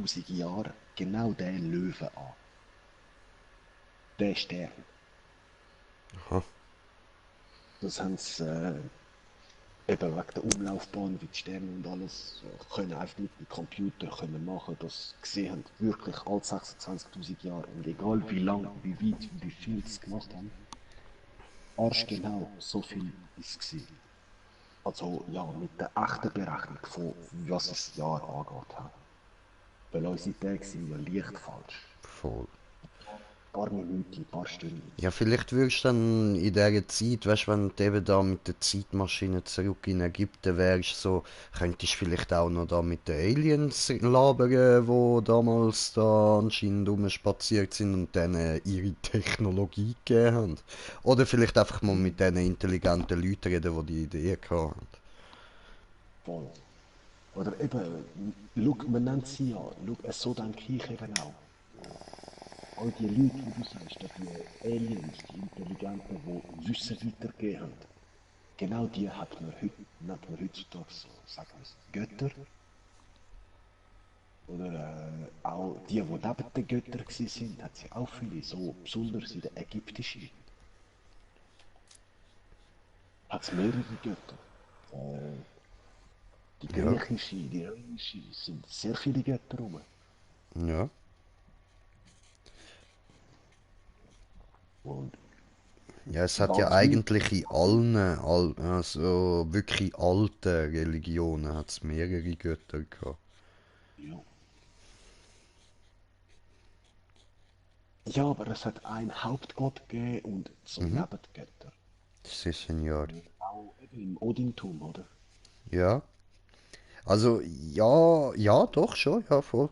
80.000 Jahren genau den Löwen an. Der Stern. Aha. Das haben sie eben wegen der Umlaufbahn, wie die Sterne und alles, können einfach mit dem Computer können machen, das gesehen haben, wirklich alle 26.000 Jahre. Und egal wie lang, wie weit, wie viel sie gemacht haben, arschgenau so viel ist es gewesen. Also ja, mit der echten Berechnung von was das Jahr angeht. Weil unsere Tage sind ja leicht falsch. Voll. Ein paar Minuten, ein paar Stunden. Ja, vielleicht würdest du dann in dieser Zeit, weißt du, wenn du eben da mit der Zeitmaschine zurück in Ägypten wärst, so, könntest du vielleicht auch noch da mit den Aliens labern, die damals da anscheinend rumspaziert sind und denen ihre Technologie gegeben haben. Oder vielleicht einfach mal mit diesen intelligenten Leuten reden, die die Idee hatten. Voll. Oder eben, schau, man nennt sie ja, schau, so denke ich eben auch. All die Leute, die du sagst, die Aliens, die Intelligenten, die Wissen weitergegeben haben, genau die nennt man heutzutage so, sagen wir es, Götter. Oder auch die neben den Göttern waren, hat es ja auch viele, so besonders in der ägyptischen, hat es mehrere Götter. Äh, die Ja, griechische, die römische, sind sehr viele Götter rum. ja. Und Ja, es hat ja was mich, eigentlich in allen, also wirklich alten Religionen hat's mehrere Götter gehabt. ja. Ja, aber es hat einen Hauptgott gegeben und so Mhm. Nebengötter. Sí, señor. Auch eben im Odintum, oder? Ja. Also, ja, ja, doch schon, ja, voll.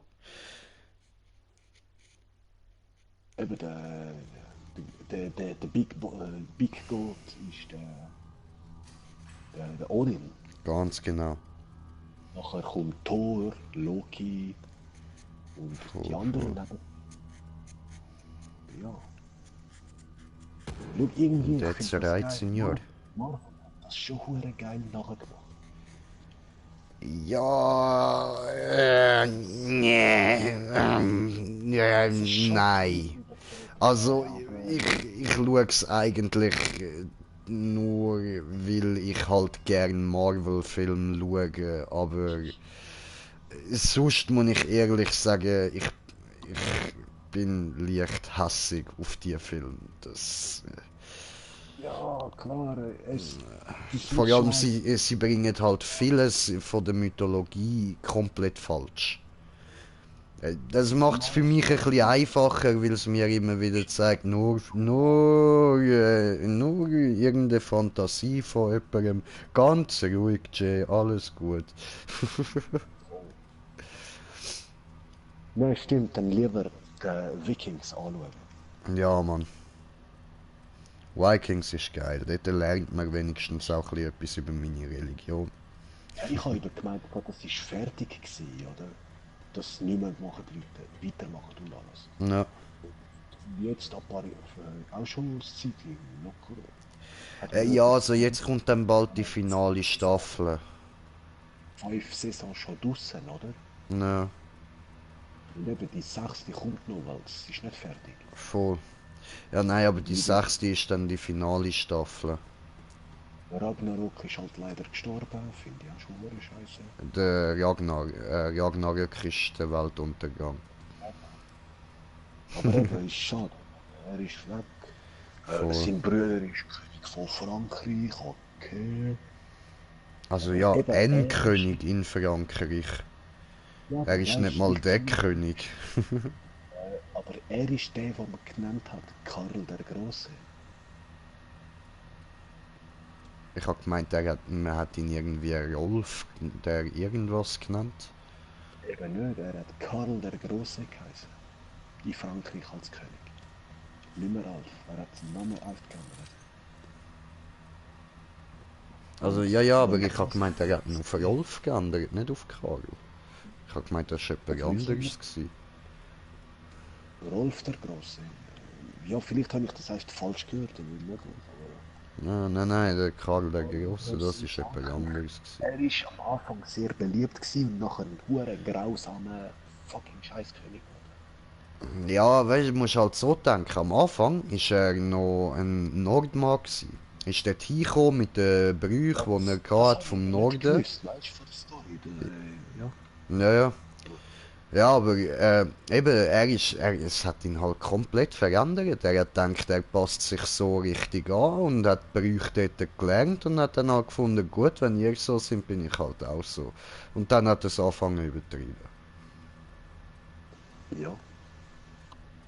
Eben der Big God ist der Odin. Ganz genau. Nachher kommt Thor, Loki und die Voll, voll. anderen eben. Ja. Schau, irgendwie, ich That's finde das right, geil. señor. Marvel hat das schon hure geil nachgemacht. Ja, nee, Es ist schon nein. ziemlich übertrieben, Also, aber ich schaue es eigentlich nur, weil ich halt gern Marvel-Filme schaue, aber sonst muss ich ehrlich sagen, ich bin leicht hassig auf die Filme. ja, klar, die sind Vor allem schon. sie bringen halt vieles von der Mythologie komplett falsch. Das macht es für mich ein bisschen einfacher, weil es mir immer wieder zeigt, nur irgendeine Fantasie von jemandem. Ganz ruhig, Jay, alles gut. Nein, stimmt, dann lieber die Vikings anschauen. Ja, Mann. Vikings ist geil. Dort lernt man wenigstens auch ein bisschen etwas über meine Religion. Ja, ich habe eben gemeint, das ist fertig gewesen, oder? Dass niemand machen Leute weitermacht und alles. Ja. Und jetzt ein paar auch schon ein Zeitchen, locker. Hat mir Ja, jemand also gesagt, jetzt kommt dann bald die finale Staffel. 5 Saisons schon draussen, oder? Ja, Und eben die sechste kommt noch, weil es ist nicht fertig. voll. Ja, nein, aber Und die wieder sechste ist dann die finale Staffel. Ragnarok ist halt leider gestorben, finde ich auch schon hure scheiße. Der Ragnarök ist der Weltuntergang. Aber eben, ist schade. Er ist weg. Voll. Sein Bruder ist König von Frankreich, okay. Also Aber ja, eben, ein er ist. König in Frankreich. Ja, Er aber ist nicht weißt du, mal ich der finde. König. Aber er ist der, den man genannt hat, Karl der Große. Ich habe gemeint, man hat ihn irgendwie Rolf, der irgendwas genannt. Eben nicht, er hat Karl der Große geheißen. In Frankreich als König. Nicht mehr Alf, er hat seinen Namen Alf geändert. Also Und ja, ja, aber wenn ich habe das gemeint, er hat ihn auf Rolf geändert, nicht auf Karl. Ich habe gemeint, das war jemand das wissen wir, anderes gewesen. Rolf der Große. Ja, vielleicht habe ich das echt falsch gehört, aber möglich. Aber Ja, nein, nein, der Karl der Karl der Große, das Große ist jemand Frankreich. anderes gewesen. Er ist am Anfang sehr beliebt gewesen und nachher ein hure grausamer, fucking Scheißkönig geworden. Ja, weißt du, du musst halt so denken. Am Anfang ist er noch ein Nordmann gewesen. Ist dort hingekommen mit den Ja, Brüchen, die er das hatte habe ich vom aber nicht Norden. gewusst, weißt du, von der Story. Ja. Ja, ja. Ja, aber eben, es hat ihn halt komplett verändert. Er hat gedacht, er passt sich so richtig an und hat die Brüche dort gelernt und hat dann auch gefunden, gut, wenn ihr so sind, bin ich halt auch so. Und dann hat er es angefangen zu übertreiben. Ja.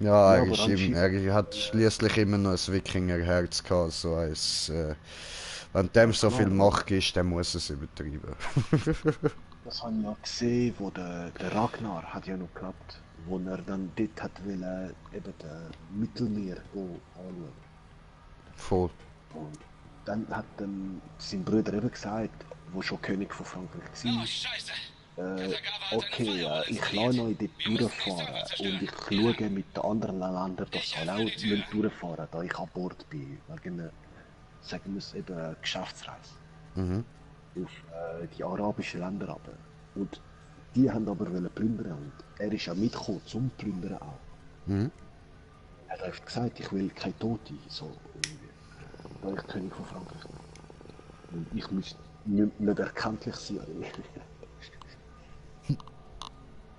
Ja, Ja, aber anscheinend. er hat schließlich immer noch ein Wikingerherz gehabt, so wenn dem Ja, so viel klar, Macht ist, dann muss es übertreiben. das habe ich ja gesehen, wo der Ragnar hat ja noch gehabt, wo er dann dort hat wollen, eben den Mittelmeer go anschauen. Voll. Und dann hat sein Bruder eben gesagt, wo schon König von Frankreich war, okay, ich lasse euch dort durchfahren und ich schaue mit den anderen Ländern, dass sie auch durchfahren müssen, da ich an Bord bin, wegen, sagen wir es eben, Geschäftsreise Mhm. auf die arabischen Länder runter. Und die haben aber wollen plündern und er ist ja mitgekommen zum Plündern auch. Mhm. Er hat einfach gesagt, ich will keine Tote, so irgendwie, da ich König von Frankreich bin. Und ich müsste nicht erkenntlich sein.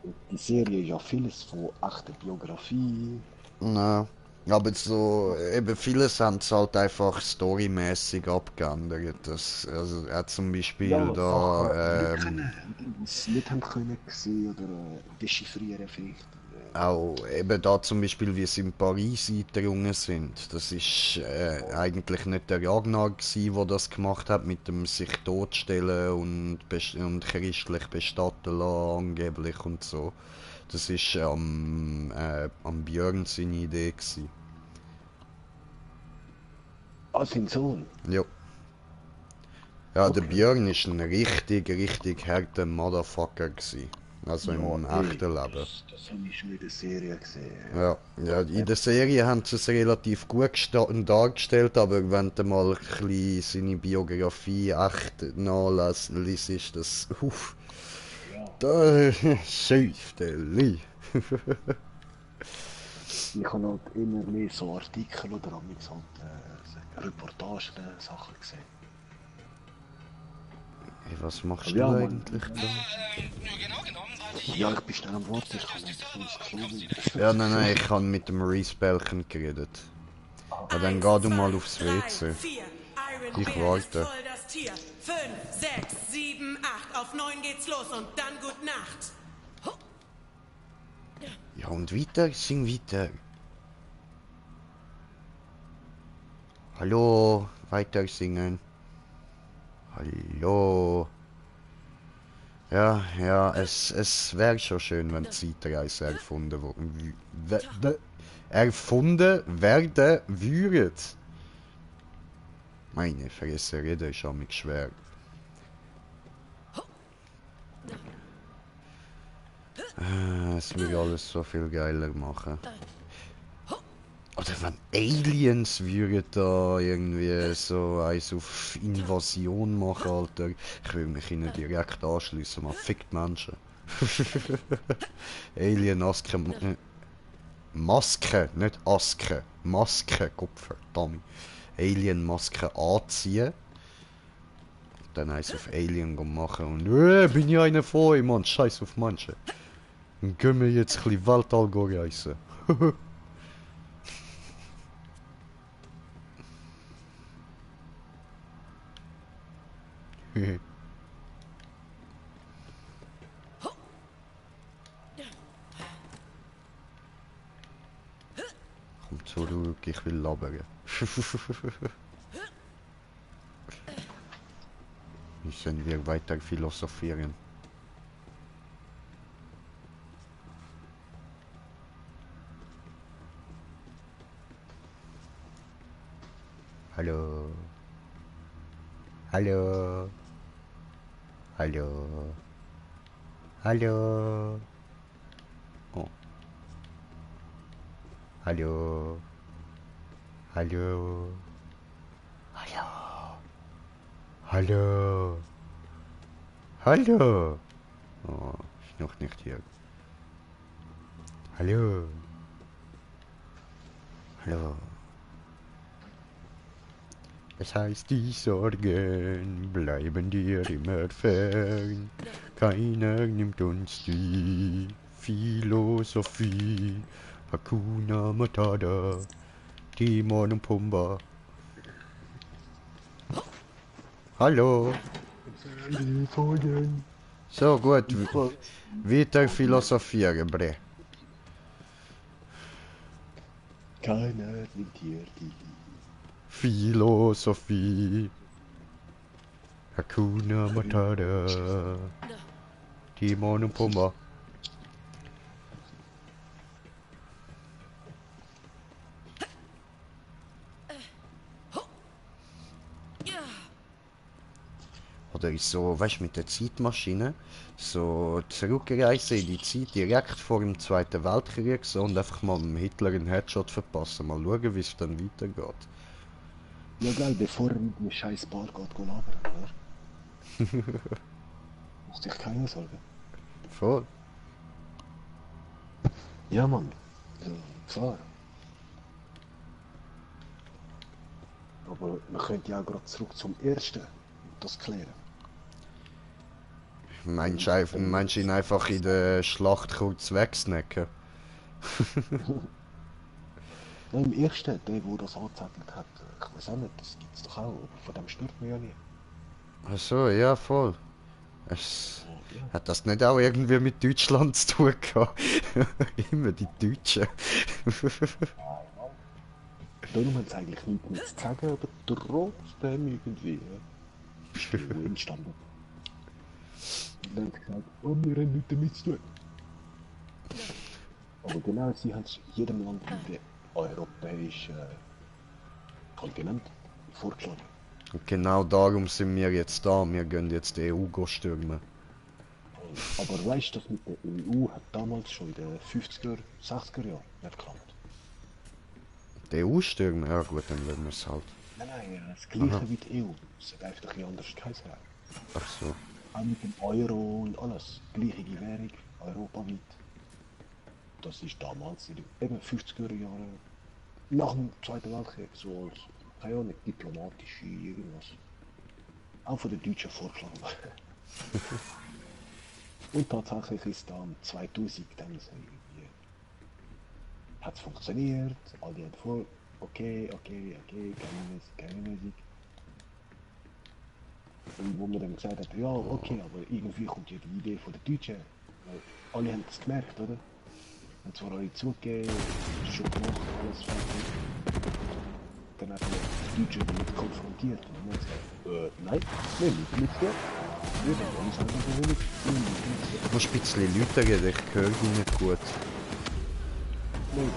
Und die Serie ist ja vieles von echter Biografie. Ja. Aber so, eben vieles haben sie halt einfach storymäßig abgeändert. Das, also, er hat zum Beispiel Ja, Sachen nicht da, können, die es nicht haben können sehen oder dechiffrieren vielleicht. auch eben da zum Beispiel, wie sie in Paris eingedrungen sind. Das ist eigentlich nicht der Ragnar gsi, der das gemacht hat, mit dem sich totstellen und christlich bestatten lassen, angeblich und so. Das ist am Björn seine Idee gsi. Ah, sein Sohn. Ja. Ja, der Okay. Björn ist ein richtig harter Motherfucker gsi. Also Ja, im ey, echten Leben. das habe ich schon in der Serie gesehen. Ja, ja, in Er, der Serie haben sie es relativ gut dargestellt, aber wenn du mal ein bisschen seine Biografie echt nachliest, ist das, ja, da Schäfteli. ich habe halt immer mehr so Artikel oder amigs halt, Reportagen, Sachen gesehen. Hey, was machst Aber ja, du man, eigentlich da? ja, ich bin schnell am Warten, ich kann nicht ins Klo gehen. Ja, nein, ich habe mit dem Reese Belchen geredet. Ja, dann Eins, geh du mal zwei, aufs drei, WC. vier. Iron Ich Bear ist warte. voll das Tier. 5, 6, 7, 8. Auf 9 geht's los und dann gut Nacht. Ja, und weiter, sing weiter. Hallo, weiter singen. Hallo. Ja, ja, es wäre schon schön, wenn Zeitreise erfunden erfunden werden würde. Meine Fresse, reden ist amig schwer. Es würde alles so viel geiler machen. Oder wenn Aliens würden da irgendwie so eins auf Invasion machen, Alter. Ich will mich ihnen direkt anschließen, man fickt Menschen. Alien Maske, Maske, nicht Aske. Maske, Gottverdammt. Alien Maske anziehen. Dann eins auf Alien machen und bin ich einer von euch, Mann, scheiß auf Menschen. Dann gehen wir jetzt ein bisschen Weltall reisen. Komm zurück, ich will labern. Müssen wir weiter philosophieren. Hallo. Hallo. Hallo. Hallo. Oh. Hallo. Hallo. Hallo. Hallo. Hallo. Oh, ist noch nicht hier. Hallo. Hallo. Es heißt, die Sorgen bleiben dir immer fern. Keiner nimmt uns die Philosophie. Hakuna Matata, Timon und Pumba. Hallo. Die Folgen. So gut, weiter philosophieren, bre. Keiner nimmt hier die. Philosophie. Hakuna Matata, Timon und Pumba. Oder ist so, weißt du, mit der Zeitmaschine, so zurückreisen in die Zeit direkt vor dem Zweiten Weltkrieg so, und einfach mal dem Hitler einen Headshot verpassen. Mal schauen, wie es dann weitergeht. Ja, geil, bevor er mit einem scheiß Bar geht labern, oder? Muss sich keiner sorgen. Voll. Ja, Mann. Ja, klar. Aber man könnte ja auch gerade zurück zum Ersten und das klären. Meinst du ihn einfach in der Schlacht kurz wegsnacken? Nein, im Ersten, der das angezettelt hat, ich weiß auch nicht, das gibt's doch auch, aber von dem stört man ja nicht. Ach so, ja, voll. Es, Ja. hat das nicht auch irgendwie mit Deutschland zu tun gehabt? Immer die Deutschen. Darum haben sie eigentlich nichts mehr zu sagen, aber trotzdem irgendwie, ja. Ist irgendwo entstanden. Und dann haben sie gesagt, oh, wir haben nichts damit zu tun. Aber genau, sie haben es jedem Land in den europäischen Kontinent vorgeschlagen. Und genau darum sind wir jetzt da. Wir gehen jetzt die EU stürmen. Aber weißt du, das mit der EU hat damals schon in den 50er, 60er Jahren nicht geklappt. Die EU stürmen? Ja gut, dann werden wir es halt. Nein, nein, das gleiche wie die EU. Es hat einfach ein bisschen anders geheißen. Ach so. Auch mit dem Euro und alles. Gleiche Währung, europaweit. Das ist damals in den eben 50er Jahren, nach dem Zweiten Weltkrieg, so als, keine Ahnung, diplomatische irgendwas. Auch von den Deutschen vorgeschlagen worden. Und tatsächlich ist dann 2000 dann so irgendwie, hat es funktioniert, alle haben vor, okay, keine Musik. Und wo man dann gesagt hat, ja, okay, aber irgendwie kommt ja die Idee von den Deutschen. Weil alle haben es gemerkt, oder? Haben zwar alle zugegeben, es ist schon gemacht, alles fertig. Dann hat man die Deutschen damit konfrontiert und dann haben sie gesagt, nein, wir müssen nicht tun. Wir wollen alles einfach so nicht. Du musst ein bisschen lauter reden, ich höre dich nicht gut. Nein.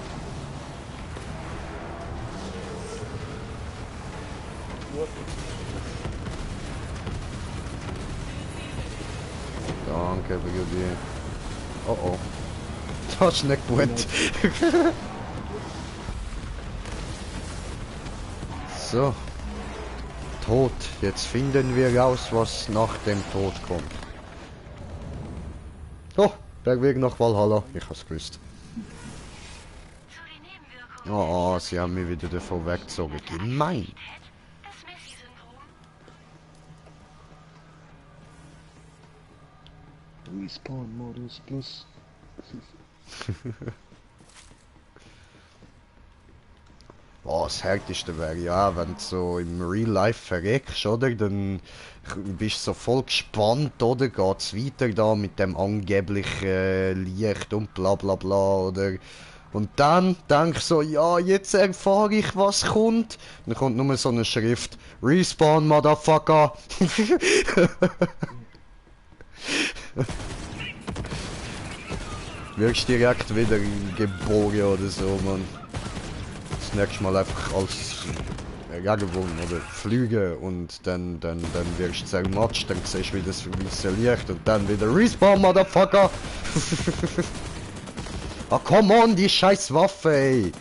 Danke, Brudi. Oh oh. Das ist nicht gut. So. Tod. Jetzt finden wir raus, was nach dem Tod kommt. Oh, der Weg nach Valhalla. Ich hab's gewusst. Oh, sie haben mich wieder davon weggezogen. Gemein. Respawn-Modus plus. Oh, das Härteste wäre ja, wenn du so im Real Life verreckst, oder? Dann bist du so voll gespannt, oder? Geht's weiter da mit dem angeblichen Licht und bla bla bla, oder? Und dann denk ich so, ja, jetzt erfahre ich, was kommt. Dann kommt nur so eine Schrift. Respawn, Motherfucker! Wirkst direkt wieder geboren oder so, man. Das nächste Mal einfach als Regenwurm oder fliegen und dann wirst du zermatscht, dann siehst du wieder das weiße Licht und dann wieder Respawn, Motherfucker! Ah, come on, die scheiß Waffe, ey!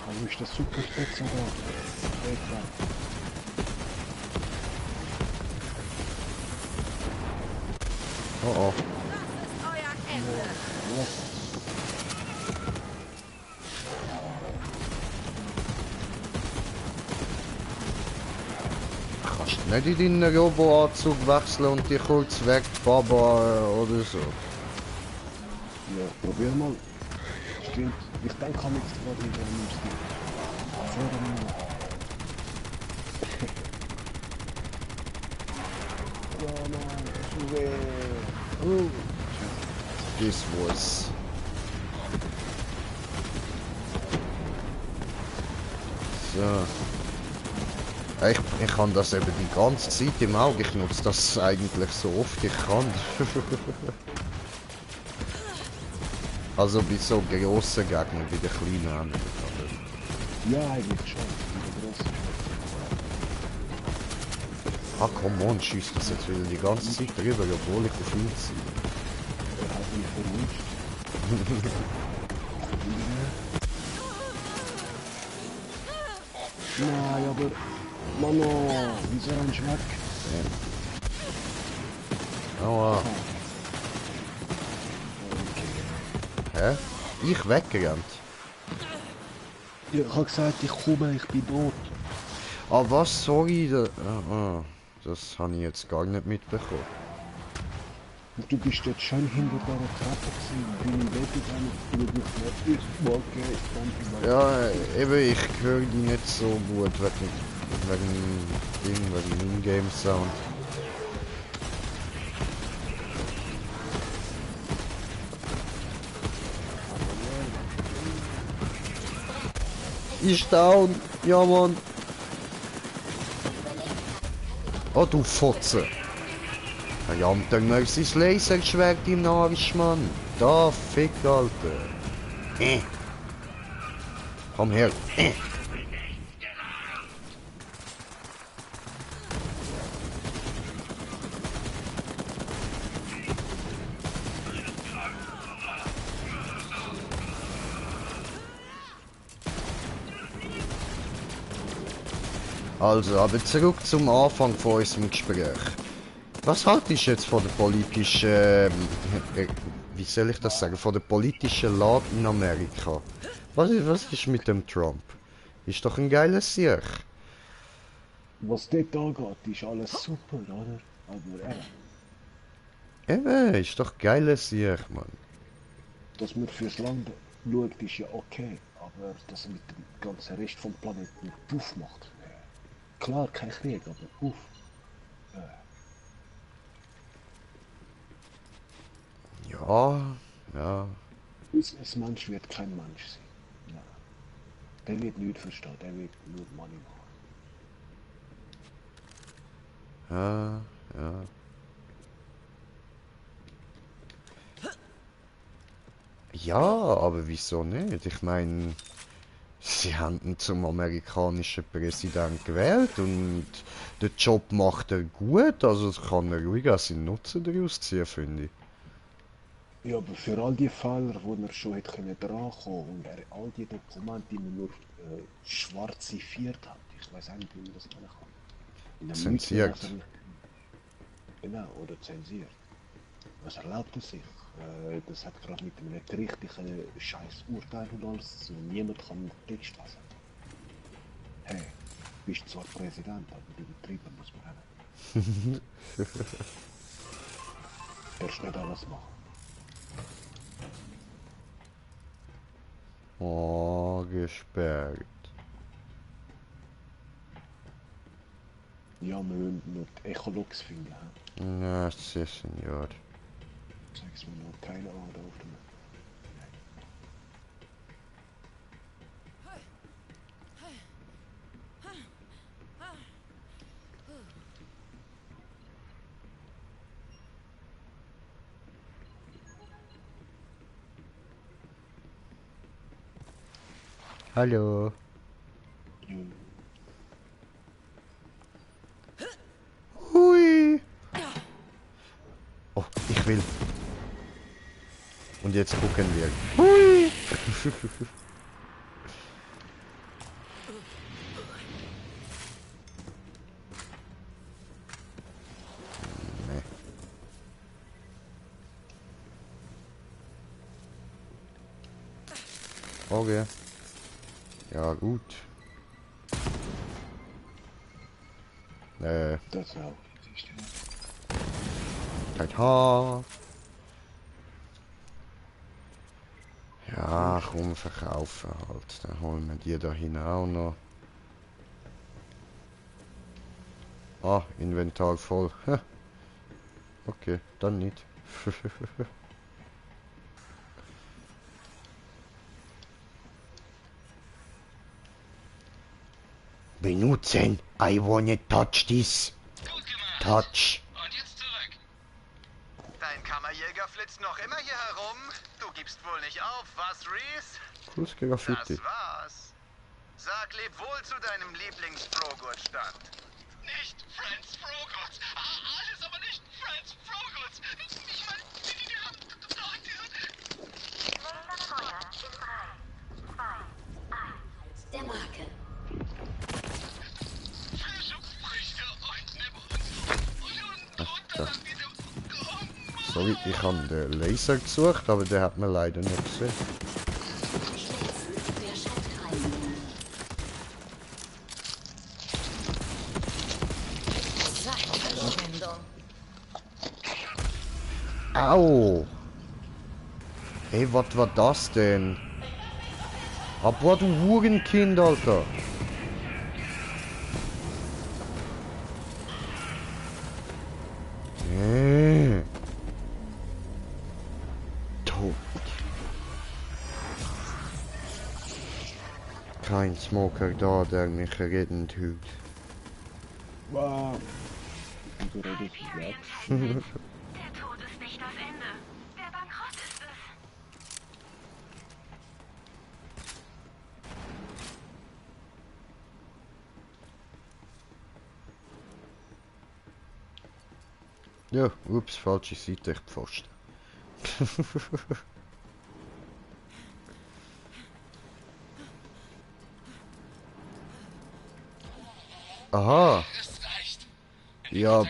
Also ist das super spitze da. Oh oh. Euer Ende. Kannst du nicht in deinen Robo-Anzug wechseln und dich kurz weg, Baba oder so? Ja, probier mal. Stimmt. Ich denke, kann nichts gerade mit dem Stil. Ja, Mann, schon weh. Oh. Das war's. So. Ich habe das eben die ganze Zeit im Auge. Ich nutze das eigentlich so oft ich kann. Also bei so grossen Gegnern, bei den kleinen auch nicht. Ja, eigentlich schon. Die grosse Ah, come on, schießt das jetzt wieder die ganze Zeit drüber, obwohl ich auf ihn ziehe. Er hat mich verwünscht. Nein, aber... Mano, wieso ein Schmack? Aua. Hä? Ich weggerannt? Ja, ich habe gesagt, ich komme, ich bin tot. Ah, was? Sorry. Das habe ich jetzt gar nicht mitbekommen. Und du bist jetzt schön hinter der Treppe gewesen, bin im Bett gegangen, du bist nicht ich Ja, eben, ich höre die nicht so gut wegen dem Ingame-Sound. Ist down! Ja, Mann! Oh, du Fotze! Ja, und dann noch sein Laserschwert im Arsch, Mann! Da, Fick, Alter! Komm her! Also, aber zurück zum Anfang von unserem Gespräch. Was haltest du jetzt von der politischen, wie soll ich das sagen, von der politischen Lage in Amerika? Was ist mit dem Trump? Ist doch ein geiler Sieg. Was dort angeht, ist alles super, oder? Aber Eben, ist doch geiler Sieg, Mann. dass man fürs Land schaut, ist ja okay. Aber dass er mit dem ganzen Rest vom Planeten Puff macht. Klar, kein Krieg, aber Puff. Ja, ja. Ein Mensch wird kein Mensch sein. Ja. Der wird nichts verstehen, der wird nur Money machen. Ja, ja. Ja, aber wieso nicht? Ich meine, sie haben ihn zum amerikanischen Präsident gewählt und den Job macht er gut, also kann er ruhig auch seinen Nutzen daraus ziehen, finde ich. Ja, aber für all die Fehler, wo er schon hätte können drankommen und er all die Dokumente, die man nur schwarzifiert hat, ich weiß auch nicht, wie man das nennen kann. In einem Zensiert. Mythen, genau, oder zensiert. Was erlaubt er sich? Das hat gerade mit einem richtigen scheiß Urteil und alles zu. Niemand kann den Text lesen. Hey, du bist zwar Präsident, aber übertrieben muss man haben. Darfst nicht alles machen. Oh, gesperrt. Ja, wir müssen noch die Echolux finden. Ja, sí, señor. Sag's mir noch keine Ahnung da auf dem. Hallo. Hui. Oh, ich will. Und jetzt gucken wir. Hui. Nee. Okay. Ja, gut. Das auch. Tata. Ja, komm, verkaufen halt. Dann holen wir die da hinten auch noch. Ah, Inventar voll. Okay, dann nicht. Benutzen. I wanna touch this. Gut gemacht. Touch. Und jetzt zurück. Dein Kammerjäger flitzt noch immer hier herum. Du gibst wohl nicht auf, was, Reese? Cooles Graffiti. Das war's. Sag leb wohl zu deinem Lieblings-Frohgurt-Stand. Nicht Friends Frogots. Alles aber nicht Friends Frogots. Ich meine, die haben doch diese... Laserfeuer in 3, 2, 1. Der Marke. Frische Früchte und nimm uns. Und unten drunter lang diese... Sorry, ich habe den Laser gesucht, aber der hat mir leider nicht gesehen. Der Schaltkreis. Verschwendung. Au! Ey, was war das denn? Aber du Hurenkind, Alter! Tot. Kein Smoker da, der mich retten tut. Wow. Und so rede ich weg. Der Tod ist nicht das Ende. Der Bankrott ist es. Ja, ups, falsche Seite, ich Pfosten. Aha, Es reicht. ja,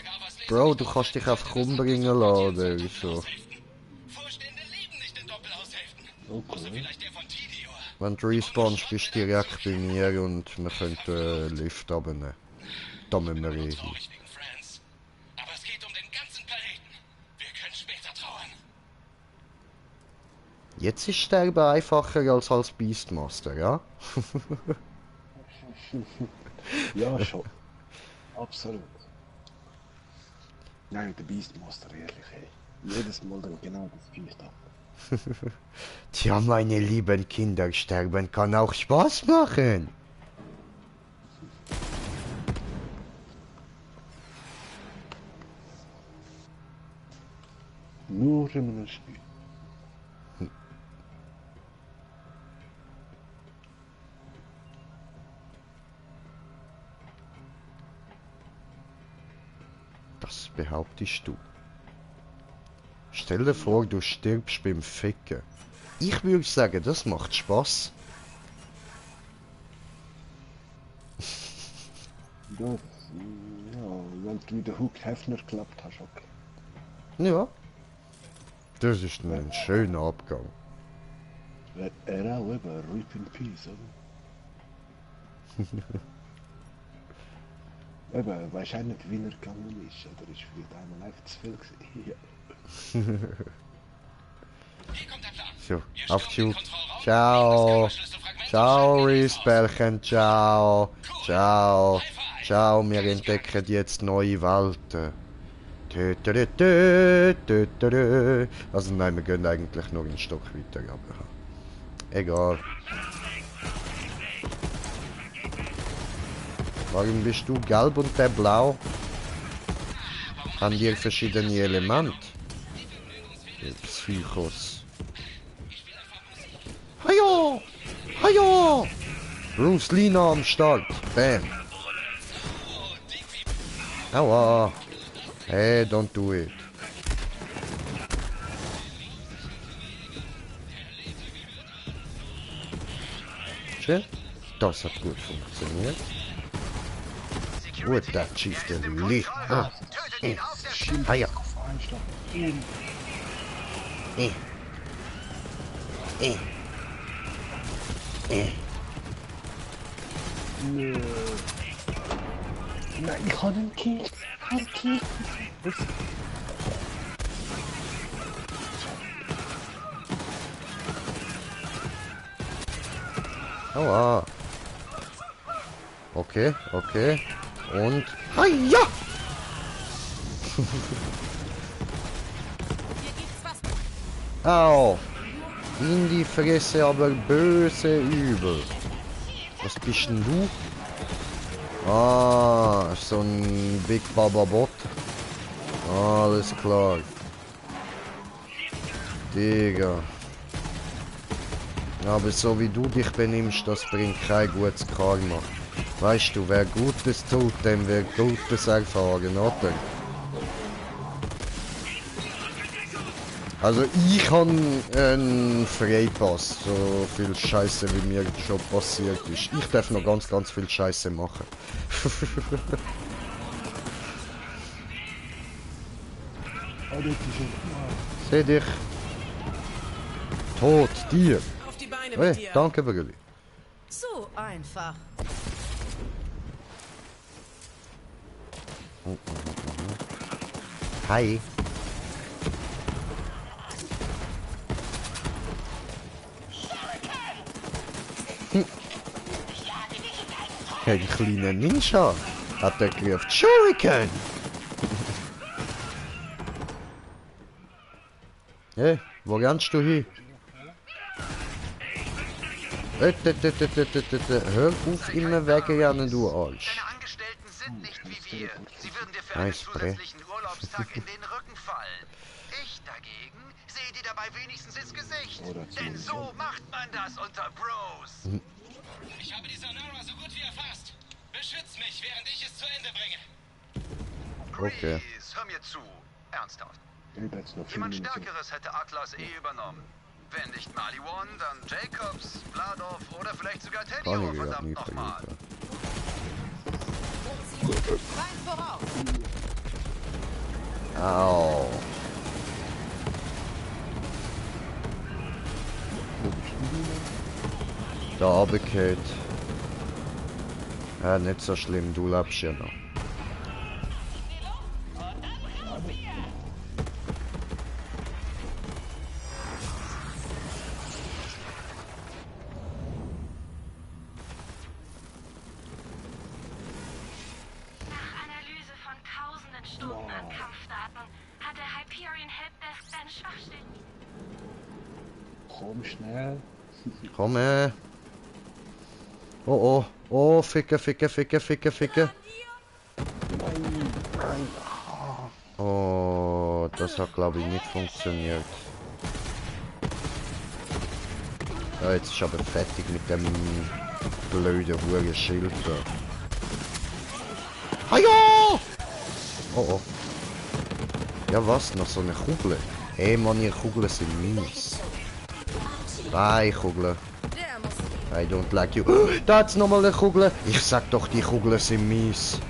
Bro, du kannst dich einfach umbringen lassen, oder so. Vorstände lieben nicht den Doppelhaushälften. Okay. Außer vielleicht der von Tidior. Wenn du respawnst, bist du direkt bei mir und wir können den Lift abnehmen. Da müssen wir eh hin. Traurig wegen Friends. Aber es geht um den ganzen Planeten. Wir können später trauern. Jetzt ist Sterben einfacher als Beastmaster, ja? Ja, schon. Absolut. Nein, der Beastmaster, ehrlich, ey. Jedes Mal dann genau das Viech da. Tja, meine lieben Kinder, sterben kann auch Spaß machen. Nur in einem Spiel. Das behauptest du. Stell dir vor, du stirbst beim Ficken. Ich würde sagen, das macht Spaß. Das, ja, wenn du wieder Hugh Hefner geklappt hast, okay. Ja. Das ist ein schöner Abgang. Er auch eben, Rip in Peace, oder? Eben, weisst du nicht, wie er gegangen ist, oder ist vielleicht einmal einfach zu viel gewesen? Hier kommt der Plan. So, Wir auf stürmen zu. den Kontrollraum, Ciao. nehmen das Kammerschlüsselfragment Ciao, und schalten ihn Reese-Bärchen. Ciao. Ciao. Ciao, wir entdecken jetzt neue Welten. Tö, tö, tö, tö, tö, tö, tö. Also nein, wir gehen eigentlich nur einen Stock weiter, aber egal. Warum bist du gelb und der blau? Haben die verschiedene Elemente? Die Psychos. Hajo! Hajo! Bruce Lee noch am Start. Bam. Aua. Hey, don't do it. Schön. Das hat gut funktioniert. Gut, da schießt der Licht. Ah. Tötet ihn auf der Stelle. Haja. Einschlag. Nö. Nein, ich habe einen Kill. Ich habe einen Kill. Aua. Okay, okay. Und... Hiya! Au! In die Fresse, aber böse übel. Was bist denn du? Ah, so ein Big Baba Bot. Alles klar. Digga. Aber so wie du dich benimmst, das bringt kein gutes Karma. Weißt du, wer Gutes tut, dem wird Gutes erfahren, oder? Also ich habe einen Freipass, so viel Scheiße wie mir schon passiert ist. Ich darf noch ganz viel Scheiße machen. Seh dich. Tot, dir. Auf die Beine Hey, mit dir. danke, Brülli. So einfach. Hi. Ein kleiner Ninja hat er gerufen. Shuriken! Hey, wo rennst du hin? Hör auf, immer wegrennen, du Arsch. Deine Angestellten sind nicht wie wir. Sie würden dir für Ein einen Spray. zusätzlichen Urlaubstag in den Rücken fallen. Ich dagegen sehe dir dabei wenigstens ins Gesicht. Oder Denn zumindest. so macht man das unter Bros. Ich habe die Sonara so gut wie erfasst. Beschütz mich, während ich es zu Ende bringe. Okay. Grease, hör mir zu. Ernsthaft. Ich habe jetzt noch 4 Jemand Minuten. Stärkeres hätte Atlas übernommen. Wenn nicht Maliwan, dann Jacobs, Bladorf oder vielleicht sogar Kann Teddy, ich ja verdammt nie nochmal. verlieren. Rein voraus. Au. Da runtergefallen. Ja, nicht so schlimm, du lebst ja noch. Nach Analyse von tausenden Stunden an Kampfdaten hat der Hyperion Helpdesk deine Schwachstellen. Komm schnell. Komm, Oh, oh. Oh, ficke, ficke, ficke, ficke, ficke. Oh, das hat, glaube ich, nicht funktioniert. Ja, jetzt ist aber fertig mit dem blöden Huren Schild da. Haja! Oh, oh. Ja, was? Noch so eine Kugel? Hey, Mann, ihr Kugeln sind mies. Bye, Kugeln. Der muss I don't like you. Da hat's nochmal eine Kugel. Ich sag doch, die Kugeln sind mies.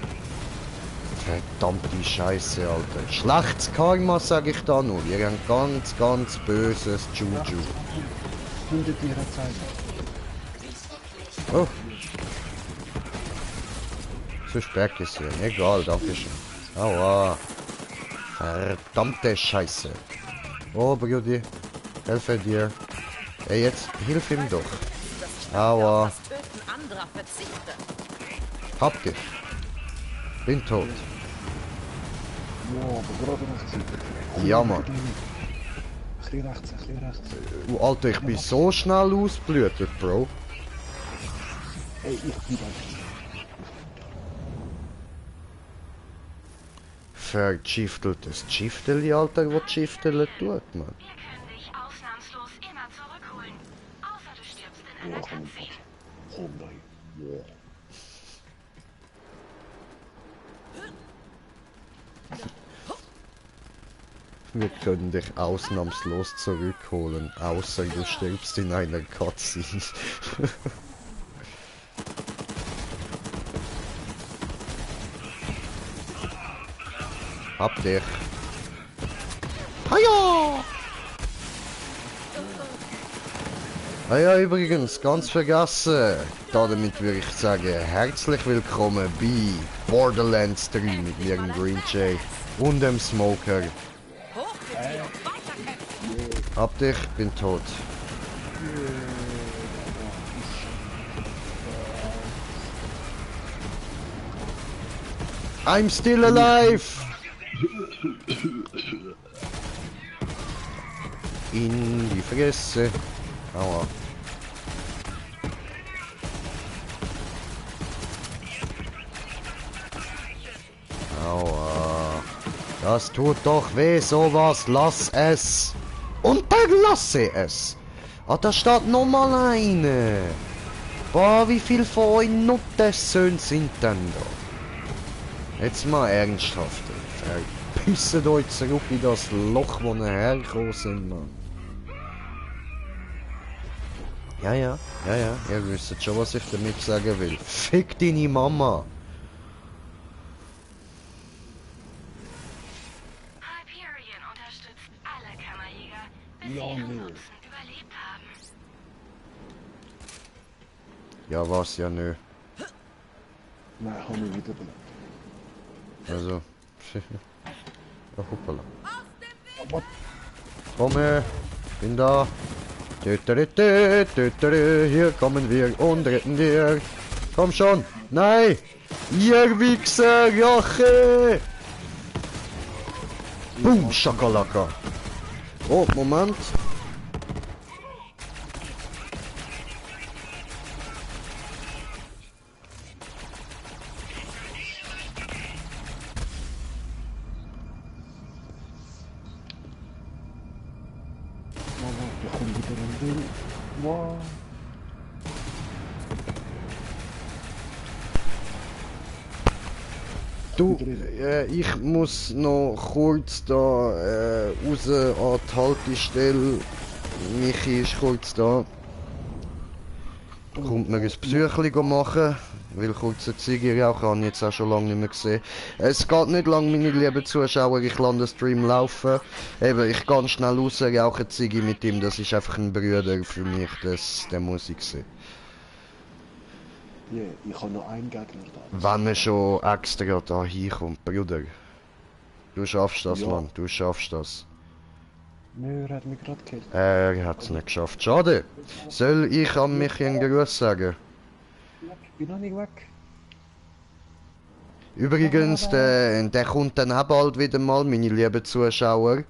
Verdammte Scheiße, Alter. Schlechtes Karma, sag ich da nur. Ihr habt ganz böses Juju. Hinter dir Zeit. Oh. Zu stark ist hier. Egal, danke schön. Aua. Verdammte Scheiße. Oh, Brudi. Helfe dir. Ey, jetzt hilf ihm doch. Aua. das Töten anderer verzichte. Hab dich. Bin tot. Ja, aber gerade rechts. Ja, Mann. Ein bisschen rechts, ein bisschen rechts. Du Alter, ich bin so schnell ausblütet, Bro. Ey, ich bin da. Vergifteltes Gifteli, Alter, was Gifteli tut, Mann. Wir können dich ausnahmslos immer zurückholen. Außer du stirbst in Ja, einer komm, Cutscene. komm da hin. Ja. Wir können dich ausnahmslos zurückholen, außer du stirbst in einer Cutscene. Hab dich. Haja! Ah ja, übrigens, ganz vergessen. Damit würde ich sagen, herzlich willkommen bei Borderlands 3 mit mir, dem Green Jay und dem Smoker. Hab dich, bin tot. I'm still alive! In die Fresse. Aua. Aua. Das tut doch weh, sowas. Lass es. Unterlasse es. Ah, da steht nochmal eine. Boah, wie viel von euch Nuttensöhnen sind denn da? Jetzt mal ernsthaft. Verpisset euch zurück in das Loch, wo ihr hergekommen sind, Mann. Ja, ihr wisst schon, was ich damit sagen will. Fick deine Mama. Hyperion unterstützt alle Kammerjäger, bis Ja, sie ihren nö. Nutzen überlebt haben. Ja, was ja nö. Nein, ich habe mich wieder belebt. Also. Oh, hoppala. Komm her. Bin da. Hier kommen wir und retten dir. Komm schon. Nein. Ihr Wichser. Joche. Boom. Schakalaka. Oh, Moment. Ich komme wieder ein Ding. Wow. Du, ich muss noch kurz da raus an die Haltestelle. Michi ist kurz da. Kommt mir ein Psychli machen, weil kurz eine Ziege rauchen habe ich jetzt auch schon lange nicht mehr gesehen. Es geht nicht lang, meine lieben Zuschauer, ich lasse den Stream laufen. Eben, ich gehe schnell raus, rauche eine Ziege mit ihm, das ist einfach ein Bruder für mich, der muss ich sehen. Yeah, ich habe noch einen Gegner da. Wenn er schon extra da hinkommt, Bruder. Du schaffst das, Ja. Mann, du schaffst das. Nö, er hat mich gerade gekillt. Er hat es nicht geschafft. Schade. Soll ich an mich einen Gruß sagen? Ich bin noch nicht weg. Übrigens, der kommt dann auch bald wieder mal, meine lieben Zuschauer.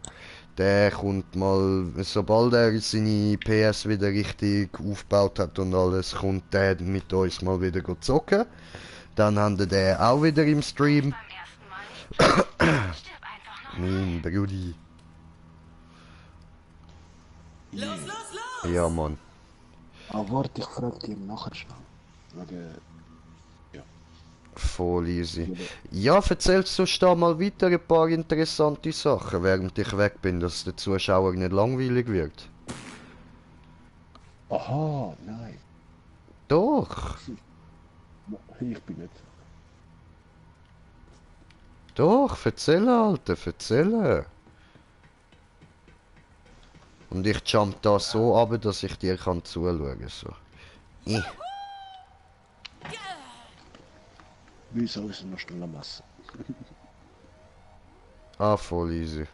Der kommt mal, sobald er seine PS wieder richtig aufgebaut hat und alles, kommt der mit uns mal wieder zocken. Dann haben wir den auch wieder im Stream. Beim ersten Mal nicht. Stirb einfach noch. Mein Brudi. Los, los, los! Ja, Mann. Ah, warte, ich frage dir nachher schnell. Wegen... Voll easy. Ja, erzählst du da mal weiter ein paar interessante Sachen, während ich weg bin, dass der Zuschauer nicht langweilig wird. Aha, nein. Doch, Ich bin nicht. doch, erzähl, Alter, erzähl. Und ich jump da so ab, dass ich dir kann zuschauen so. Wieso ist er noch schnell am Essen? Ah, voll easy.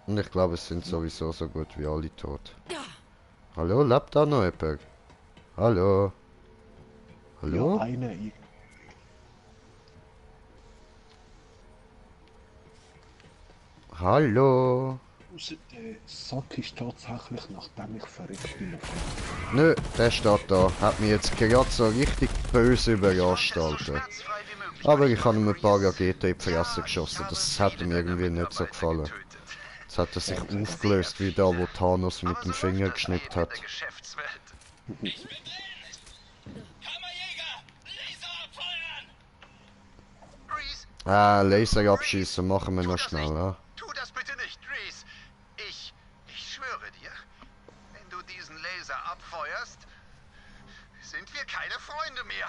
Und ich glaube, es sind sowieso so gut wie alle tot. Hallo, lebt da noch jemand? Hallo? Hallo? Ja, einer. Hallo? Der Sack ist tatsächlich, nachdem ich verreckt bin. Nö, der steht da. Hat mich jetzt gerade so richtig böse überrascht, Alter. Schmerzfrei wie möglich. Aber ich habe ihm ein paar Raketen in die Fresse geschossen. Das hat ihm irgendwie nicht so gefallen. Jetzt hat er sich aufgelöst, wie da, wo Thanos mit dem Finger geschnippt hat. Der Geschäftswelt. Kammerjäger! Laser abfeuern! Reese, Laser abschießen machen wir noch schnell, ja? tu das bitte nicht, Reese. Ich schwöre dir, wenn du diesen Laser abfeuerst, sind wir keine Freunde mehr.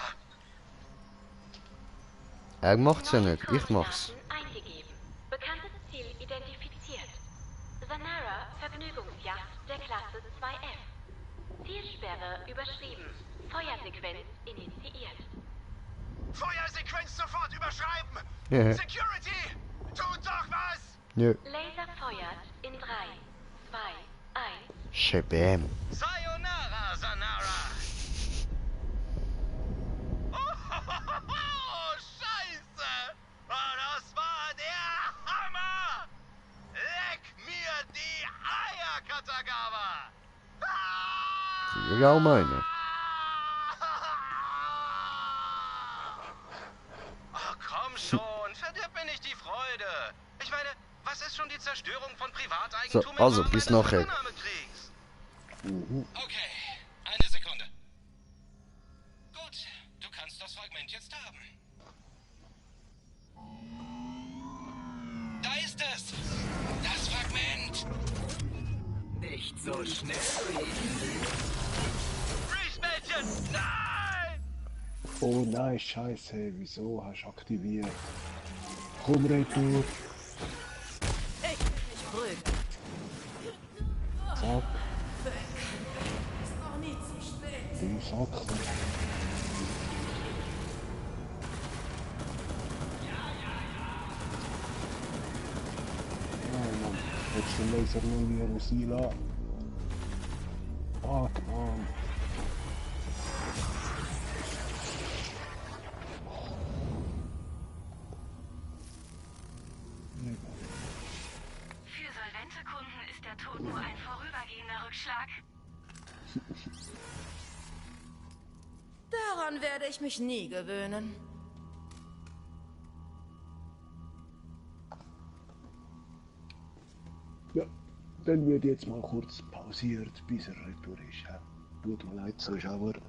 Er macht's ja nicht, ich mach's. Eingegeben. Bekanntes Ziel identifiziert. Zanara, Vergnügungsjacht der Klasse 2F. Zielsperre überschrieben. Feuersequenz initiiert. Feuersequenz sofort überschreiben! Ja. Security! Tut doch was! Nö. Laser feuert in 3, 2, 1. Shabam. Sayonara, Sanara! Oh, Scheiße! Oh, das war der Hammer! Leck mir die Eier, Katagawa! Ja, meine. Oh, komm schon, verdirb mir nicht die Freude. Ich meine, was ist schon die Zerstörung von Privateigentum So, im also, Rahmen bis eines nachher. Übernahmekriegs? Okay, eine Sekunde. Gut, du kannst das Fragment jetzt haben. Da ist es! Das Fragment! Nicht so schnell. Reese-Mädchen, nein! Oh nein, scheiße, wieso hast du aktiviert? Komm, Retour. Ich will mich prügeln. Zack, Ist noch nie zu spät. den Sack. Nein, Mann, jetzt den Laser nur wieder rauslassen. Fuck, Mann. Für solvente Kunden ist der Tod nur ein vorübergehender Rückschlag. Daran werde ich mich nie gewöhnen. Ja, dann wird jetzt mal kurz pausiert, bis er retour ist. Ja. Tut mir leid, so ist auch geworden.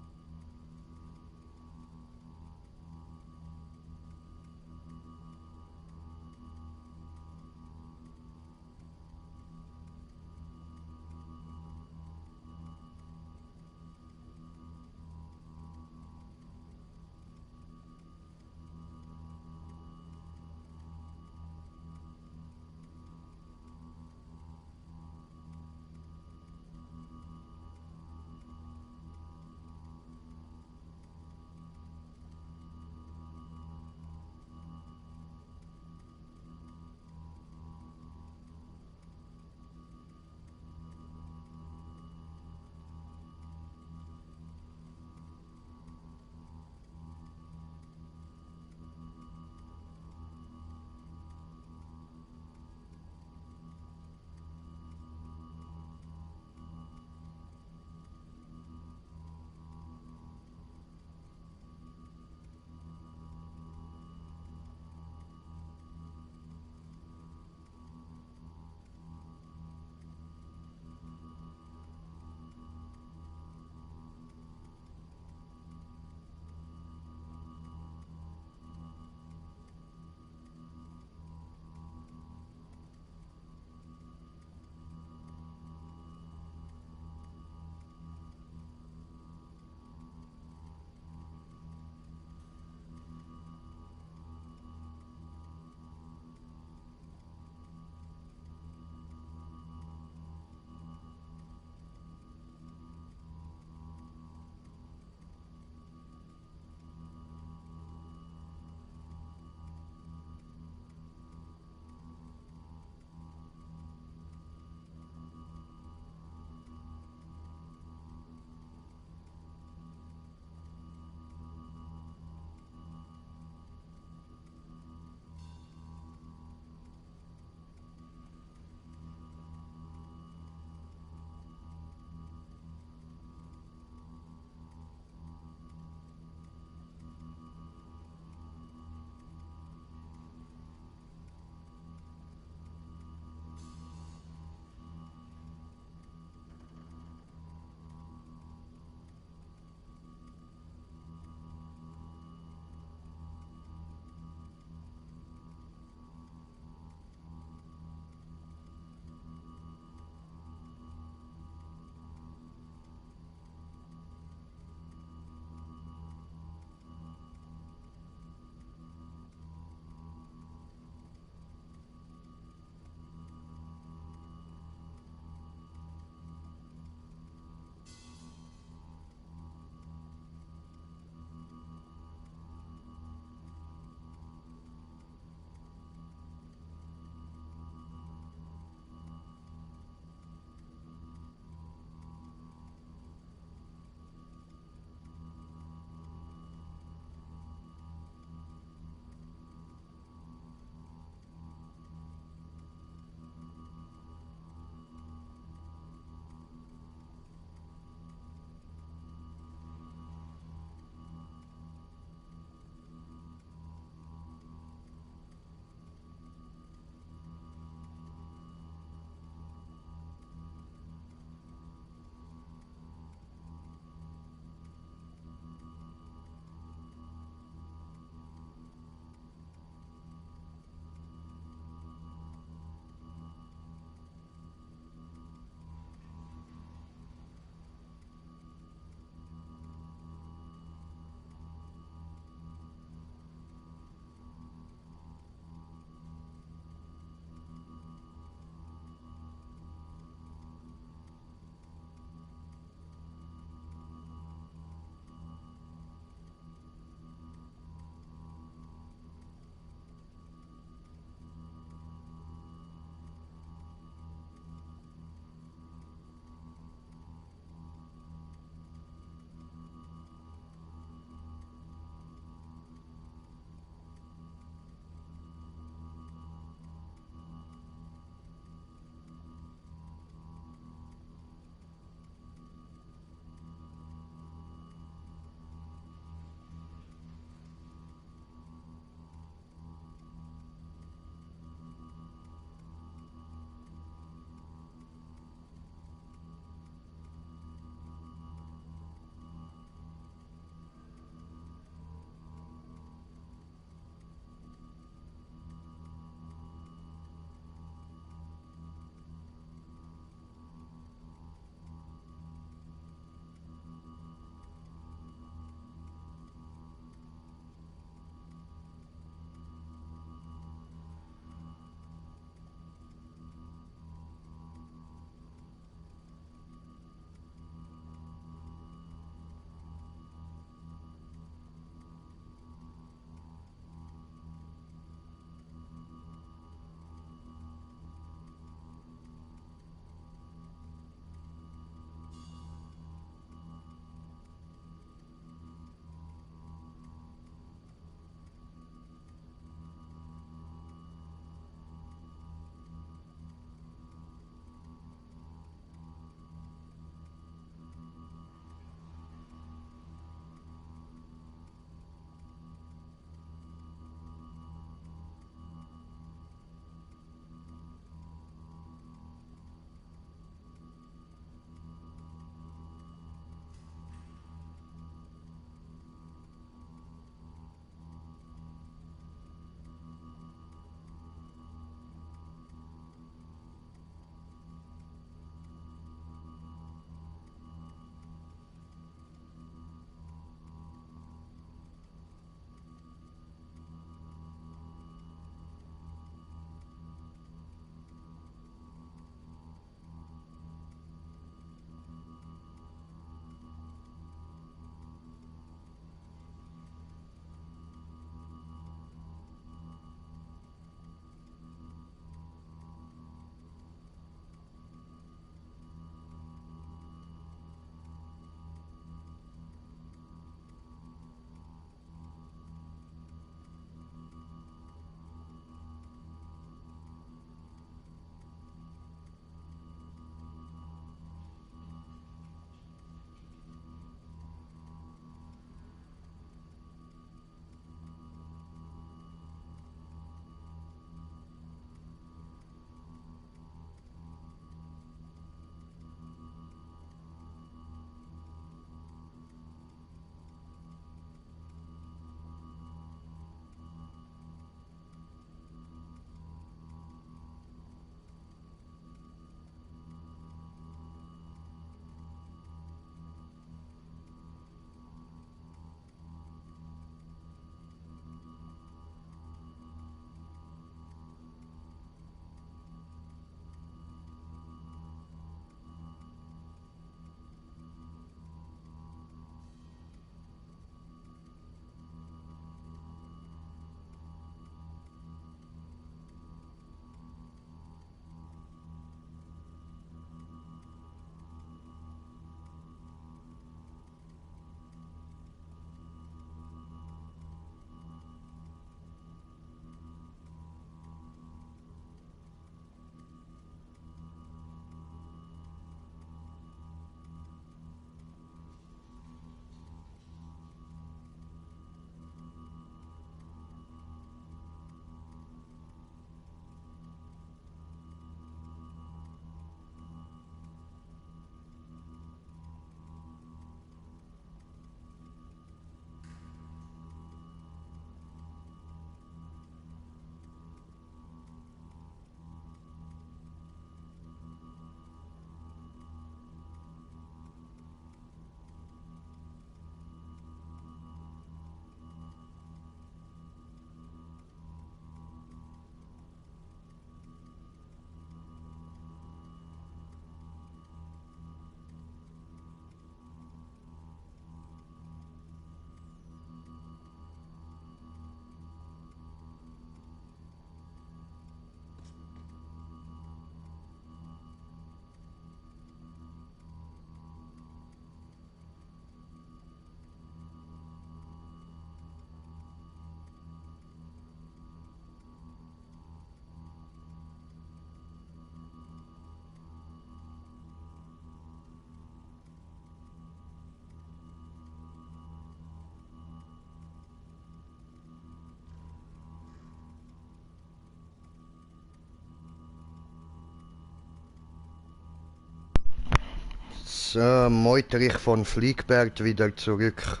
meuter ich von Fliegberg wieder zurück.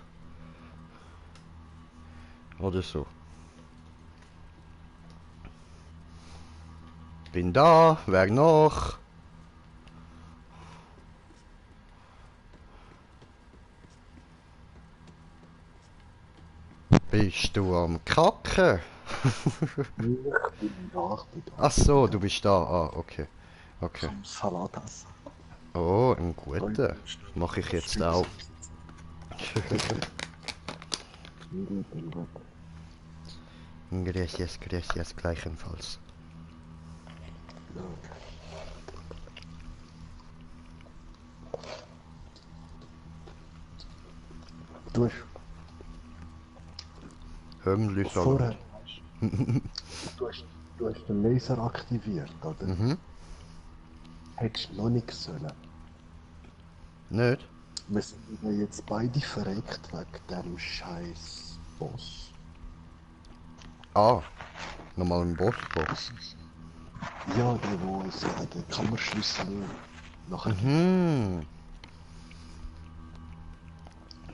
Oder so. Bin da, wer noch? Bist du am Kacken? Ich bin da. Ach so, du bist da. Ah, okay. Okay. Am Salat essen. Oh, ein guter. Mache ich jetzt auch. Gracias, gracias, gleichenfalls. Du hast Hömli vorher Salat. du hast den Laser aktiviert, oder? Mhm. Hättest du noch nichts sollen. Nicht? Wir sind ja jetzt beide verreckt wegen dem scheiß Boss. Ah, nochmal ein Bossbox. Ja, der wo uns den Kammerschlüssel nachher Hm.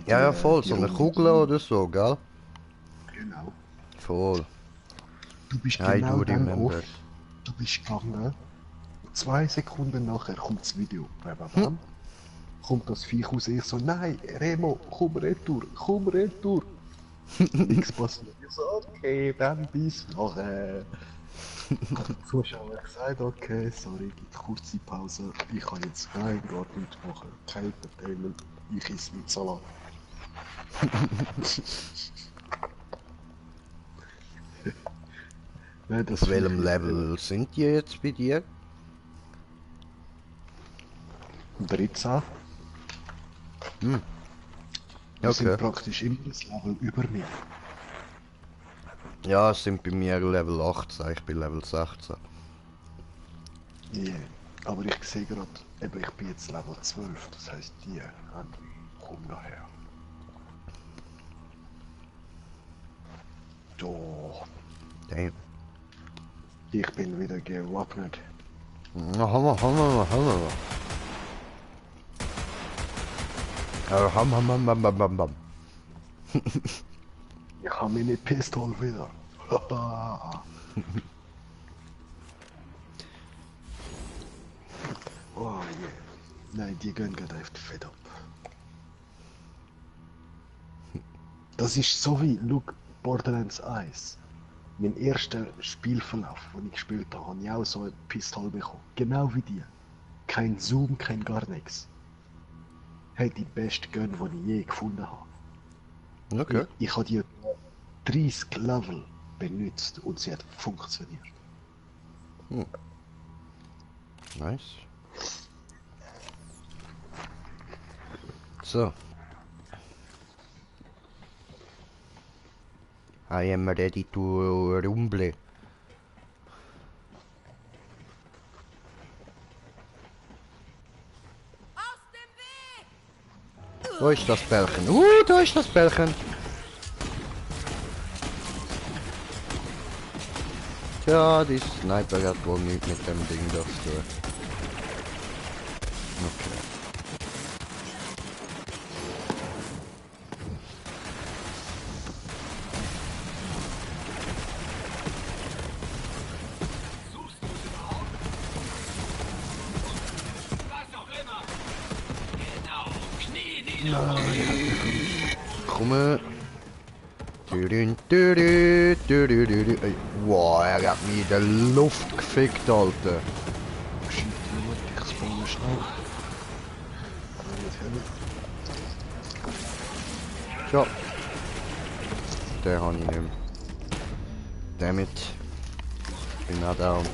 Ja, ja, voll, so eine Kugel oder so, gell? Genau. Voll. Du bist I genau do dann remember. off. Du bist gegangen. 2 Sekunden nachher kommt das Video. Bam, bam, bam. Kommt das Viech raus. Ich so, nein, Remo, komm retour, komm retour. Nichts passiert. Ich so, okay, dann bis nachher. Hat der Zuschauer gesagt, okay, sorry, gibt kurze Pause. Ich kann jetzt gehen, geht nichts machen. Kein Entertainment, ich esse mit Salat. Nein, das Auf welchem Viech- Level sind die jetzt bei dir? 13. Wir sind Okay. praktisch immer das Level über mir. Ja, es sind bei mir Level 18, ich bin Level 16. Yeah. Aber ich sehe gerade, eben ich bin jetzt Level 12, das heisst die kommen nachher. Doch, Damn. ich bin wieder gewappnet. Hammer. Ham. Ich habe meine Pistole wieder. Oh yeah. Nein, die gehen gerade einfach fett ab. Das ist so wie, look, Borderlands 1. Mein erster Spielverlauf, den ich gespielt habe, habe ich auch so eine Pistole bekommen. Genau wie die. Kein Zoom, kein gar nichts. Hey, die beste Gun, die ich je gefunden habe. Okay. Ich habe die 30 Level benutzt und sie hat funktioniert. Nice. So. I am ready to rumble. Aus dem Weg! Wo ist das Bällchen? Da ist das Bällchen. Tja, die Sniper hat wohl nichts mit dem Ding das zu tun. Okay. Was auch immer. Genau. Knie nieder. Komme. Ey, wow, er hat mich in der Luft gefickt, Alter. Shit, ich spawne schnell. Tja. Den habe ich nicht mehr. Damit. Ich bin auch down.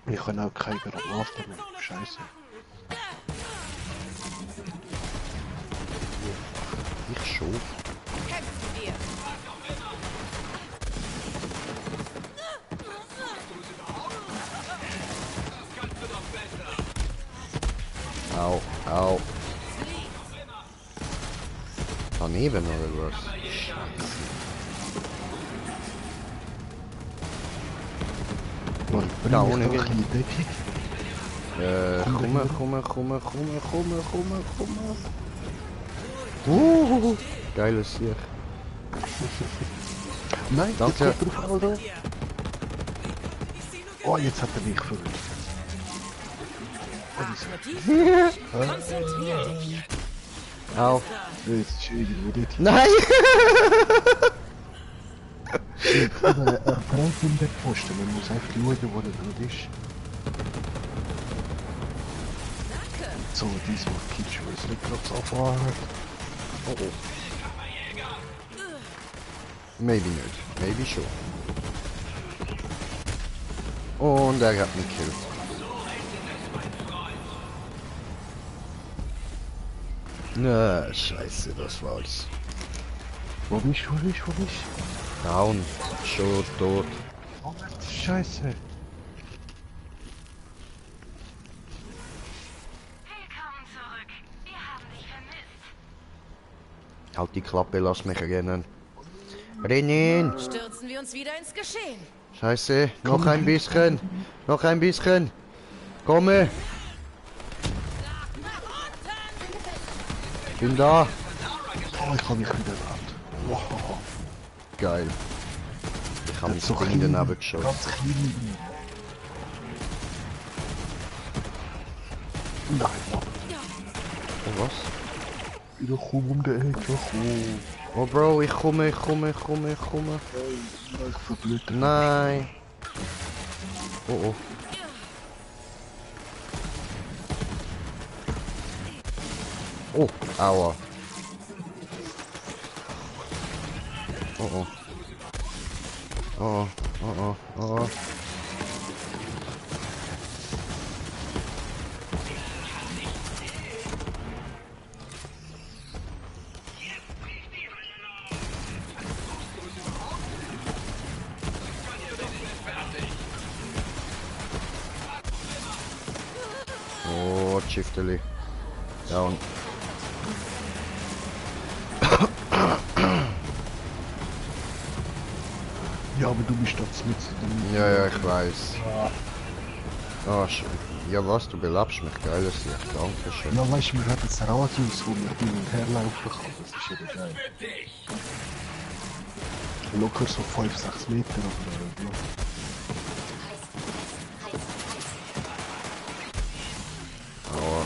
Ich kann auch keine Granaten mehr. Scheiße. Ich schon. Kämpfen wir! Au, au. Daneben oder was? Mann, Da bring ohne mich doch Geld. in die Decke. Komm. Geiles Sieg. Nein, Danke. jetzt kommt drauf, Alter. Oh, jetzt hat er mich verrückt. Konzentrier dich. Au. Jetzt ist irgendwo dort. Nein! Er brennt in der Posten, man muss einfach schauen, wo er gerade ist. So, diesmal Kitsch, weil es nicht gerade so abfahren. Oh oh. Maybe nicht. Maybe schon. Und er hat mich gekillt. Na, scheiße, das war's. Wo bist du, wo bist du, wo bist du? Down. Schon tot. Oh, Scheiße. Willkommen zurück. Wir haben dich vermisst. Halt die Klappe, lass mich rennen. Rennen! Stürzen wir uns wieder ins Geschehen. Scheiße, noch ein bisschen. Noch ein bisschen. Komme. Bin da. Oh, ich hab mich wieder gehabt. Wow. Geil. Ich habe mich So so in den klein, Nebel geschossen. ganz klein. Nein, Mann. Oh, was? Wieder komm um die Ecke, komm. Oh, Bro, ich komme. Ich verblüht. Nein. Oh, oh. Oh, aua. Oh, oh. Oh, oh, oh, oh. Oh, Shifteli. Down. Ja, aber du bist jetzt mit. Ja, ja, ich weiß. Ah, schön. Ja, was, du belabst mich, geiles Licht, danke schön. Ja, weißt du, wir haben jetzt Radius, wo man hin und her laufen kann. Das ist ja geil. Locker so 5-6 Meter, aber ja. Aua.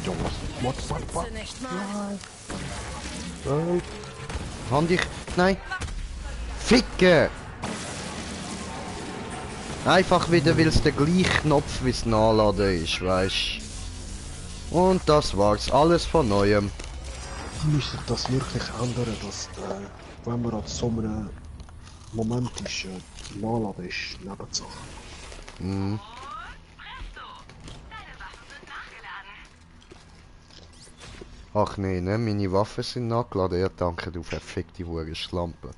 Jungs, what? Nicht mal. Hand ich. Nein. Ficke! Einfach wieder, weil es der gleiche Knopf wie es Nachladen ist, weißt. Und das war's. Alles von neuem. Müsste sich das wirklich ändern, dass, wenn man an so einem Moment ist, Nachladen ist Nebensache. Hm. Presto! Deine Waffen sind nachgeladen. Ach nee, ne? Meine Waffen sind nachgeladen. Ja, danke, du verfickte Hure Schlampe.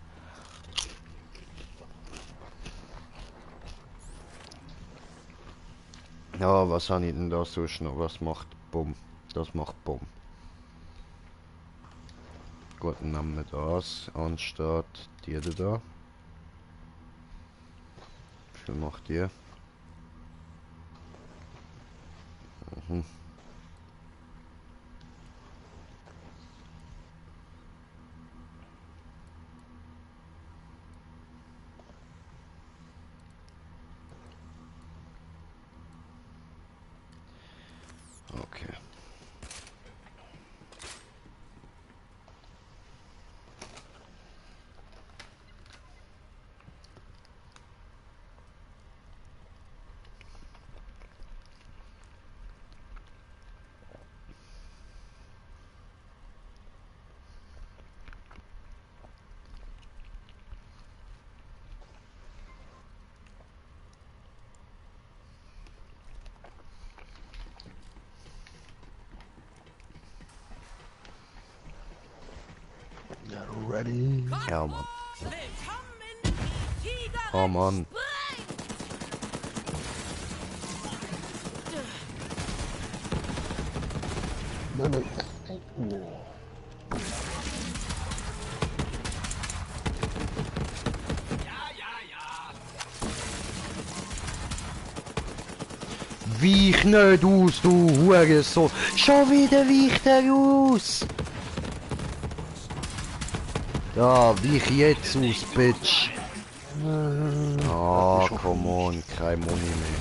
Ja, was habe ich denn da sonst noch? Was macht Bumm? Das macht Bumm. Gut, dann nehmen wir das anstatt die da. Wie viel macht die? Mhm. Okay. Ja, ready? Ja, Mann. Willkommen in die Tiger. Oh, Mann. Nein, nein. Oh. Weich nicht aus, du Hurensohn! Schon wieder weicht er aus! Ja, weich jetzt aus, Bitch! Ah, come on, kein Money mehr.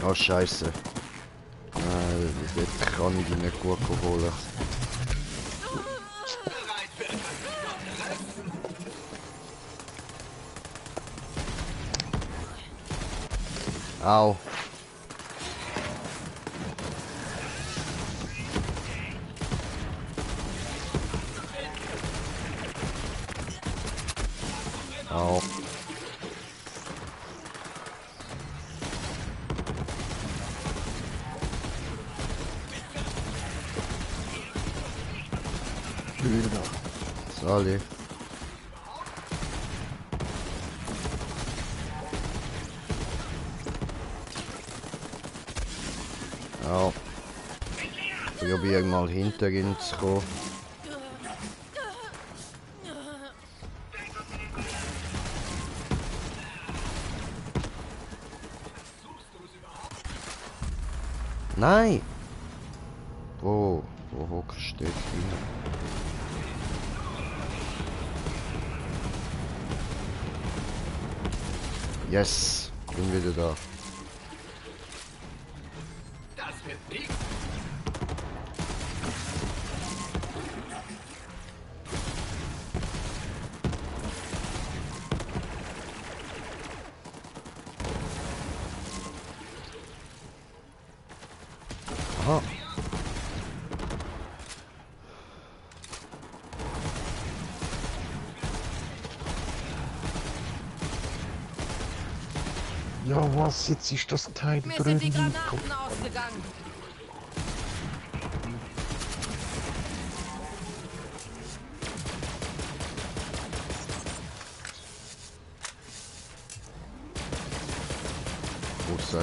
Oh, Scheiße. Dort kann ich die nicht gut holen. Au. Au. Sorry. Au. Probier mal hinter ihn zu kommen. Nein! Wo hockst du jetzt hin? Yes! Bin wieder da. Das wird nicht. Aha. Ja, was? Jetzt ist das Teil Mir drin. sind die Granaten ausgegangen.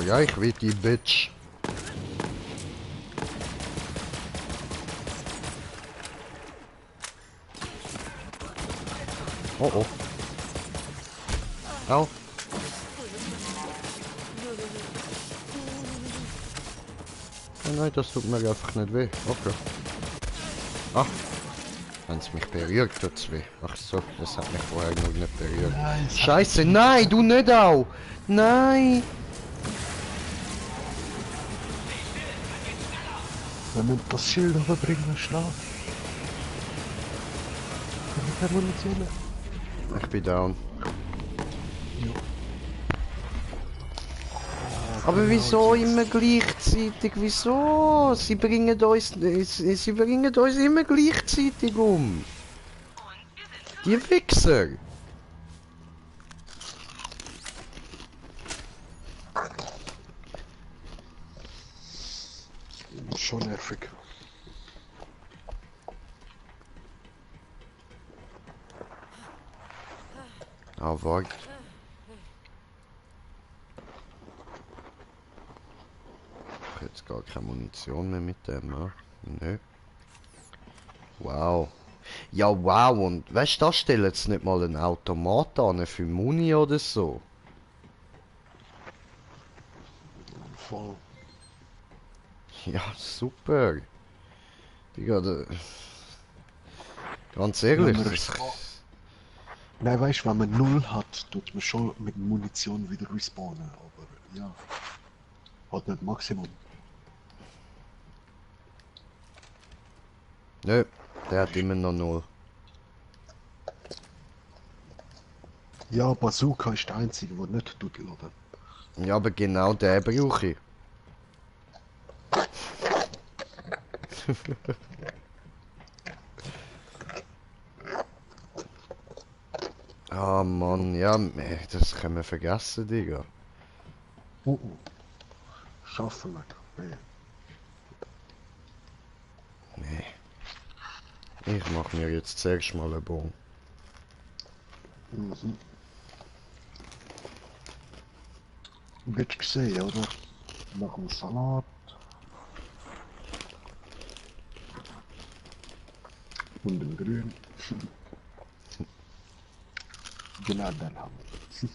Ja, ich will die Bitch. Oh oh. Au. Oh nein, das tut mir einfach nicht weh. Okay. Ah. Wenn es mich berührt, tut's weh. Ach so, das hat mich vorher noch nicht berührt. Nein, Scheiße, nein, du nicht auch. Nein. Wir müssen das Schild überbringen, schnell. Keine Munition. Ich bin down. Aber wieso immer gleichzeitig? Wieso? Sie bringen uns immer gleichzeitig um. Die Wichser. Schon nervig. Ah, warte. Ich habe jetzt gar keine Munition mehr mit dem, ne? Nö. Wow. Ja, wow. Und weißt du, da stellen jetzt nicht mal einen Automat an für Muni oder so. Voll. Ja, super. Digga, ganz Wenn ehrlich. man Nein, weißt du, wenn man 0 hat, tut man schon mit Munition wieder respawnen, aber ja. Hat nicht Maximum. Nö, der hat immer noch 0. Ja, Bazooka ist der einzige, der nicht tut laden. Ja, aber genau den brauche ich. Ah Mann, ja, das können wir vergessen, Digga. Schaffen wir. Nee. Nee. Ich mach mir jetzt zuerst mal einen Bon. Mhm. Wird gesehen, oder? Nach dem Salat. Und dem Grün. Genau, dann haben wir.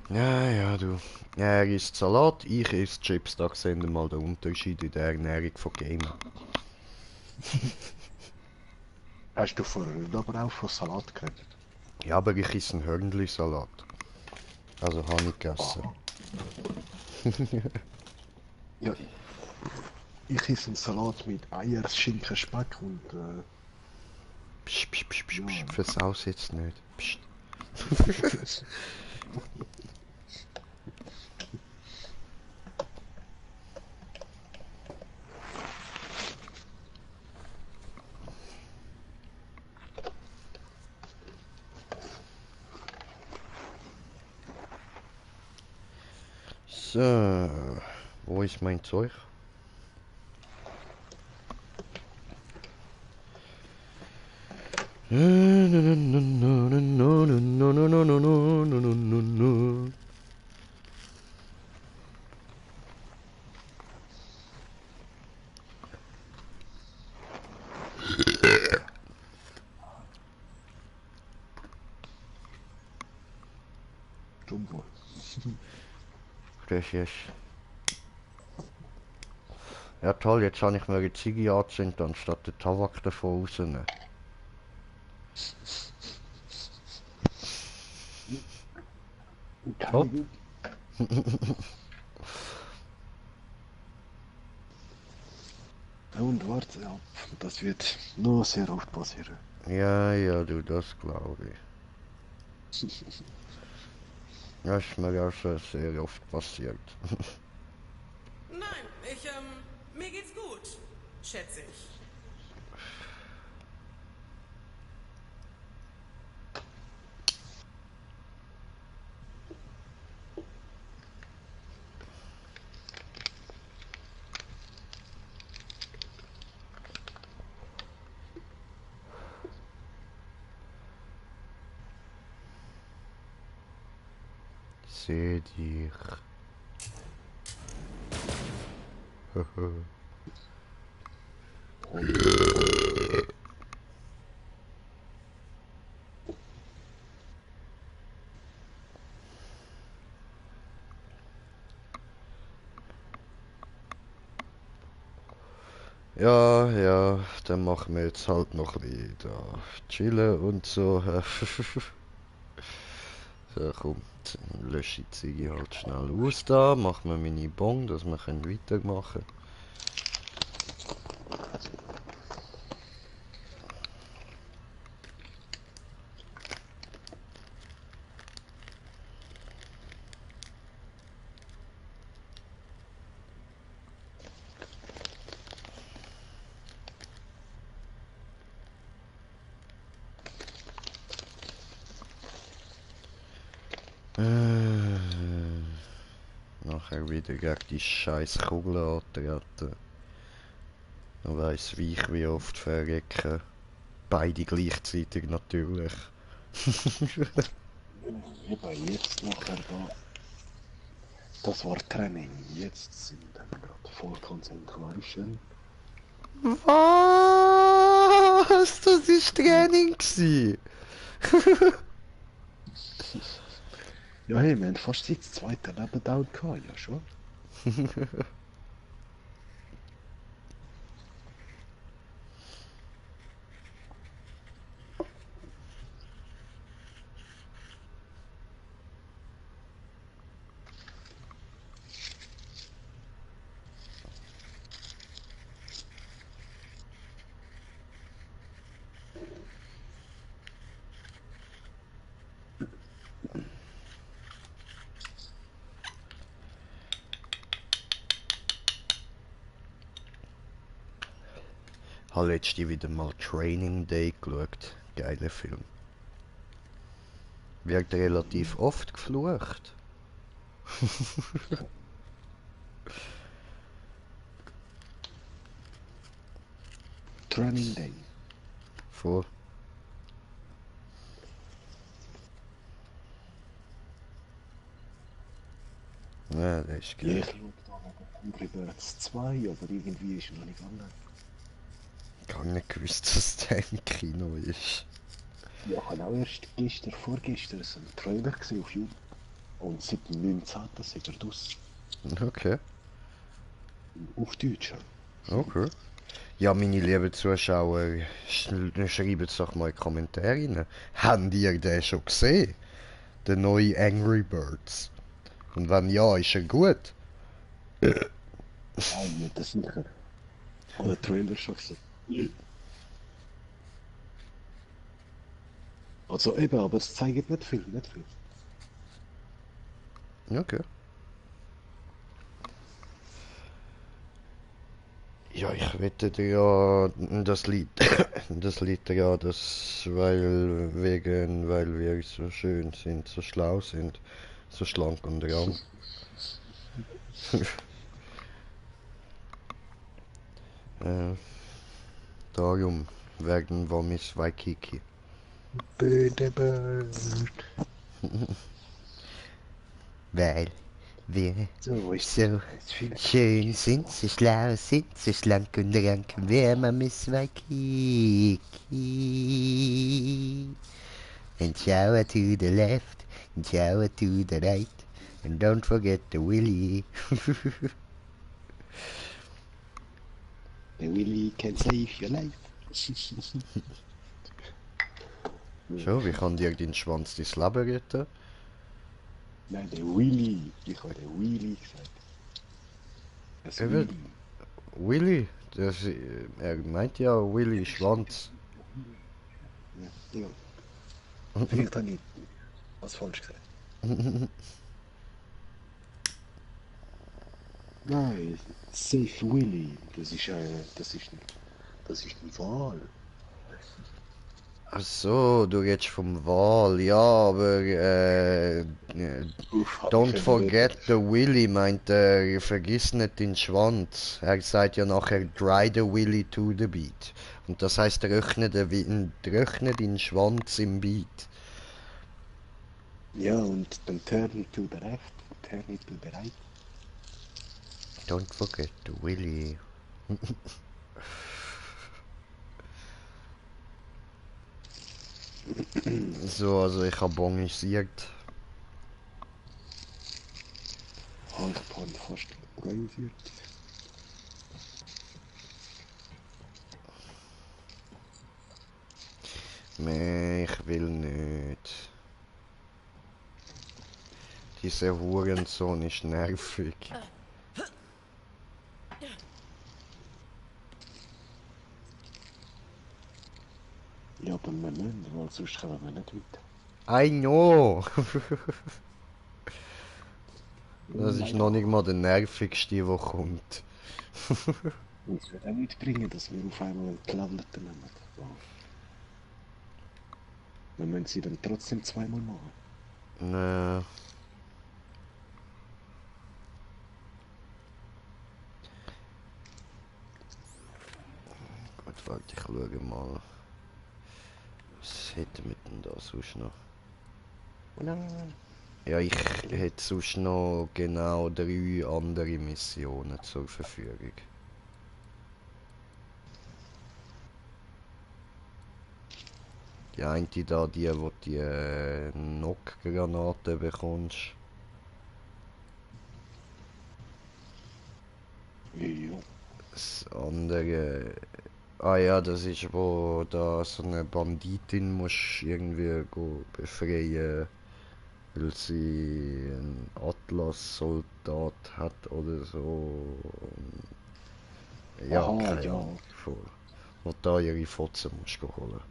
Ja, ja, du. Er isst Salat, ich esse Chips. Da sehen wir mal den Unterschied in der Ernährung von Gamer. Hast du vorhin aber auch von Salat geredet? Ja, aber ich esse einen Hörnli-Salat. Also habe ich gegessen. Ja, ich esse einen Salat mit Eier, Schinken, Speck und Psch, psch, psch, psch, psch. Versaus jetzt nicht. Psst. So, wo ist mein Zeug? dumm wohl. Das ist... Ja toll, jetzt habe ich mir eine Ziege angezündet, anstatt den Tabak davon rauszunehmen. Keine Hopp. Gut. Und warte ab, das wird nur sehr oft passieren. Ja, ja, du, das glaube ich. Das ist mir auch schon sehr oft passiert. Nein, mir geht's gut, schätze ich. Seh dich. Ja, ja, dann machen wir jetzt halt noch ein bisschen da chillen und so. So, komm, dann lösche ich die Ziege halt schnell aus da, machen wir meine Bon, dass wir weitermachen können. Nachher wieder gegen die scheiß Kugel antreten. Man weiss wie ich wie oft verrecken. Beide gleichzeitig natürlich. Eben jetzt nachher da. Das war Training. Jetzt sind wir gerade voll Concentration. Was? Das ist Training gsi. Ja, hey, wir haben fast jetzt das zweite Level down gehabt, ja schon. Habe letztens wieder mal Training Day geschaut. Geiler Film. Wird relativ oft geflucht. Training Day. Voll. Ja, das ist Ja, geil. ich schaue da wegen Angry Birds 2, aber irgendwie ist er noch nicht online. Ich habe nicht gewusst, dass der im Kino ist. Ja, ich habe auch erst gestern, vorgestern so einen Trailer gesehen auf YouTube. Und seit dem 19. ist er draus. Okay, Auf Deutsch. okay. Ja, meine lieben Zuschauer, schreibt es doch mal in die Kommentare rein. Habt ihr den schon gesehen? Den neuen Angry Birds? Und wenn ja, ist er gut? Nein, nicht das sicher. Ich habe den Trailer schon gesehen. Also eben, aber es zeigt nicht viel, nicht viel. Okay. Ja, ich wette dir ja, das Lied, das Lied ja, das, weil wir so schön sind, so schlau sind, so schlank und rank. Darum werden wir Miss Waikiki. Weil wir So, ist so schön sind, so schlau sind, so schlank und rank, wären wir Miss Waikiki. And shower to the left, and shower to the right, and don't forget the willy. The Willy can save your life. Schon, wie kann dir dein Schwanz dein Leben retten? Nein, der Willy. Ich habe den Willy gesagt. Das Eben. Willy. Willy? Das, er meint ja Willy Schwanz. Ja, Digga. Vielleicht habe ich was falsch gesagt. Nein, Save Willy. Das ist ein Wal. Ach so, du redest vom Wal, ja, aber don't forget the Willy, meint er, vergiss nicht den Schwanz. Er sagt ja nachher, dry the Willy to the beat. Und das heißt, rechne den Schwanz im Beat. Ja, und dann turn to the left, turn to the right. Don't forget the Willy. So, also ich habe bongisiert. Halbpond fast organisiert. Nee, ich will nicht. Dieser Hurensohn ist nervig. Ja, aber wir müssen, weil sonst kommen wir nicht weiter. I know! Das ist noch nicht mal der nervigste, der kommt. Und es wird auch nicht bringen, dass wir auf einmal die Landete nehmen. So. Wir müssen sie dann trotzdem zweimal machen. Nee. Gut, warte, ich schaue mal. Was hätten wir denn da sonst noch? Ja, ich hätte sonst noch genau 3 andere Missionen zur Verfügung. Die eine da, die, wo die Knock-Granate bekommst. Ja. Das andere... Ah ja, das ist, wo da so eine Banditin musst irgendwie go befreien, weil sie einen Atlas-Soldat hat oder so. Ja, Aha, keine ja. Ahnung. Voll. Und da ihre Fotzen musst du holen.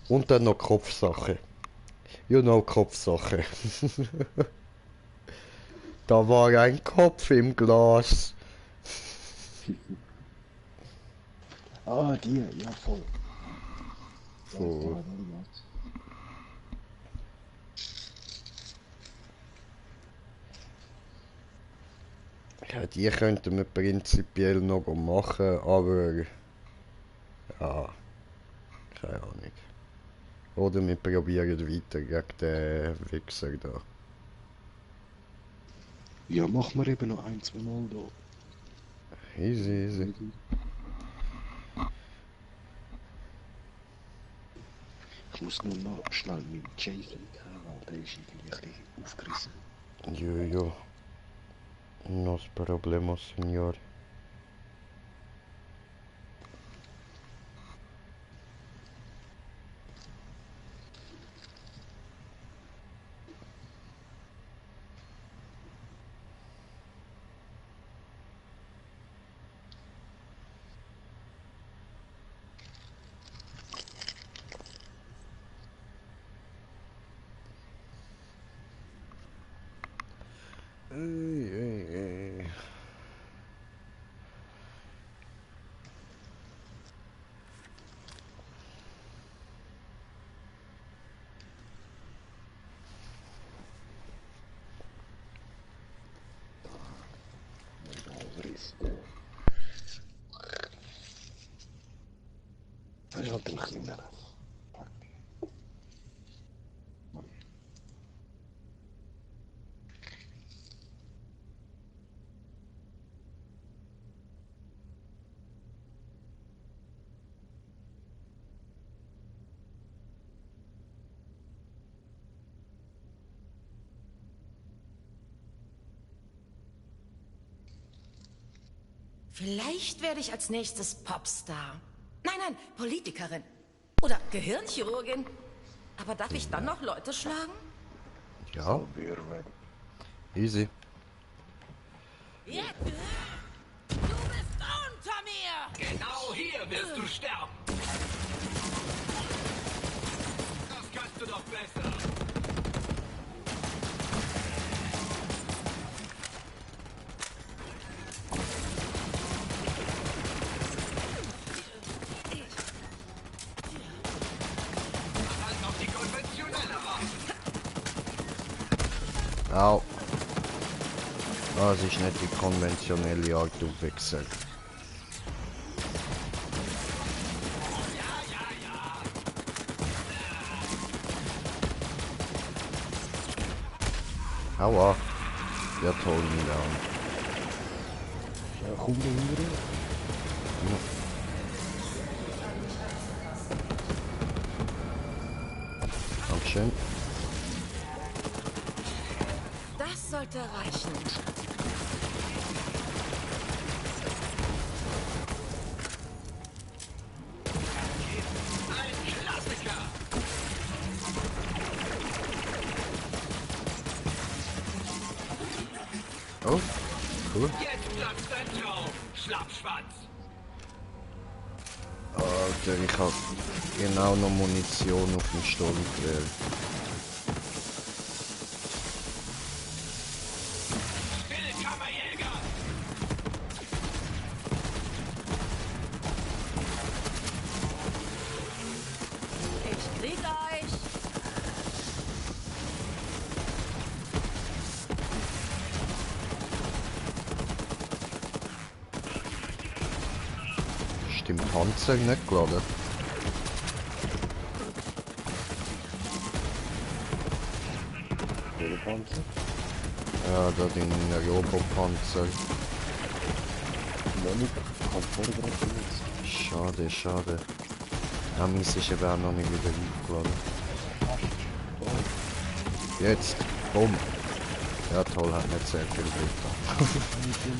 Und dann noch Kopfsache. You know, Kopfsache. Da war ein Kopf im Glas. Ah, die, ja voll. Voll. Ja, die könnten wir prinzipiell noch machen, aber... Ja, keine Ahnung. Oder wir probieren weiter gegen den Wichser da. Ja, machen wir eben noch ein, zwei Mal da. Easy, easy. Ich muss nur noch schnell mit Jason haben, weil der ist irgendwie ein bisschen aufgerissen. Jo. Nos problemos, señor. Ey. Das ist halt ein kleiner. Vielleicht werde ich als nächstes Popstar. Nein, Politikerin. Oder Gehirnchirurgin. Aber darf ich dann noch Leute schlagen? Ja, easy. Jetzt! Du bist unter mir! Genau hier wirst du sterben. Das kannst du doch besser. Halt auf die konventionelle Art. Au. Das ist nicht die konventionelle Art, du Wichser. Aua. Der told me down. Ja, komm da hinten. Dankeschön. Das sollte reichen. Ein Klassiker. Oh, cool. Jetzt platzt dein Traum, Schlappschwanz. Alter, ich hab genau noch Munition auf dem Sturmgewehr. Wildkammerjäger. Ich krieg euch. Ist im Panzer nicht geladen? Panzer. Ja, da den Robopanzer. Noch nicht. Kommt vorher gerade benutzt. Schade. Ja, meins ist eben auch noch nicht wieder aufgeladen. Jetzt, bumm. Ja toll, hat nicht sehr viel wehgetan.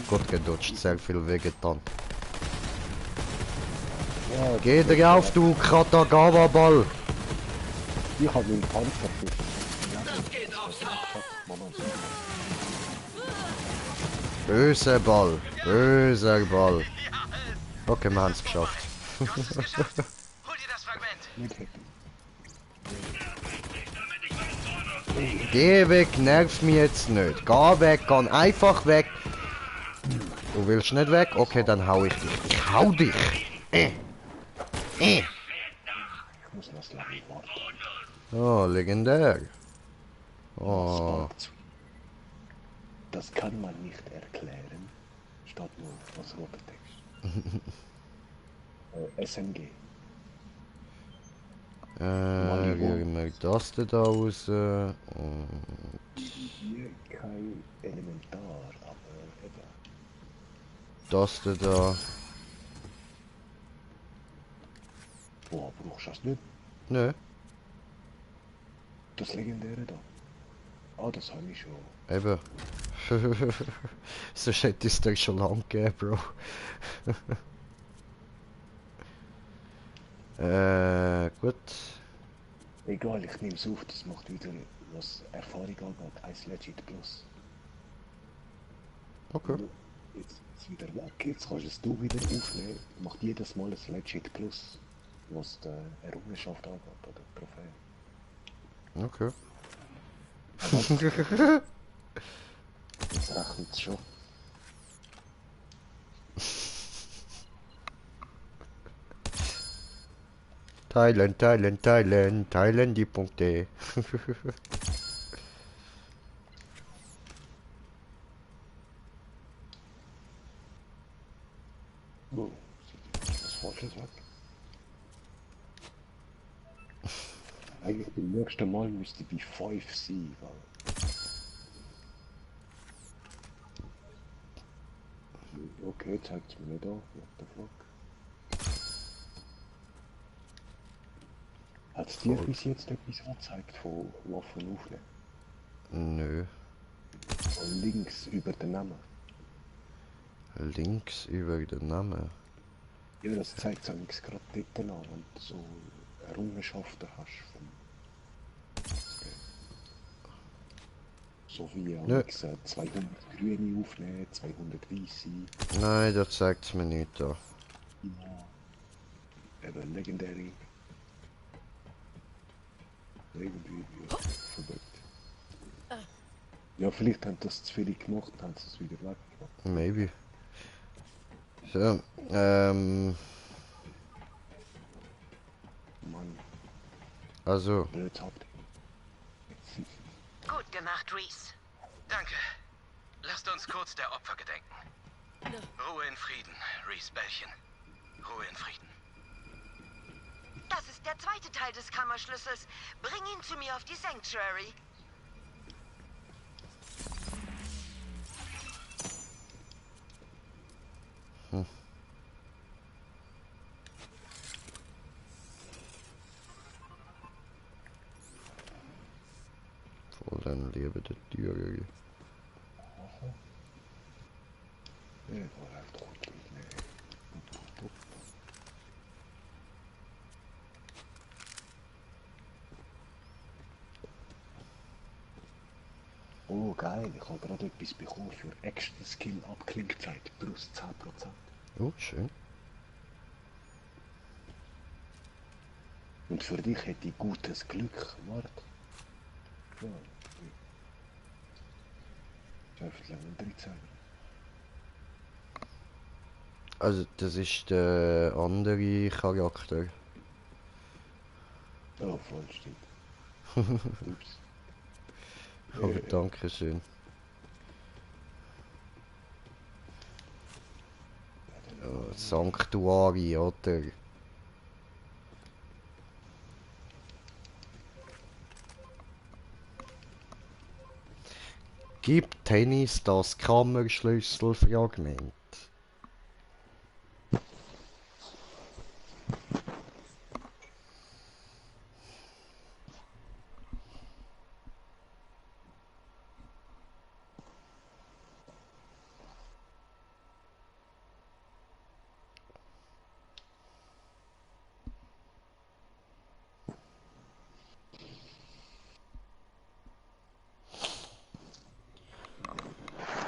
Gott gedodged, sehr viel wehgetan. Ja, Geh drauf, du Katagawa-Ball! ich hab meinen Panzer für. Das geht aufs Haus. Moment. Böser Böser Ball. Okay, wir haben es geschafft. Du hast es geschafft. Hol dir das Fragment. Nicht hacken. Geh weg, nerv mich jetzt nicht. Geh weg, geh einfach weg. Du willst nicht weg? Okay, dann hau ich dich. Ich hau dich! Ich muss noch lange warten. Oh, legendär. Oh, Das kann man nicht erklären. Steht nur als roter Text. SMG. Rühren wir das da raus. Und Hier kein Elementar, aber eben. das da. Boah, brauchst du das nicht? Nö, Das Legendäre da. Ah, das habe ich schon. eben. Sonst hätte es dir schon lang gegeben, Bro. Gut. Egal, ich nehme es auf, das macht wieder, was Erfahrung angeht, 1 Legit Plus. Okay. Jetzt ist wieder weg, jetzt kannst du es wieder aufnehmen. Macht jedes Mal ein Legit Plus, was die Errungenschaft angeht, oder Trophäe. Okay. Jetzt rechnet es schon. Teilen die Punkte. Oh, was Falsches weg. Eigentlich beim nächsten Mal müsste ich bei 5 sein, weil... Okay, zeigt es mir nicht an, what the fuck. Hat es dir bis jetzt etwas angezeigt von Waffen aufnehmen? Nö. Und links über den Namen. Links über den Namen. Ja, das zeigt es eigentlich gerade dort an, wenn du so Errungenschaften hast vom... So wie Nö. 200 Grüne aufnehmen, 200 Weiße. Nein, das zeigt es mir nicht an. Ja. Eben legendäre. Irgendwie ja, verbockt. Ja, vielleicht haben das zu viele gemacht, haben sie es wieder weggemacht. Maybe. So, Mann, also, blöd habt. Gut gemacht, Reese. Danke. Lasst uns kurz der Opfer gedenken. Ruhe in Frieden, Reese Bällchen. Ruhe in Frieden. Das ist der zweite Teil des Kammerschlüssels. Bring ihn zu mir auf die Sanctuary. voll dein Leben der Türe. Ja, war halt gut mitnehmen. Oh geil, ich habe gerade etwas bekommen für extra Skill Abklingzeit, plus 10%. Oh, schön. Und für dich hätte ich gutes Glück. Warte. Ja. Dürfte Level 13. Also, das ist der andere Charakter. Oh, voll stimmt. Ups. Aber danke schön. Ja, Sanctuari, oder? Gibt Tennis das Kammerschlüsselfragment?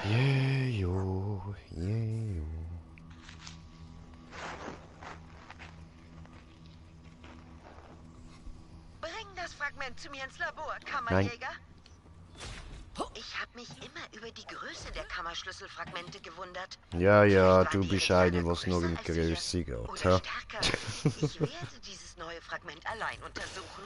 Jejo, jejo. Bring das Fragment zu mir ins Labor, Kammerjäger. Ich habe mich immer über die Größe der Kammerschlüsselfragmente gewundert. Ja, ja, Vielleicht du waren die bist in eine, kleiner was nur in größer als wir. Größe geht. Oder Ja? stärker. Ich werde dieses neue Fragment allein untersuchen.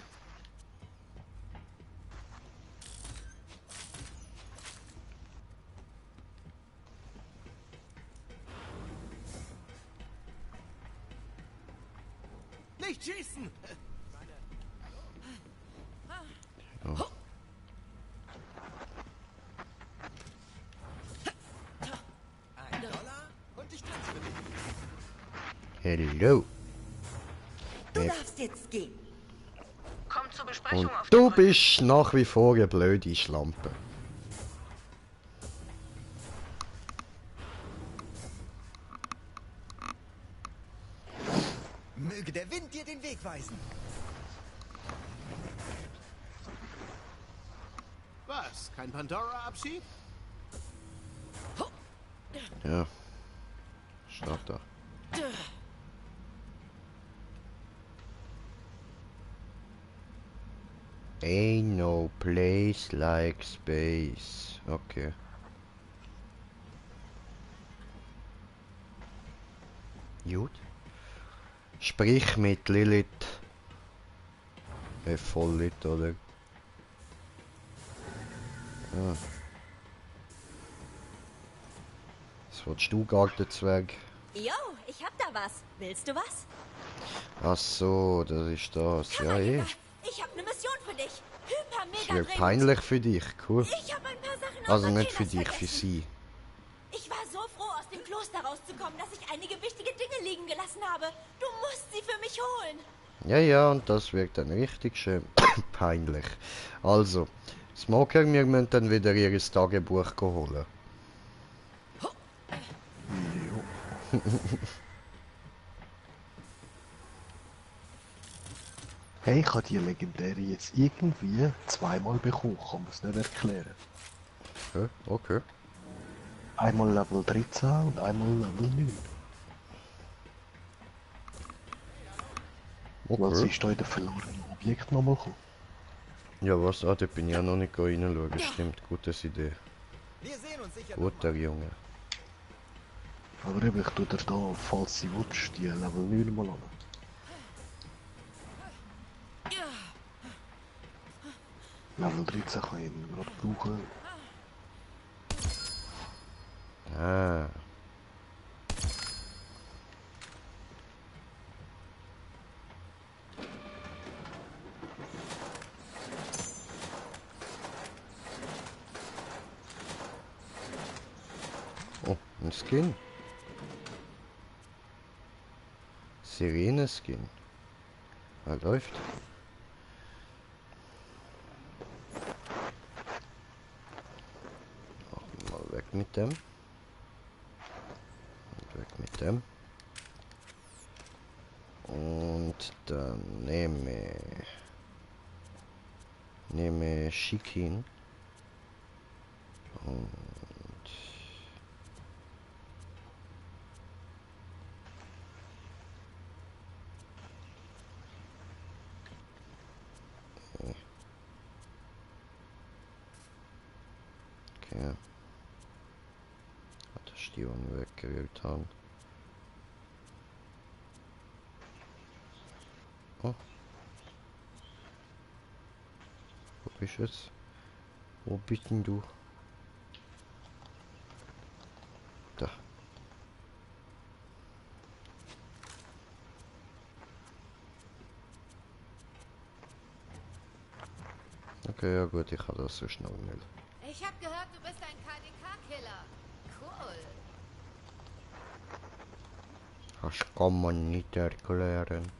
Nicht schießen! Oh. $1 und ich tanze für dich. Hello. Du darfst jetzt gehen. Komm zur Besprechung Und auf du die Brücke. bist nach wie vor eine blöde Schlampe. Möge der Wind dir den Weg weisen. Was? Kein Pandora-Abschied? Ja. Schaut da. Ain't no place like space. Okay. Gut. Sprich mit Lilith. Vollit, oder? Ah. Was willst du, Gartenzwerg? Jo, ich hab da was. Willst du was? Ach so, das ist das. Ja, eh. Ich hab ne Mission für dich. Hyper Das mega wird dringend. peinlich für dich, cool. Ich hab ein paar Sachen Also aus nicht für Athenas dich, für vergessen. sie. Ich war so froh, aus dem Kloster rauszukommen, dass ich einige wichtige Dinge liegen gelassen habe. Du musst sie für mich holen. Ja, ja, und das wird dann richtig schön peinlich. Also, Smoker, wir müssen dann wieder ihr Tagebuch holen. Hey, ich habe die legendäre jetzt irgendwie zweimal bekommen, kann man es nicht erklären. Okay, okay. Einmal Level 13 und einmal Level 9. Weil sie ist da in der verlorenen Objekt nochmal gekommen. Ja, was? Ah, da bin ich ja noch nicht reinschauen. Stimmt, gute Idee. Wir sehen uns sicher. Guter Junge. Aber eben, ich tue dir da, falls sie wünscht, die Level 9 mal an. Level 13 kann ich ihn gerade brauchen. Ah. Oh, ein Skin. Sirene-Skin. Er läuft. Mal weg mit dem. Und weg mit dem. Und dann nehme Shikin. Und okay. Hat der Stirn weggewählt haben. Oh. Wo bist du jetzt? Wo bist denn du? Da. Okay, ja gut, ich habe das so schnell nicht. Ich hab gehört, du bist ein KDK-Killer. Cool. Das kann man nicht erklären.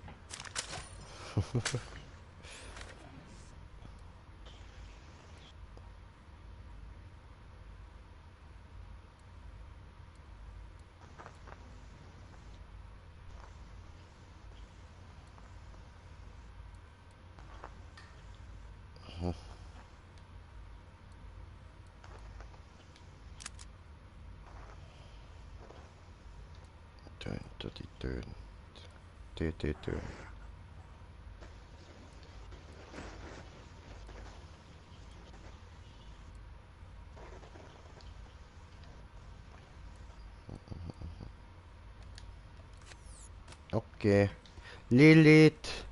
Die tönt. Die tönt. Okay. Lilith.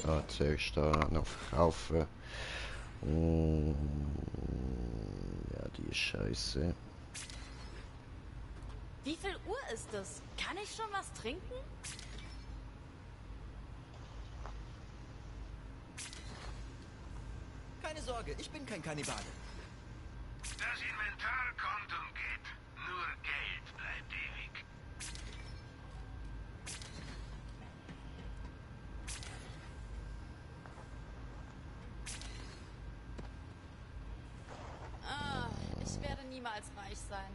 Ah, zuerst da noch verkaufen. Ja, die ist scheiße. Wie viel Uhr ist es? Kann ich schon was trinken? Keine Sorge, ich bin kein Kannibale. Das Inventar kommt und geht. Nur Geld bleibt ewig. Ich werde niemals reich sein.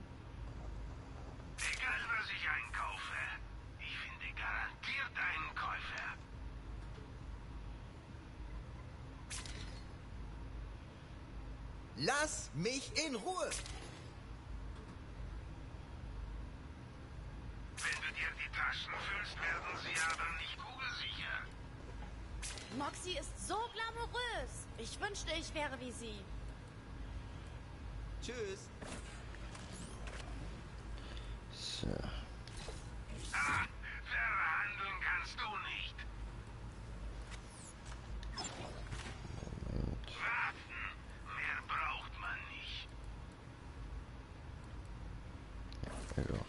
Egal, was ich einkaufe, ich finde garantiert einen Käufer. Lass mich in Ruhe! Wenn du dir die Taschen füllst, werden sie aber nicht kugelsicher. Moxie ist so glamourös. Ich wünschte, ich wäre wie sie. Tschüss. So. Ah, verhandeln kannst du nicht. Warten, mehr braucht man nicht. Ja.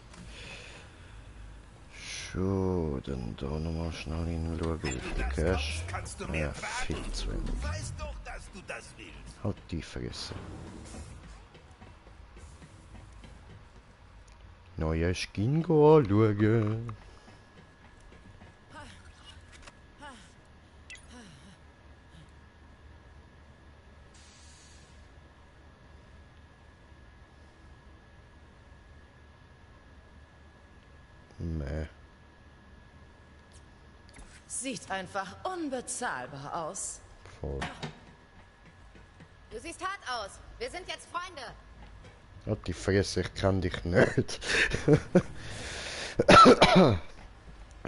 So, dann da nochmal schnell hinschauen, wie viel Cash. Ja, viel zu wenig. Du weißt doch, dass du das willst. Halt die Fresse. Neue Skin anschauen. Nee. Sieht einfach unbezahlbar aus. Voll. Du siehst hart aus. Wir sind jetzt Freunde. Halt die Fresse, ich kann dich nicht.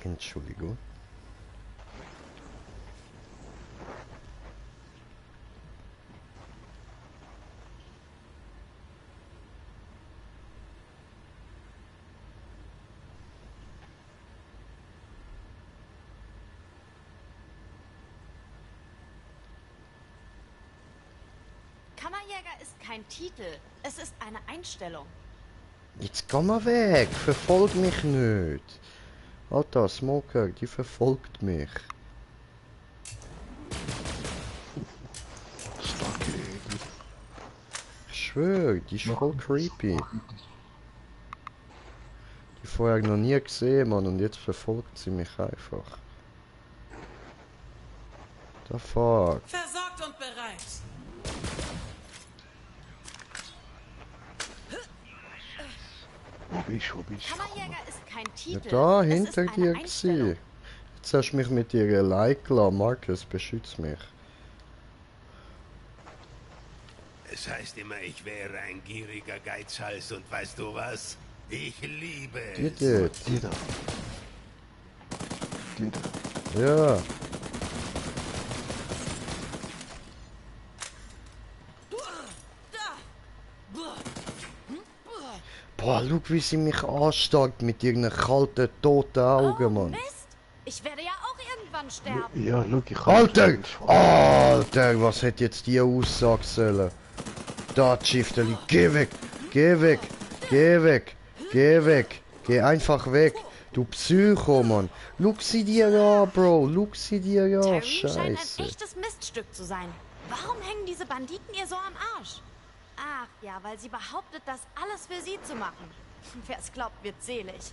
Entschuldigung. Kammerjäger ist kein Titel. Es ist eine Einstellung. Jetzt geh mal weg, verfolg mich nicht. Alter, Smoker, die verfolgt mich. Ich schwöre, die ist voll creepy. Die vorher noch nie gesehen, Mann, und jetzt verfolgt sie mich einfach. The fuck? Versorgt und bereit. Wo bist du? Kammerjäger ist kein Ja, Titel. da, Es hinter ist dir eine Einstellung. gsi. Jetzt hast du mich mit dir Like gelassen. Markus, beschütz mich. Es heißt immer, ich wäre ein gieriger Geizhals und weißt du was? Ich liebe Die es. dort. Die da. Die da. Ja. Boah, schau, wie sie mich anstarrt mit ihren kalten, toten Augen, Oh, Mann. Mist. Ich werde ja auch irgendwann sterben. Ja, schau, ich kann Alter! nicht schwach. Alter, was hätte jetzt die Aussage sollen? Da, Schifteli, geh weg! Geh weg! Geh weg! Geh weg! Geh einfach weg! Du Psycho, Mann! Schau sie dir an, Bro! Schau sie dir an! Tyreen scheint ein Scheiße! echtes Miststück zu sein. Warum hängen diese Banditen ihr so am Arsch? Ach ja, weil sie behauptet, das alles für sie zu machen. Wer es glaubt, wird selig.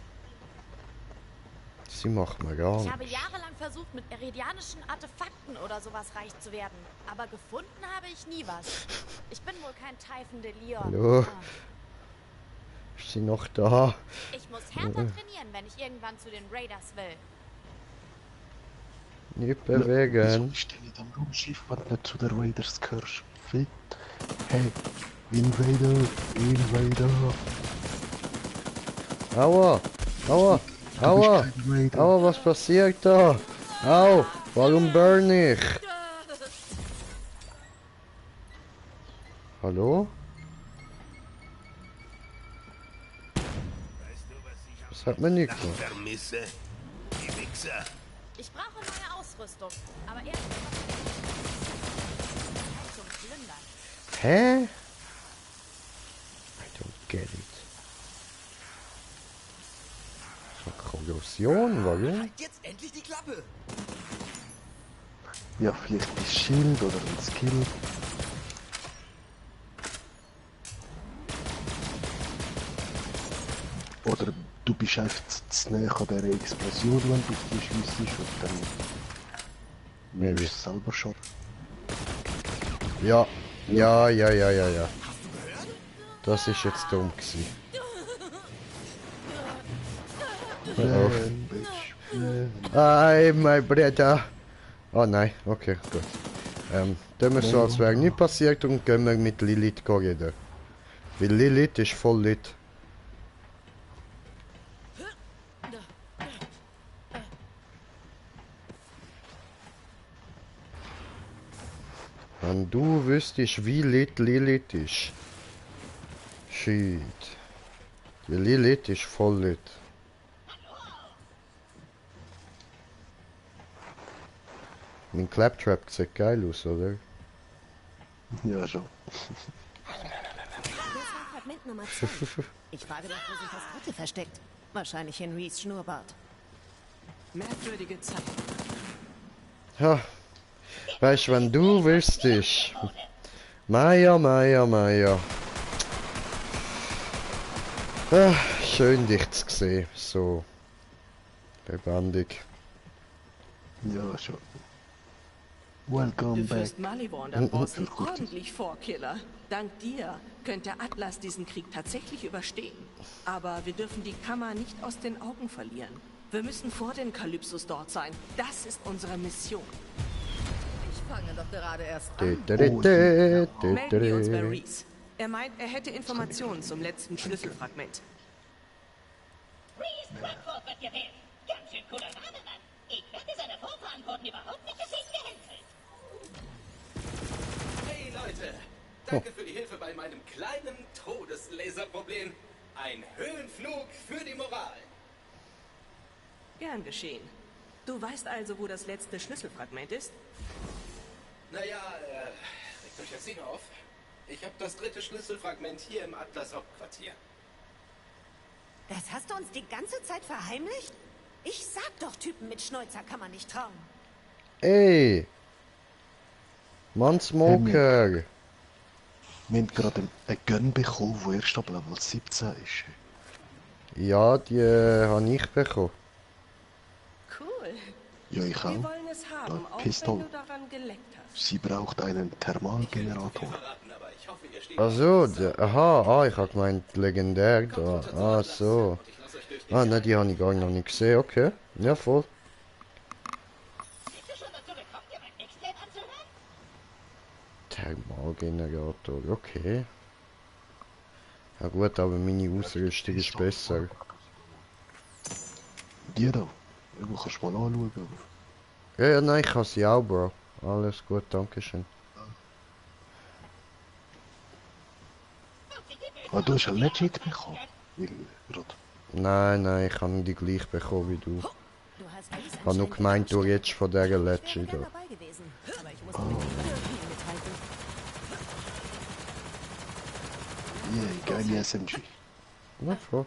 Sie macht mir gar Ich habe nichts. jahrelang versucht, mit meridianischen Artefakten oder sowas reich zu werden. Aber gefunden habe ich nie was. Ich bin wohl kein Typhon de Leon. Hallo? Ah. Ist sie noch da? Ich muss härter trainieren, wenn ich irgendwann zu den Raiders will. Nicht Wieso bewegen. bist du nicht am Raumschiff, wenn du nicht zu den Raiders gehörst? Fit. Hey, Invader, Invader. Aua! Aua! Aua! Aua, was passiert da? Au! Warum burn ich? Hallo? Weißt du, was ich Das hat man nicht lang gemacht. vermisse? Die Wichser. Ich brauche neue Ausrüstung, aber erst zum Plündern. Hä? I don't get it. Korrosion, warum? Halt jetzt endlich die Klappe! Ja, vielleicht ein Schild oder ein Skill. Oder du bist einfach zu nahe an dieser Explosion, wenn du auf die schiessest und dann merkst du es selber schon. Ja, ja. Das ist jetzt dumm gewesen. Hi, my brother. Oh nein, okay, gut. Tun wir so, als wäre nichts passiert und gehen wir mit Lilith reden. Weil Lilith ist voll lit. Wenn du wüsstest, wie lit Lilith ist. Shit. Die Lilith ist voll lit. Mein Claptrap sieht geil aus, oder? Ja, schon. Das war Fragment Nummer 2. Ich frage mich, wo sich das dritte versteckt. Wahrscheinlich in Reese Schnurrbart. Merkwürdige Zeit. Ja. Weißt du, wenn du wüsstest. Maya. Ah, schön dich zu sehen. So. Lebendig. Ja, schon. Welcome Du back. führst Maliborn da draußen ordentlich vor, Killer. Dank dir könnte Atlas diesen Krieg tatsächlich überstehen. Aber wir dürfen die Kammer nicht aus den Augen verlieren. Wir müssen vor den Kalypsos dort sein. Das ist unsere Mission. Ich fange doch gerade erst an. Melden wir uns bei Reese. Er meint, er hätte Informationen zum letzten Schlüsselfragment. Reese Crawford wird gewählt. Ganz schön cooler Name, Mann. Ich wette, seine Vorfahren wurden überhaupt nicht deswegen gehänselt. Hey Leute, danke für die Hilfe bei meinem kleinen Todeslaserproblem. Ein Höhenflug für die Moral. Gern geschehen. Du weißt also, wo das letzte Schlüsselfragment ist? Naja, regt euch jetzt nicht auf. Ich habe das dritte Schlüsselfragment hier im Atlas-Hauptquartier. Das hast du uns die ganze Zeit verheimlicht? Ich sag doch, Typen mit Schnäuzer kann man nicht trauen. Ey! Mann Smoker! Wir haben gerade einen Gun bekommen, der erst ab Level 17 ist. Ja, die habe ich bekommen. Cool. Ja, ich Wir auch. wollen es haben, auch Pistol. wenn du daran geleckt hast. Sie braucht einen Thermalgenerator. Also, aha, ich habe gemeint legendär da. Ah, so. Ah, ne, die habe ich gar noch nicht gesehen, okay. Ja, voll. Bist du schon dazu gekommen, dir mein Mixtape anzuhören? Thermalgenerator, okay. Ja gut, aber meine Ausrüstung ist besser. Die da. Du kannst mal anschauen. Ja, nein, ich habe sie auch, Bro. Alles gut, danke schön. Ah, du hast ein Legit bekommen. Nein, ich habe die gleich bekommen wie du. Ich habe nur gemeint, du redest von dieser Legend. Yeah, geile SMG. Ja, voll.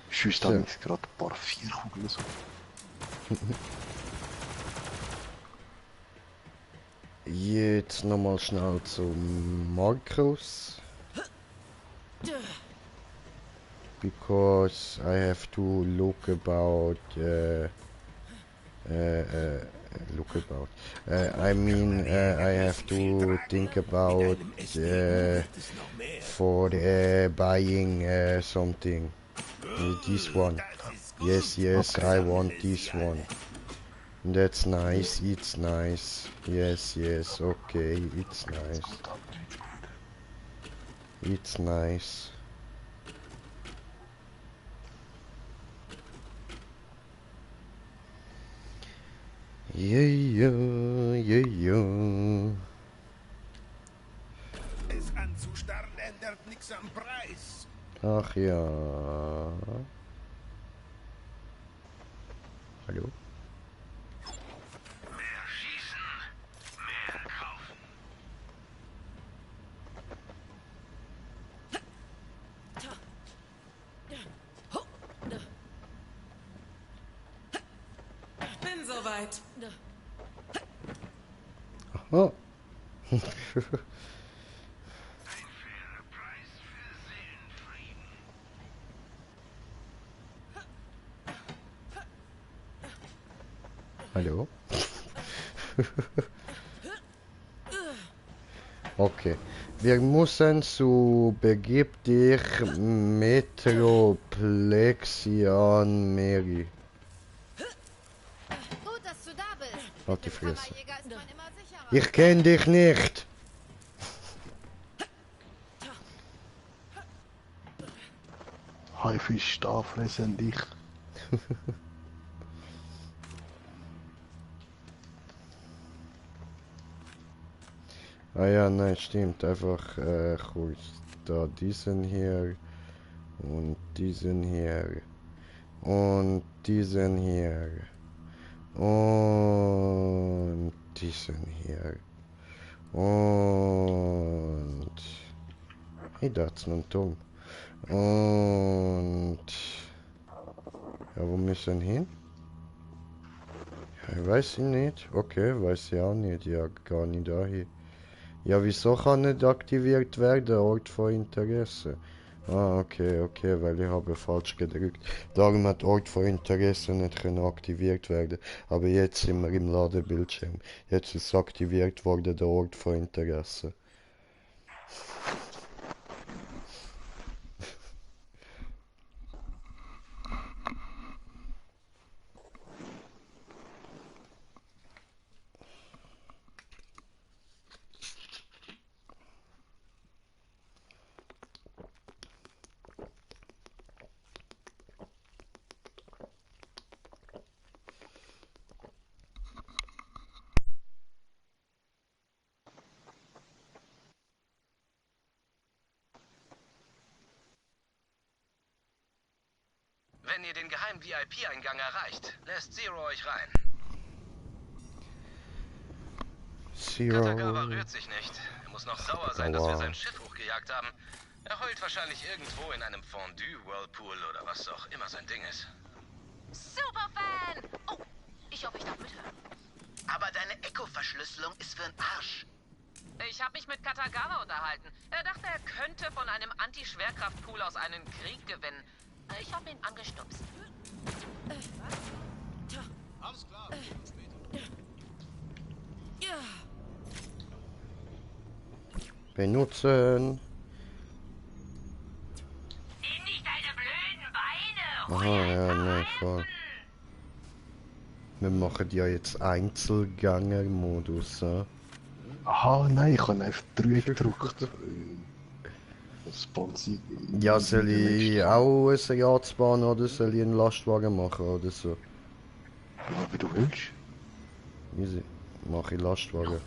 Schießt da nicht gerade ein paar Vierkugeln so. Jetzt nochmal schnell zum Markus. Because I have to look about I mean I have to think about for buying something. This one. Yes, okay. I want this one. That's nice, it's nice. Yes, okay, it's nice. It's nice. Yeah. Es anzustarren ändert nichts am Preis. Ach ja. Hallo? Mehr schießen, mehr kaufen. bin soweit. Aha. Hallo? Okay. Wir müssen zu begib dich Metroplexian Mary. Gut, dass du da bist. Halt die Fresse. Kammerjäger ist man immer sicherer. Ich kenn dich nicht. Haifisch da fressen dich. Ah ja, nein, stimmt. Einfach kurz da diesen hier und diesen hier und diesen hier und diesen hier und hey, da hat's einen Turm und ja, wo müssen hin? Ja, weiß ich nicht. Okay, weiß ich auch nicht. Ja, gar nicht dahin. Ja, wieso kann nicht aktiviert werden, Ort von Interesse? Ah, okay, weil ich habe falsch gedrückt. Darum hat Ort von Interesse nicht können aktiviert werden. Aber jetzt sind wir im Ladebildschirm. Jetzt ist aktiviert worden, der Ort von Interesse. Wenn ihr den geheimen VIP-Eingang erreicht, lässt Zero euch rein. Zero. Katagawa rührt sich nicht. Er muss noch sauer sein, dass wir sein Schiff hochgejagt haben. Er heult wahrscheinlich irgendwo in einem Fondue-Whirlpool oder was auch immer sein Ding ist. Superfan! Oh, ich hoffe, ich darf mithören. Aber deine Echo-Verschlüsselung ist für'n Arsch. Ich habe mich mit Katagawa unterhalten. Er dachte, er könnte von einem Anti-Schwerkraft-Pool aus einen Krieg gewinnen. Ich habe ihn angestupst. Alles klar, später. Benutzen. Nimm nicht deine blöden Beine. Aha, ja, nein, voll. Wir machen ja jetzt Einzelgänger-Modus. Aha, nein, ich habe einfach 3 gedrückt. Sponsor. Ja, soll ich auch ein Ratsbahn oder soll ich einen Lastwagen machen oder so? Ja, wie du willst. Easy. Mach ich Lastwagen.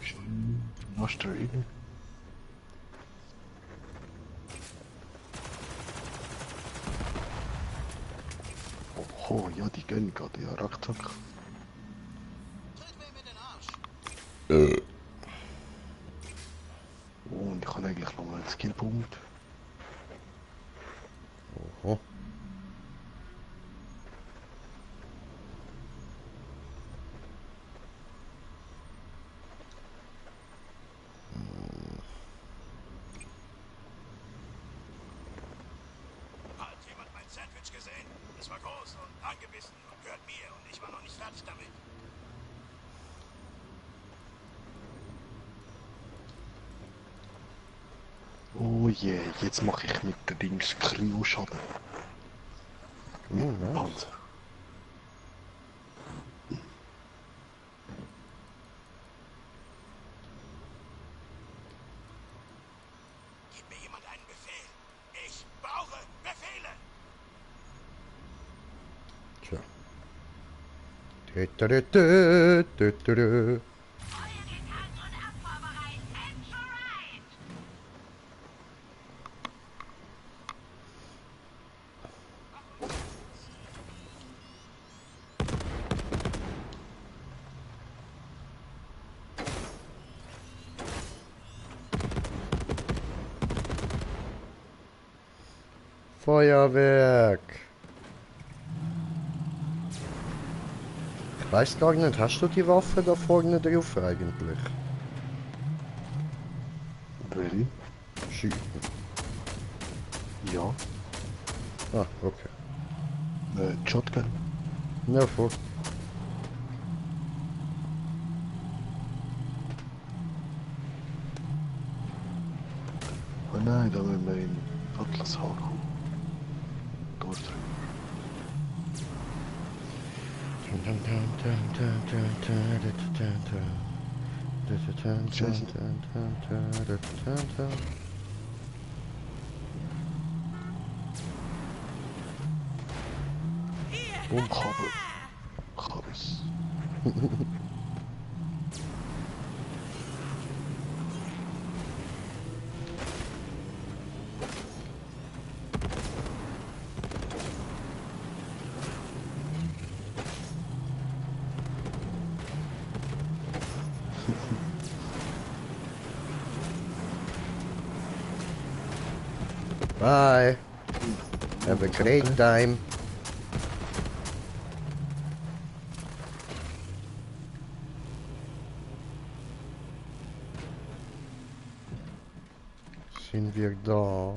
Lastwagen. Oh, ja, die gehen gerade, ja, Rucksack. Oh, und ich habe eigentlich nochmal einen Skillpunkt. Oho. Hat jemand mein Sandwich gesehen? Es war groß und angebissen und gehört mir und ich war noch nicht fertig damit. Oh je, jetzt mache ich mit der Dings Kryo-Schaden. Nice. Panzer. Gib mir jemand einen Befehl. Ich brauche Befehle. Tja. Tü-tü-tü-tü-tü-tü. Feuerwerk! Ich Weiß gar nicht, hast du die Waffe da vorne drauf eigentlich? Welche? Schießen. Ja. Ah, okay. Shotgun. Ja, voll. Oh nein, da müssen wir in Atlas kommen. Dort drüben. Kabel. Kabels. Bye. Have a great time. Sind wir da?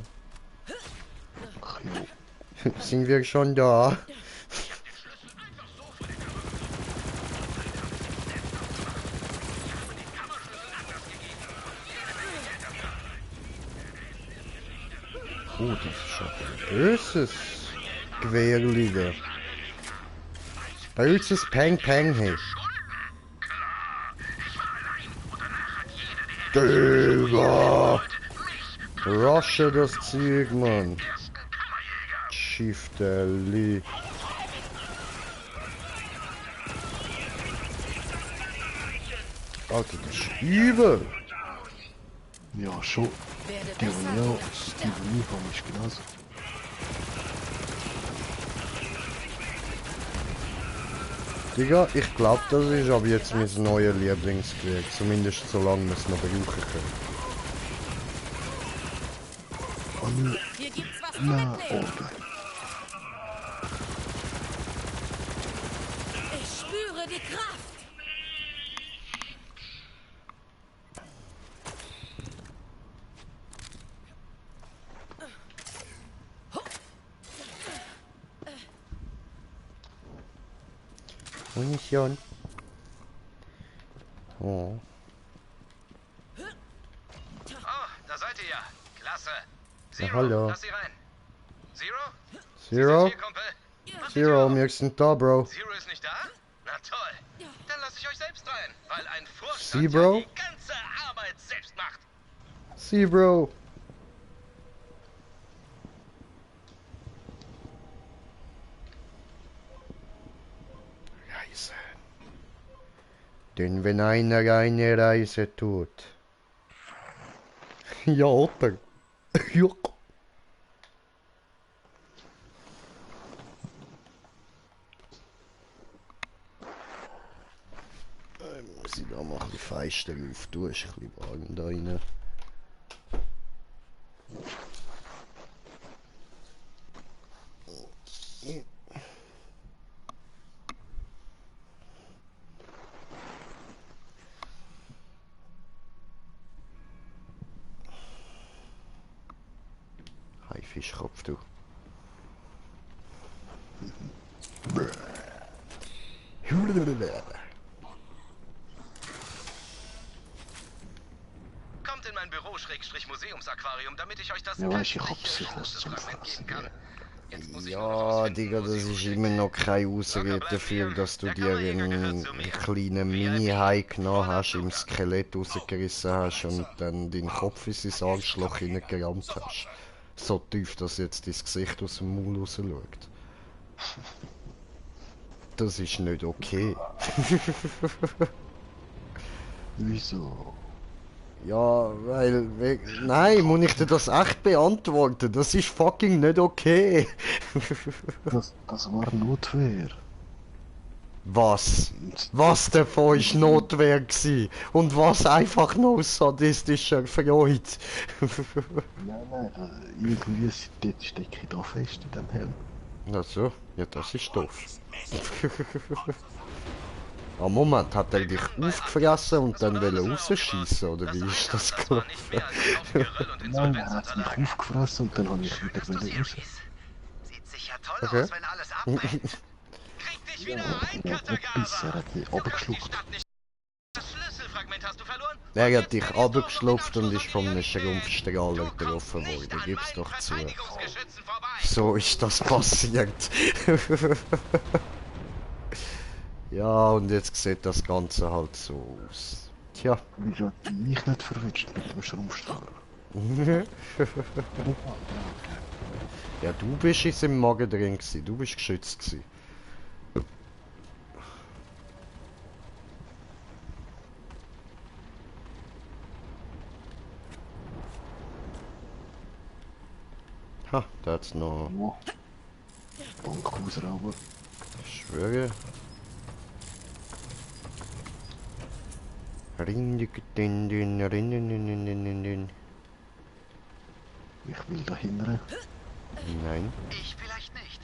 Sind wir schon da? Oh, das ist schon ein böses Gewehr liegen. Böses Peng-Peng, hey. Digga! Rushe das Zeug, Mann. Schiffterli. Alter, das ist übel. Ja, schon. Die Union ist genauso. Digga, ich glaube, das ist aber jetzt mein neues Lieblingsgewehr. Zumindest solange wir es noch brauchen können. Hier gibt's was zu Na, mitnehmen. okay. Ich spüre die Kraft. Munition. Oh. Oh, da seid ihr ja. Klasse. Ja, hallo. Lass sie rein. Zero? Zero? Hier, Kumpel. Was Zero, wir sind da, Bro. Zero ist nicht da? Na toll. Dann lasse ich euch selbst rein, weil ein See, Vorstand Bro? ja die ganze Arbeit selbst macht. See, Bro. Reise. Denn wenn einer eine Reise tut. Ja, oder? Ja. Muss ich da mal ein bisschen Fenster auftun, ist ein bisschen warm da rein. Haifischkopf, du. Kommt in mein Büro Museumsaquarium, damit ich euch das Ja, weißt, ich hab köstliche Psychos zum Schlüsselfragment geben kann. Jetzt muss ich nur noch Ja, rausfinden, Digga, wo das sie ist steckt. immer noch keine Ausrede dafür, dass du dir einen kleinen Mini-Hai genommen hast, im Skelett rausgerissen hast und dann deinen Kopf in sein Arschloch hineingerammt hast. So tief, dass jetzt dein Gesicht aus dem Maul raus schaut. Das ist nicht okay. Wieso? Ja, weil... Nein, muss ich dir das echt beantworten? Das ist fucking nicht okay. Das war Notwehr. Was? Was davon ist Notwehr gsi? Und was einfach nur sadistischer Freude? Nein, irgendwie dort stecke ich da fest in dem Helm. Ach so, ja, das ist doof. Am Moment hat er dich aufgefressen und dann rausschießen, oder wie ist das gelaufen? Nein, er hat mich aufgefressen und dann habe ich wieder raus. Sieht sicher toll Okay. aus, wenn alles abbrennt. Ja, er hat nicht gebissen, er hat mich abgeschluckt. Das Schlüsselfragment hast du verloren? Er hat dich abgeschlupft und ist von einem Schrumpfstrahler getroffen worden, gib's doch zu. So ist das passiert. Ja, und jetzt sieht das Ganze halt so aus. Tja. Wieso hat die mich nicht verwünscht mit dem Schrumpfstrahler? Ja, du bist in seinem Magen drin gewesen. Du bist geschützt gewesen. Ha, da hat's noch... Bankhausrauber. Ich schwöre. Ich will dahinter. Nein. Ich vielleicht nicht.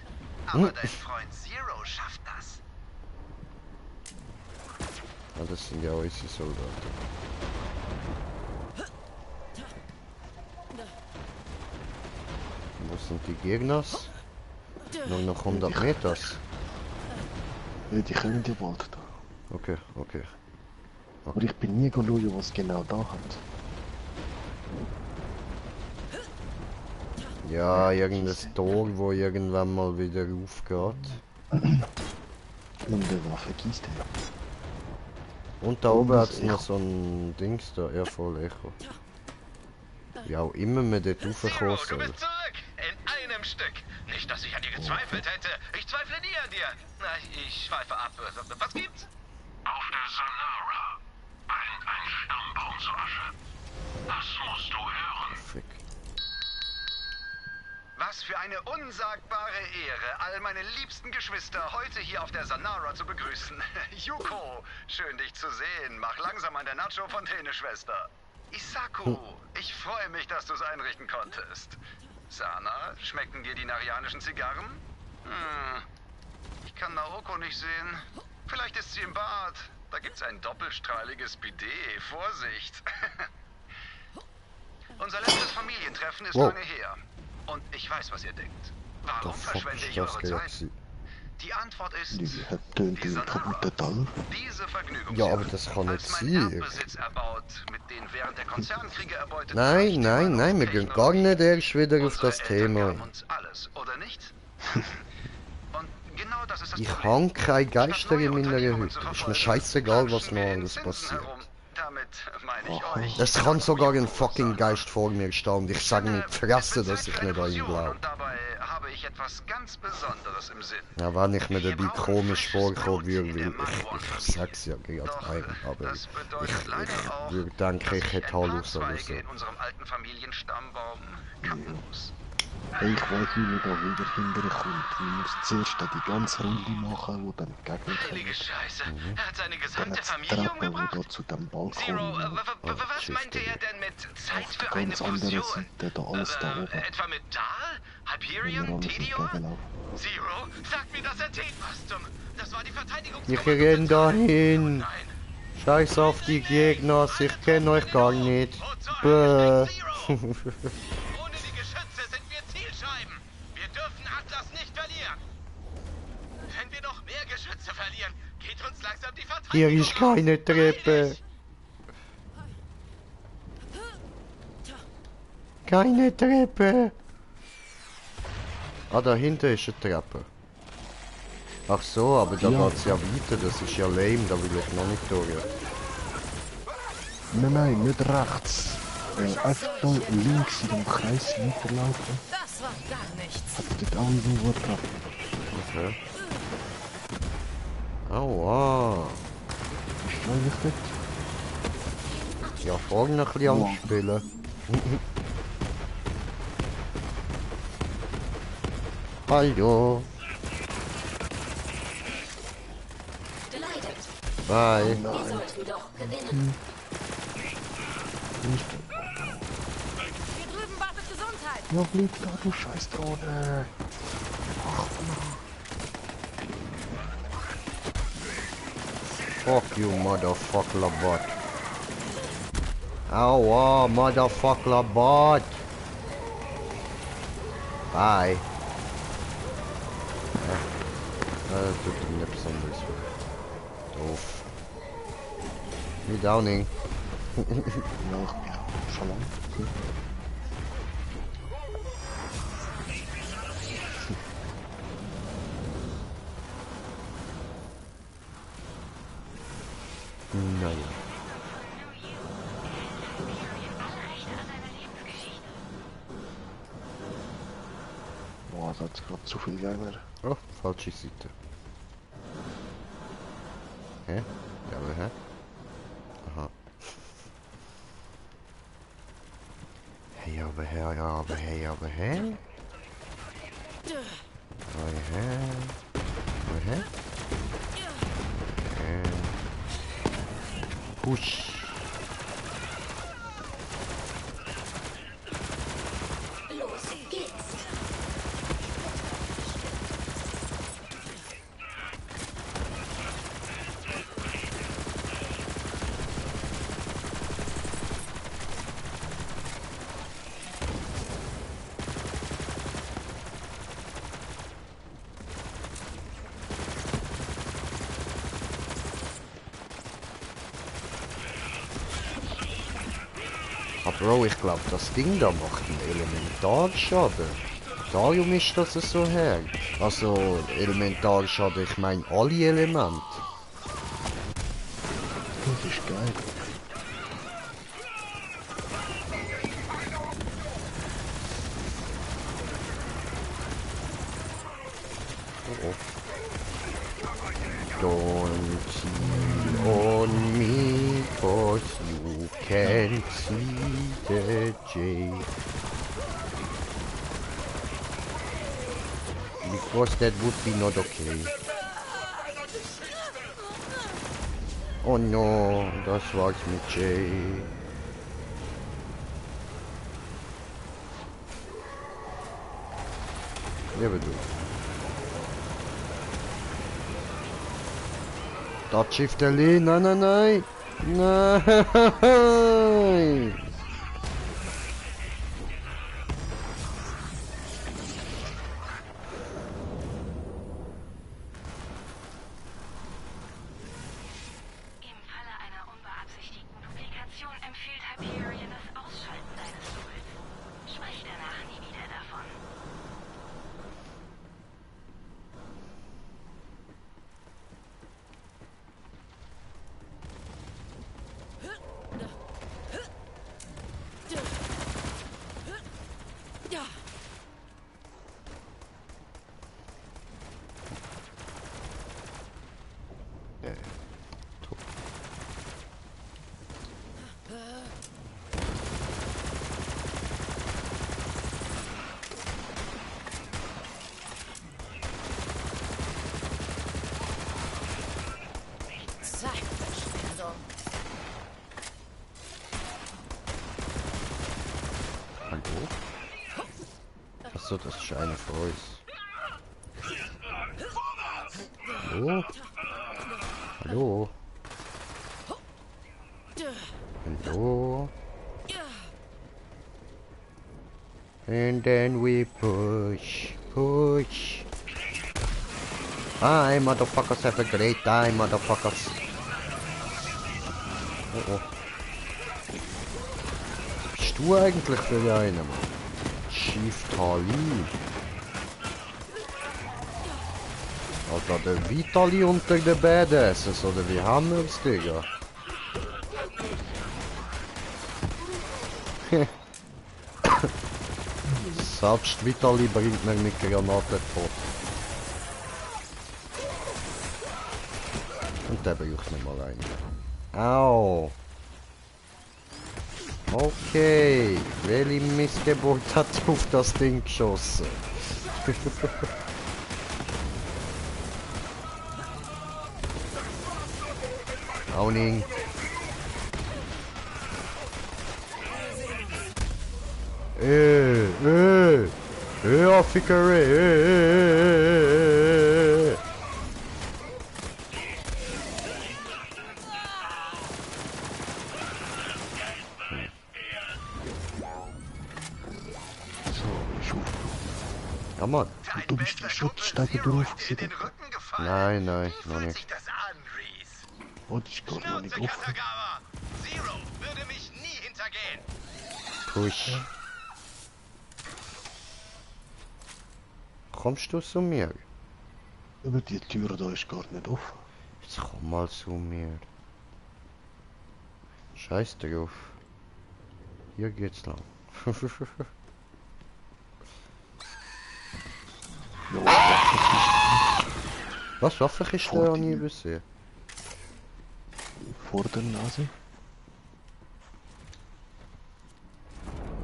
Aber dein Freund Zero schafft das. Ja, das sind ja unsere Soldaten. Wo sind die Gegner? Nur noch 100 Meter. Ja, die kommen ja bald da. Okay, okay. Aber ich bin nie schauen, was genau da hat. Ja, irgendein Tor, wo irgendwann mal wieder aufgeht. Und eine Waffenkiste. Und da oben hat es noch so ein Dings da, ja voll Echo. Wie auch immer wir dort raufkommen Du sollen. bist zurück! In einem Stück! Nicht, dass ich an dir gezweifelt hätte. Ich zweifle nie an dir. Na, ich schweife ab. Was gibt's? Auf der Sanara brennt ein Stammbaum zur Asche. Das musst du hören. Fick. Was für eine unsagbare Ehre, all meine liebsten Geschwister heute hier auf der Sanara zu begrüßen. Yuko, schön dich zu sehen. Mach langsam an der Nacho-Fontäne, Schwester. Isaku, ich freue mich, dass du es einrichten konntest. Sana, schmecken dir die narianischen Zigarren? Ich kann Naoko nicht sehen. Vielleicht ist sie im Bad. Da gibt's ein doppelstrahliges Bidet. Vorsicht. Unser letztes Familientreffen ist lange her. Und ich weiß, was ihr denkt. Warum verschwende ich eure Zeit? Die Antwort ist, Die hat tönt wie ein kaputter Teller. diese Vergnügung Ja, aber das kann nicht als mein sein. Erbesitz erbaut, mit den während der Konzernkriege erbeuteten Nein, nein, nein, wir gehen gar nicht erst wieder auf das Thema. uns alles, oder nicht? Und genau das ist das Ich Problem. habe keine Geister in meiner Hütte. Ist mir scheißegal, was noch alles passiert. Damit meine ich euch. Es kann sogar ein fucking Geist vor mir stehen und ich sage mit Fresse, dass ich nicht an ihn glaube. Und dabei habe ich etwas ganz Besonderes im Sinn. Ja, wenn ich mir dabei komisch vorkommen würde, ich sag's ja gerade ein, aber ich würde denken, ich hätte Halus oder so. In unserem alten Familienstammbaum kappen muss. Ich weiß, wie man da wieder hinterkommt. Man muss zuerst da die ganze Runde machen, wo dann die Gegner kommen. Heilige Scheiße. Er hat seine Dann gesamte hat's Familie Treppen, umgebracht? wo da zu dem Balkon. Zero, was meinte er denn mit Zeit Auf für der eine ganz anderen Fusion? Seite, da alles da oben. Etwa mit Dahl? Wenn wir Hyperion? alles Tedior? entgegenlaufen. Zero, sag mir, dass er was zum... Das war die Verteidigung... Ich renn dahin. Scheiß auf die Gegner, ich kenne euch gar nicht. Bäh. Ohne die Geschütze sind wir Zielscheiben. Wir dürfen Atlas nicht verlieren. Wenn wir noch mehr Geschütze verlieren, geht uns langsam die Verteidigung. Hier ist keine Treppe. Keine Treppe. Ah, da hinten ist eine Treppe. Ach so, aber da Ja. geht's ja weiter, das ist ja lame, da will ich noch nicht durch. Nein, nein, nicht rechts. Einfach da links in dem Kreis weiterlaufen. Das war gar nichts. Hat dort auch irgendwo eine Treppe. Okay. Aua. Ist eigentlich dort? Ja, vorne ein bisschen anspielen. Hallo. Bye. Wir sollten doch gewinnen. Nicht. Hier drüben wartet Gesundheit. Ja, bleib da, du scheiß Drohne. Ach, Fuck you, motherfucker bot. Aua, motherfucker bot. Bye. Das tut ihm nicht besonders weh. Doof. Wie Downing. Ja, schon lang. Naja. Boah, das hat gerade zu viel Gegner. Oh, falsche Seite. Hä? Ja, aber hä? Aha. Hey, aber hä, ja, aber hä, aber hä? Aber hä? Aber hä? Push. Los geht's. Bro, ich glaube, das Ding da macht einen Elementarschaden. Darum ist das so her. Also, Elementarschaden, ich meine alle Elemente. Das ist geil. Oh oh. Don't cheat on me, cause you can't see the J. Because that would be not okay. Oh no, das war's mit J. Ja, aber du. Das Schiff der Lee, nein, nein, nein. Nein. Hallo? Achso, das ist eine für uns. Hallo? Hallo? Hallo? And then we push, push. Hi, motherfuckers, have a great time, motherfuckers. Oh oh. Was bist du eigentlich für einen, Mann? Chief Tali. Alter, der Vitali unter den Badasses, oder wie haben wir es, Digga? Selbst Vitali bringt mir mit Granaten vor. Und der braucht mir mal rein. Au! Okay, welche Missgeburt hat auf das Ding geschossen? Downing. Ficker, Ja, Mann. Dein Du bist bester schon Kumpel Steiger Zero drauf ist dir in den gewesen. Rücken gefallen. Nein, nein, Wie noch fühlt nicht. sich das an, Reese? Oh, das ist gar noch nicht Schnauze, offen. Katagawa! Zero würde mich nie hintergehen. Push. Kommst du zu mir? Aber die Tür da ist gar nicht offen. Jetzt komm mal zu mir. Scheiß drauf. Hier geht's lang. Was Waffenkiste habe ich nie gesehen? Vor der Nase.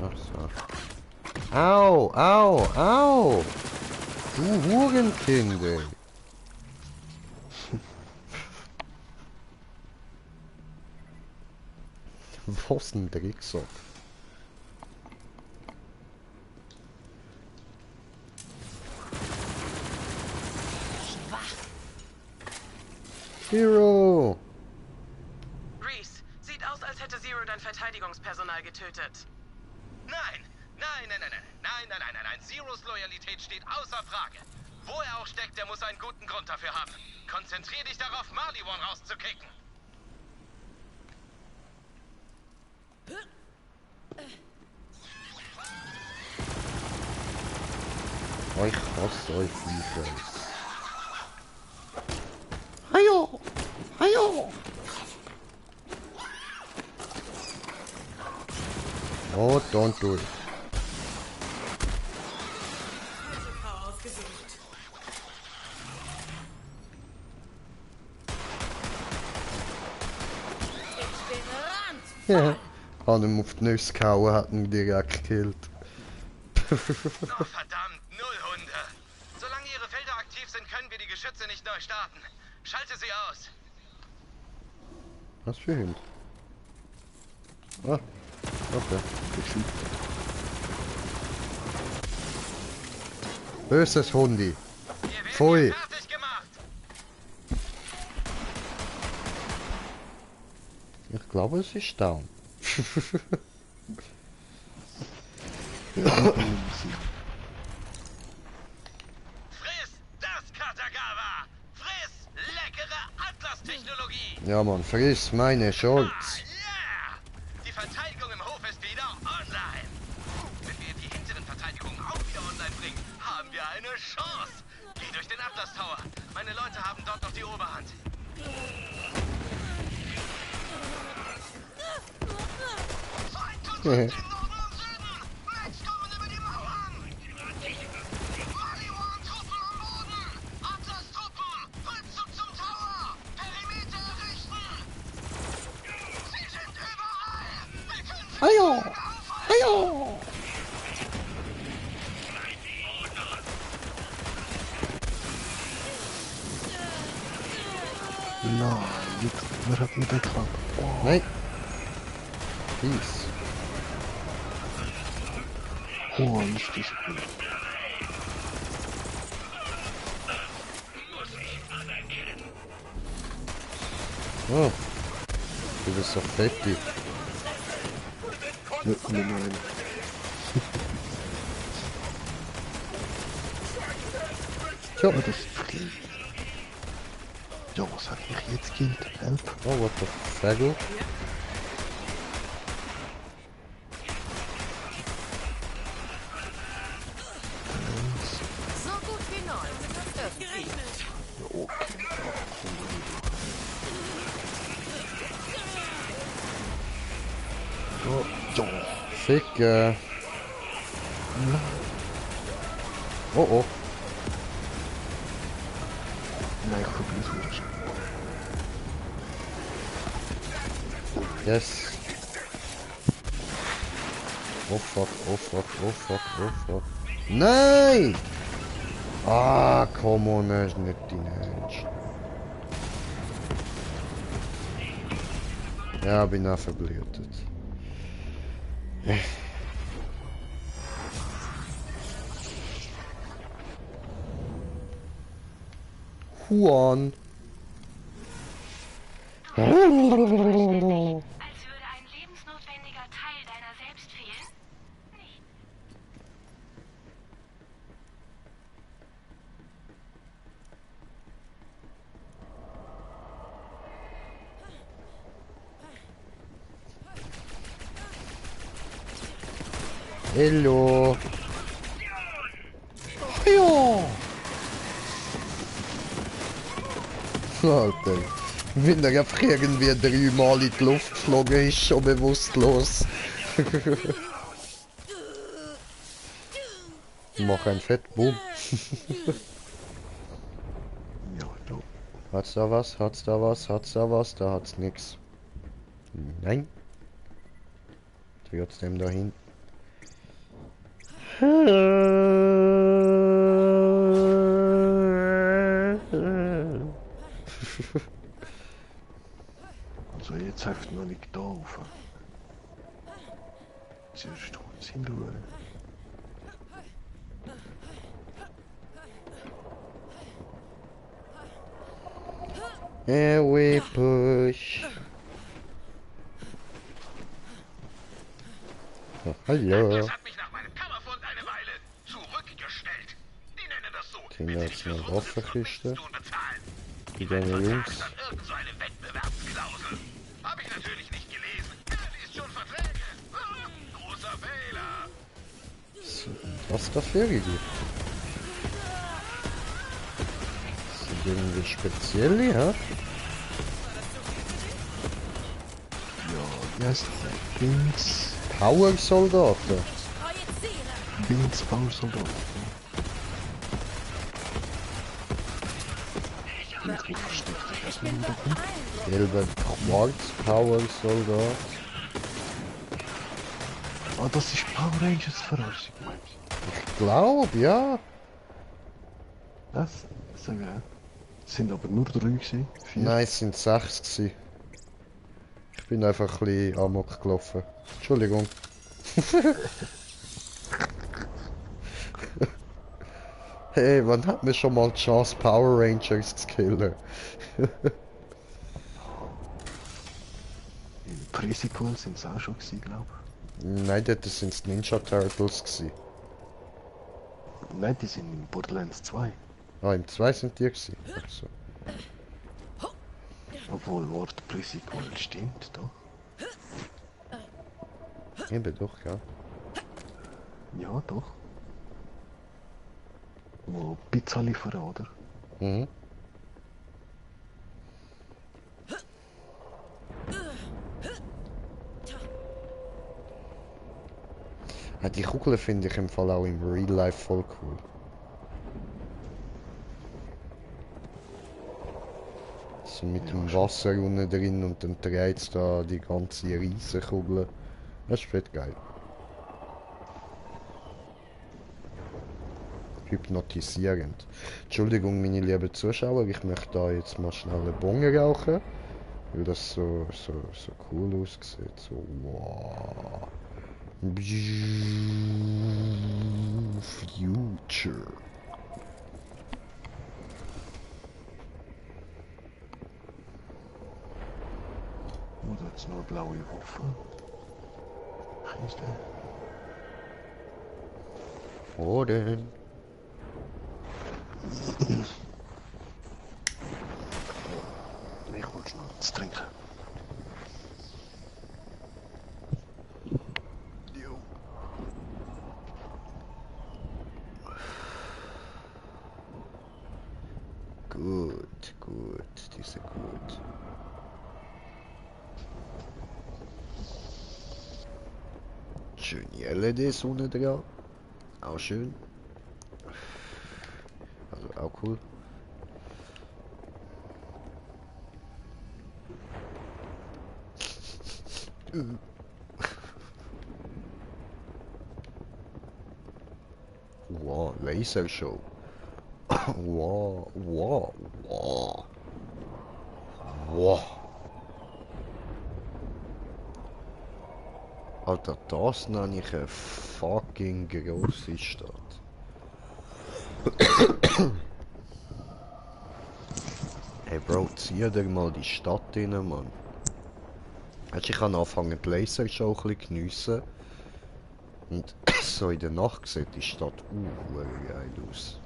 Ach so. Au, au, au! Du Hurenkind, ey. Was ein Drecksack. Zero! Reese, sieht aus, als hätte Zero dein Verteidigungspersonal getötet. Nein, nein, nein, nein, nein, nein, nein, nein, nein, nein. Zeros Loyalität steht außer Frage. Wo er auch steckt, der muss einen guten Grund dafür haben. Konzentrier dich darauf, Marleywan rauszukicken. Oh, ich hasse euch Viecher. Hajo! Hajo! Oh, don't do it. Ja, hat ihm auf die Nüsse gehauen, hat ihn direkt gekillt. Oh, verdammt, null Hunde. Solange ihre Felder aktiv sind, können wir die Geschütze nicht neu starten. Schalte sie aus. Was für Hund? Ah, okay. Böses Hundi. Pfui. Ich glaube, es ist down. Friss das, Katagawa! Friss leckere Atlas-Technologie! Ja, Mann, friss meine Schulz. Die Verteidigung im Hof ist wieder online. Wenn wir die hinteren Verteidigungen auch wieder online bringen, haben wir eine Chance. Geh durch den Atlas Tower. Meine Leute haben dort noch die Oberhand. Hajo! Hajo! Nein, jetzt, wer hat mir den gefangen? Oh. Nein. Peace. Oh, ist das gut. Oh. Du bist so fettig. Nein. Ja, das ist viel. Ja, was hat mich jetzt gekillt? Help. Oh, what the fagel? So gut wie neu. Das dürfen Sie. Oh, ja. Ficke. Oh oh. Nein, ich verbleibe nicht. Yes. Oh fuck, oh fuck, oh fuck, oh fuck. Nein! Ah, come on, er ist nicht dein Ernst. Ja, bin auch verblühtet. Juan. Als würde ein lebensnotwendiger Teil deiner selbst fehlen? Nicht. Hello. Ja. Alter. Wenn er einfach irgendwie 3-mal in die Luft geflogen ist, schon bewusstlos. Mach ein Fett, boom. Hat's da was? Hat's da was? Hat's da was? Da hat's nix. Nein. Trotzdem dahin. Also jetzt hilft noch nicht da rauf. Zuerst uns in Ruhe. And we push. Oh, hallo. Das hat mich nach meinem Kammerfund eine Weile zurückgestellt. Die nennen das so. Kinder jetzt eine Waffenkiste. Die deine Jungs. Dann irgend so eine Wettbewerbsklausel. Hab ich natürlich nicht gelesen. Liest schon Verträge. Großer Fehler. So, was dafür gegeben? Sind irgendwie speziell, ja? Ja, heißt Dings. Power Soldaten. Dings Power Soldaten. Gelber Quarz Power Soldat. Ah, das ist Power Rangers Verarschung, meinst Ich glaube, ja. du? Das? Sagen wir. Es sind aber nur 3 gewesen. 4. Nein, es sind 6 gewesen. Ich bin einfach ein bisschen amok gelaufen. Entschuldigung. Hey, wann hat mir schon mal die Chance, Power Rangers zu killen? In Pre-Sequel sind es auch schon gewesen, glaube ich. Nein, dort sind es Ninja Turtles gewesen. Nein, die sind in Borderlands 2. Ah, im 2 sind die gewesen. Ach so. Obwohl Wort Pre-Sequel stimmt, doch. Eben doch, ja. Ja, doch. Wo Pizza liefern, oder? Mhm. Ja, die Kugeln finde ich im Fall auch im Real Life voll cool. So mit dem Wasser unten drin und dann dreht es da die ganze Riesenkugel. Das ist fett geil. Hypnotisierend. Entschuldigung, meine lieben Zuschauer, ich möchte da jetzt mal schnell eine Bonge rauchen, weil das so cool aussieht. So, wow. Future. Oh, da ist nur blaue Waffe. Was ist der? Wo denn? Ich wollte noch was trinken. Gut, die sind gut. Schöne LEDs unten dran. Auch schön. Also auch cool. Wow, Lasershow. Wow. Alter, das nenne ich eine fucking grosse Stadt. Hey Bro, zieh dir mal die Stadt rein, Mann. Weißt, ich kann anfangen die Lasershow ein bisschen geniessen. Und so in der Nacht sieht die Stadt geil aus.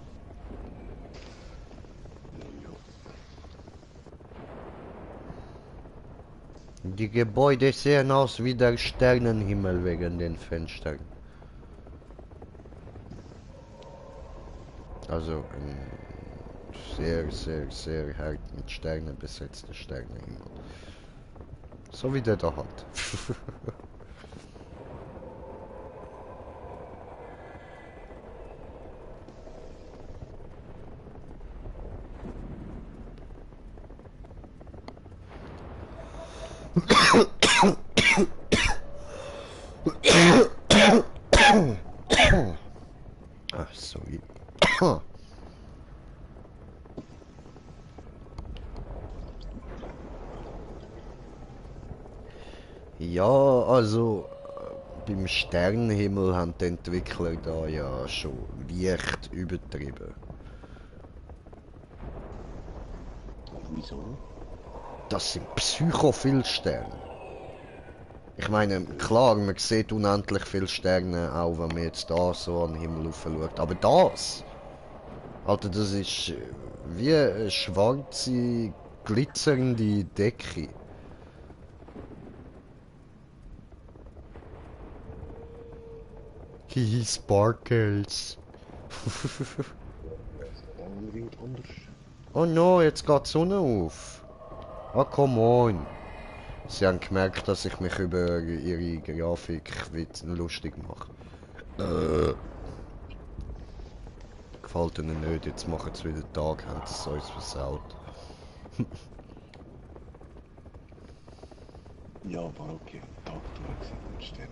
Die Gebäude sehen aus wie der Sternenhimmel wegen den Fenstern. Also ein sehr, sehr, sehr hart mit Sternen besetzter Sternenhimmel. So wie der da hat. Ach, sorry. Ja, also beim Sternenhimmel haben die Entwickler da ja schon leicht übertrieben. Wieso? Das sind psycho-viele Sterne. Ich meine, klar, man sieht unendlich viele Sterne, auch wenn man jetzt da so an den Himmel rauf schaut. Aber das, Alter, das ist wie eine schwarze, glitzernde Decke. He sparkles. Oh no, jetzt geht die Sonne auf. Ah, come on. Sie haben gemerkt, dass ich mich über ihre Grafik lustig mache. Gefällt ihnen nicht, jetzt machen sie wieder Tag, haben sie es uns versaut. Ja, aber okay, Tag durch und Sterne.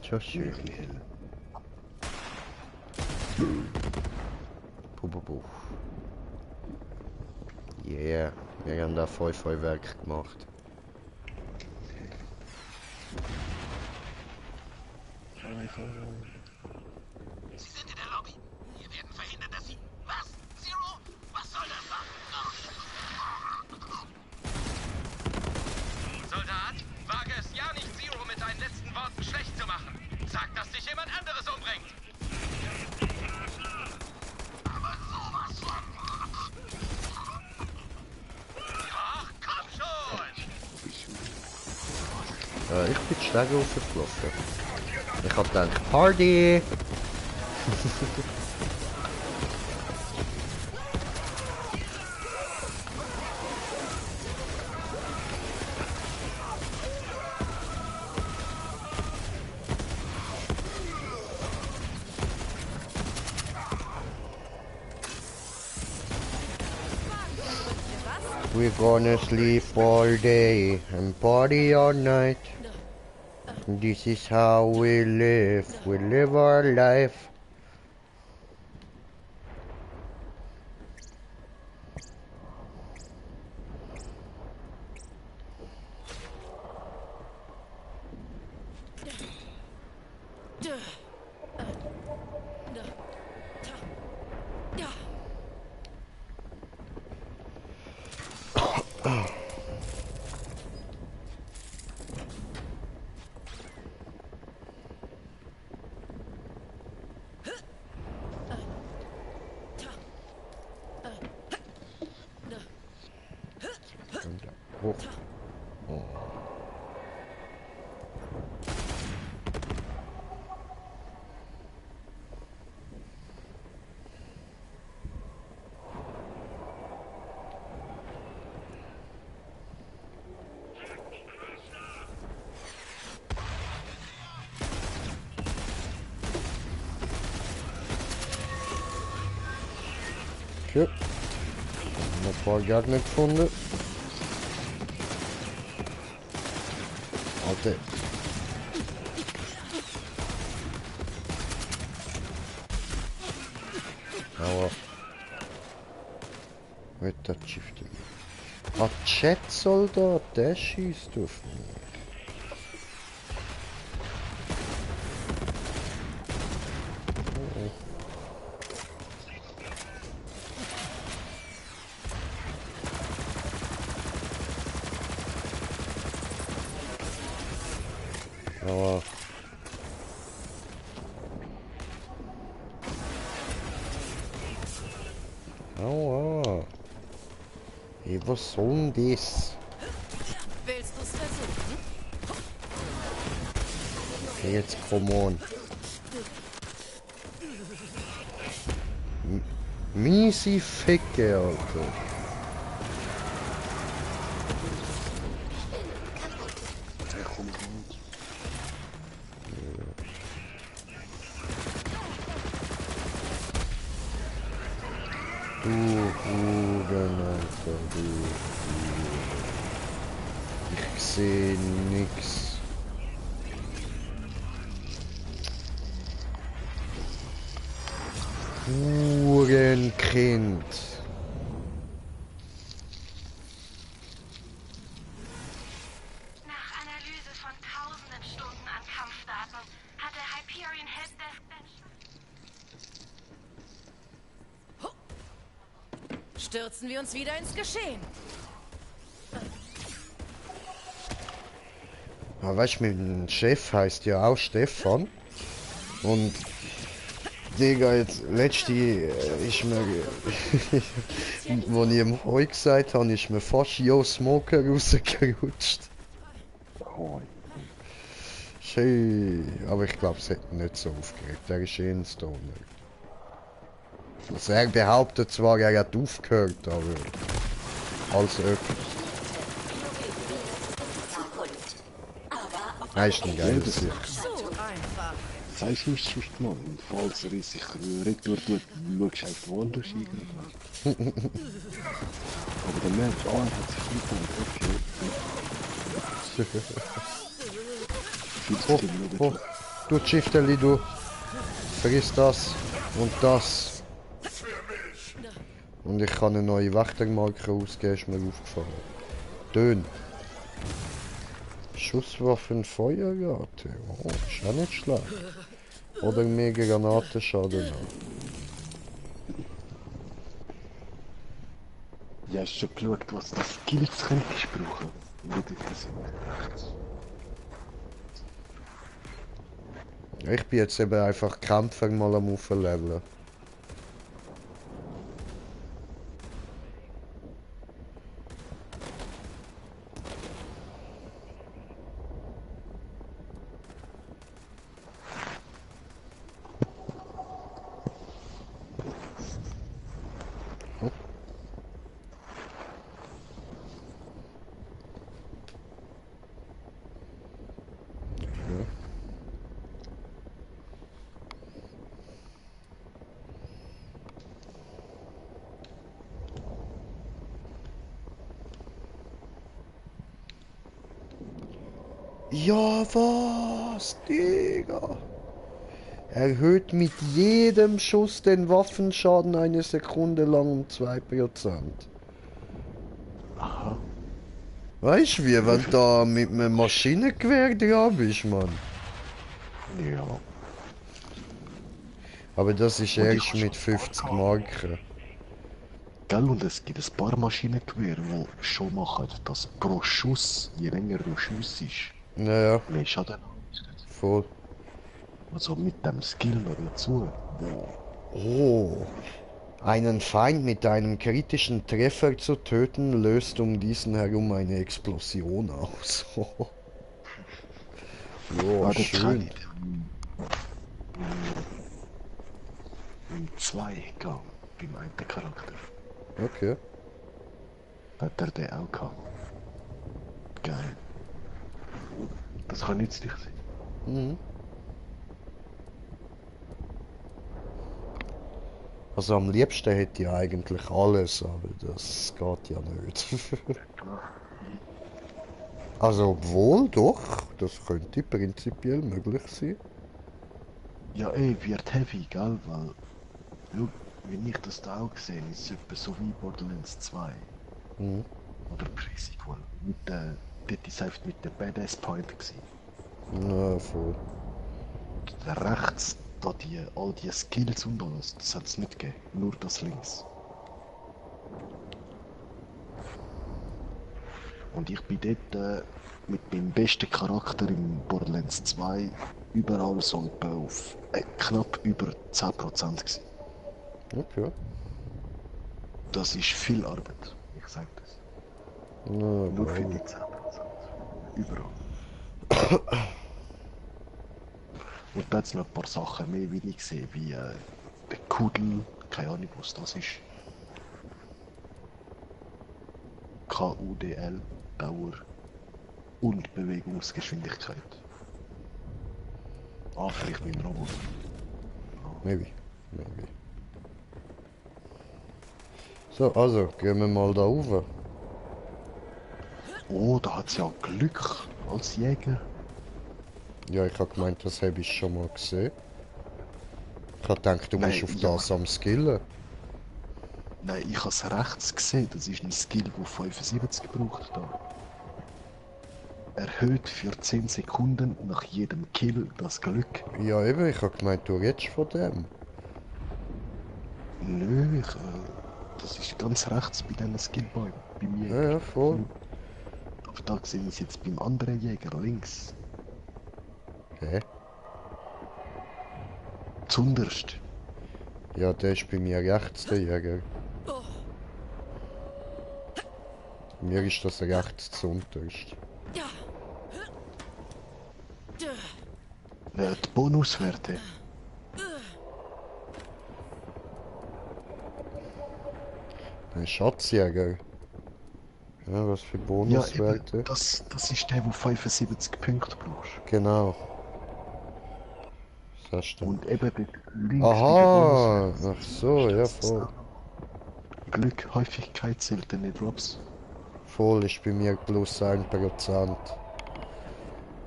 Tja, schön. Puh. Yeah, wir haben da voll Feuerwerk gemacht. Sie sind in der Lobby. Wir werden verhindern, dass Sie... Was? Zero? Was soll das sein? Soldat, wage es ja nicht, Zero mit deinen letzten Worten schlecht zu machen. Sag, dass dich jemand anderes umbringt. Aber sowas von... Ach, komm schon! Ich bin die Stege raufgelaufen. Ich hab gedacht, Party! We're gonna sleep all day and party all night. This is how we live our life. Oh. Oh. Okay. Noch ein paar Gegner gefunden. Alter. Aua. Mit der Schifte. Ah, Chat-Soldat, der schießt auf mich. Aua. Aua. Ey, was soll denn das? Jetzt come on. Miese Ficke, Alter. Du Huren, Alter, du. Ich seh nix. Hurenkind. Nach Analyse von tausenden Stunden an Kampfdaten hat der Hyperion Helpdesk Stürzen wir uns wieder ins Geschehen. Ja, weißt du, mein Chef heißt ja auch Stefan. Und Digga, jetzt letzte ist mir, wo ich ihm heute gesagt habe, ist mir fast Yo Smoker rausgerutscht. Schön, aber ich glaube, es hat ihn nicht so aufgeregt. Er ist eh ein Stoner. Also er behauptet zwar, er hat aufgehört, aber als öffentlich. Er ist ein geiles Sicht. Sagst du es sonst mal, und falls er sich retour tut, schaust du einfach woanders hin. Aber der merkt, er hat sich nicht okay. Oh, du Chifteli, du. Vergiss das und das. Und ich kann eine neue Wächtermarke ausgeben, ist mir aufgefallen. Dön. Schusswaffen, Feuerrate. Oh, ist auch nicht schlecht. Oder mega Granatenschaden noch. Ja, hast du schon geschaut, was das Skills könntest brauchen? Ich bin jetzt eben einfach Kämpfer mal am Aufleveln. Ja, was, Digga? Erhöht mit jedem Schuss den Waffenschaden eine Sekunde lang um 2%. Aha. Weißt du, wie wenn du da mit einem Maschinengewehr dran bist, Mann? Ja. Aber das ist erst mit 50 Marken. Gell, und es gibt ein paar Maschinengewehre, die schon machen, dass pro Schuss, je länger du schiessest, naja. mehr Schaden. Voll. Also mit dem Skill noch dazu. Oh. Einen Feind mit einem kritischen Treffer zu töten, löst um diesen herum eine Explosion aus. Jo, schön. Im 2 gegangen, beim einen Charakter. Okay. Hat er den auch gehabt. Geil. Das kann nützlich sein. Mhm. Also am liebsten hätte ich eigentlich alles, aber das geht ja nicht. Also obwohl, doch, das könnte prinzipiell möglich sein. Ja, wird heavy, gell, weil, schau, wenn ich das da auch sehe, ist es etwa so wie Borderlands 2. Mhm. Oder Pre-Sequel. Dort ist es einfach mit der Badass-Point gewesen. Na, voll. Da rechts, da all die Skills und alles, das hat es nicht gegeben. Nur das links. Und ich bin dort mit meinem besten Charakter im Borderlands 2 überall so etwa auf knapp über 10% gewesen. Okay. Das ist viel Arbeit, ich sag das. Na, nur für die 10%. Überall. Und da hat noch ein paar Sachen mehr, wie ich gesehen, wie der Kudel, keine Ahnung was das ist. KUDL, Dauer und Bewegungsgeschwindigkeit. Ah, vielleicht mit dem Robot. Maybe. So, also, gehen wir mal da rauf. Oh, da hat's ja Glück als Jäger. Ja, ich habe gemeint, das habe ich schon mal gesehen. Ich habe gedacht, du musst auf das am Skillen. Nein, ich habe es rechts gesehen. Das ist ein Skill, der 75 braucht da. Erhöht für 10 Sekunden nach jedem Kill das Glück. Ja, eben, ich habe gemeint, du redest von dem. Nö, das ist ganz rechts bei diesen Skillbäumen. Bei mir. Ja, voll. Aber da sehe ich es jetzt beim anderen Jäger links. Hä? Zunderst. Ja, der ist bei mir rechts, der Jäger. Bei mir ist das rechts zunterst. Die Bonuswerte. Ein Schatzjäger. Ja, was für Bonuswerte? Ja, das ist der, wo 75 Punkte brauchst. Genau. Das hast du. Und eben dort links. Aha! Ach so, ja voll. Glück, Häufigkeit zählt in den Drops. Voll ist bei mir plus 1%.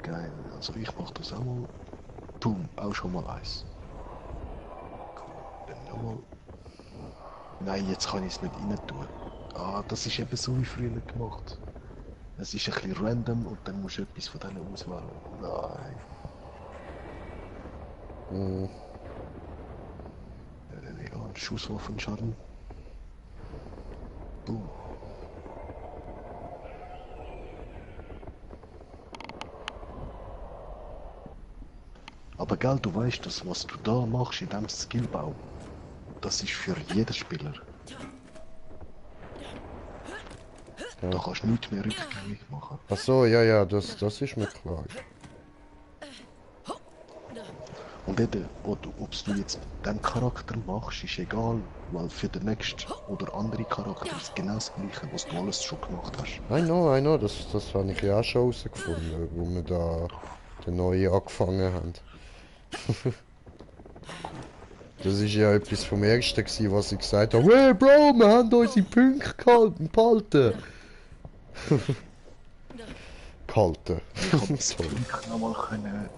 Geil, also ich mach das auch mal. Boom, auch schon mal eins. Cool, dann nochmal. Nein, jetzt kann ich es nicht rein tun. Ah, das ist eben so wie früher gemacht. Es ist ein bisschen random und dann musst du etwas von denen auswählen. Nein. Ja, ein Schusswaffenschaden. Boom. Aber gell, du weißt, dass was du da machst in diesem Skillbaum, das ist für jeden Spieler. Ja. Da kannst du nichts mehr rückgängig machen. Ach so, ja, das ist mir klar. Und eben, ob du jetzt den Charakter machst, ist egal, weil für den nächsten oder andere Charakter ist genau das gleiche, was du alles schon gemacht hast. I know, das habe ich ja auch schon herausgefunden, wo wir da den neuen angefangen haben. Das ist ja etwas vom Ersten gewesen, was ich gesagt habe. Hey Bro, wir haben unsere Punkte behalten. Gehalten. Ich konnte das Glück nochmal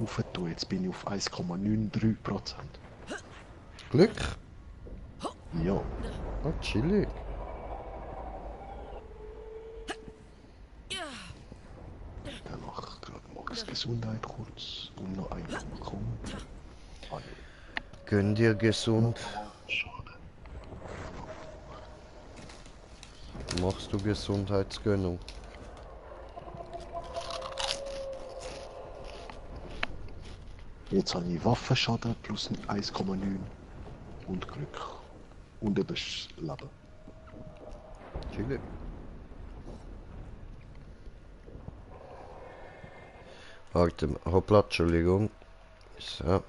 aufentun. Jetzt bin ich auf 1,93%. Glück? Ja. Ah, chillig. Dann mach ich gerade Max Gesundheit kurz und noch einen bekommen. Gönn dir gesund. Schade. Machst du Gesundheitsgönnung? Jetzt habe ich Waffenschaden plus 1,9 und Glück. Und eben das Leben. Chillig. Warte mal, hoppla, Entschuldigung. So.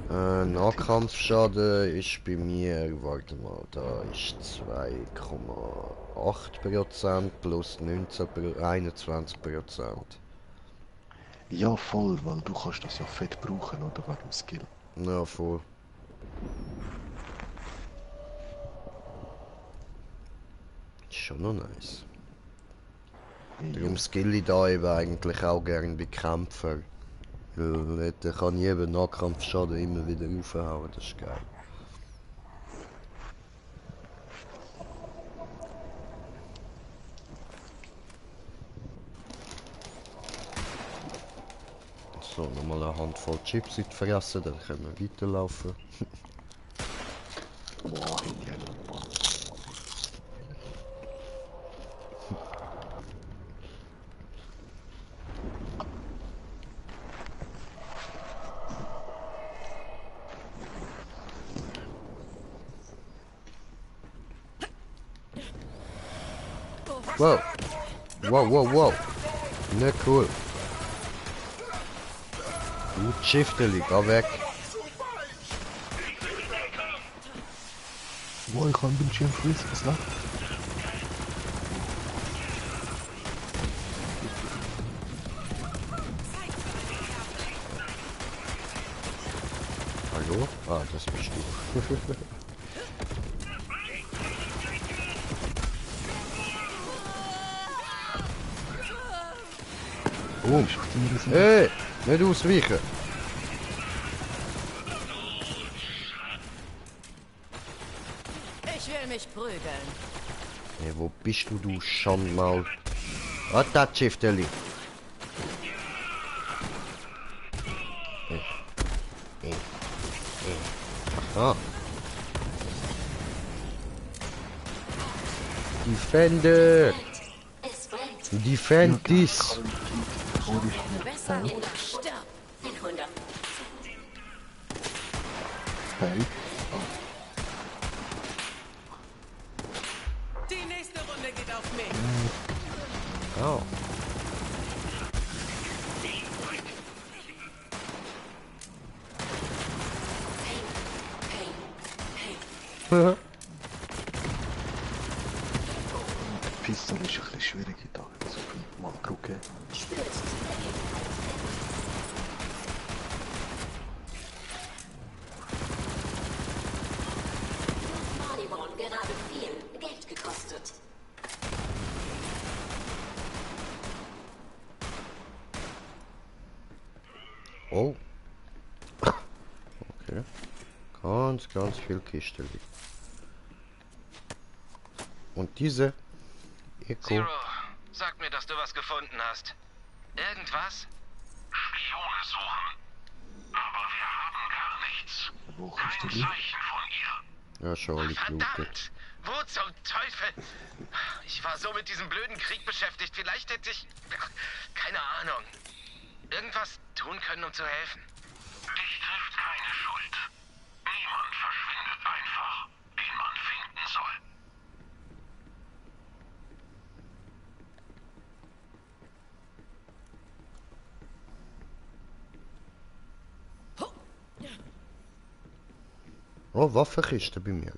Nahkampfschaden ist bei mir, warte mal, da ist 2,8% plus 21%. Ja, voll, weil du kannst das ja fett brauchen, oder? Wegen dem Skill. Ja, voll. Ist schon noch nice. Darum skill ich da eben eigentlich auch gerne bei Kämpfern. Weil da kann ich eben Nahkampfschaden immer wieder raufhauen, das ist geil. So, nochmal eine Handvoll Chips in die Fresse, dann können wir weiterlaufen. Boah, Wow. Wow. Nicht cool. Du Schifteli, geh weg. Wo ich kann Bildschirm Freeze, was da? Hallo? Ah, das bist du. Oh, hey, nicht ausweichen. Ich will mich prügeln. Hey, wo bist du Schandmaul? Was das Schifteli? Aha. Defender! Defend this! Besser oder stirb. Hey. Die nächste Runde geht auf mich. Oh. Pistol ist ein bisschen schwierig da. So viel mal gucken. Maribon gerade viel Geld gekostet. Oh. Okay. Ganz viel Kiste liegt. Und diese Echo. Zero, sag mir, dass du was gefunden hast. Irgendwas? Spione suchen. Aber wir haben gar nichts. Wo Kein ist die? Zeichen von ihr. Ja, schau, liegt lootet. Verdammt! Wo zum Teufel? Ich war so mit diesem blöden Krieg beschäftigt. Vielleicht hätte ich... keine Ahnung. Irgendwas tun können, um zu helfen. Dich trifft keine Schuld. Niemand verschwindet einfach, den man finden soll. Oh, Waffenkiste bei mir.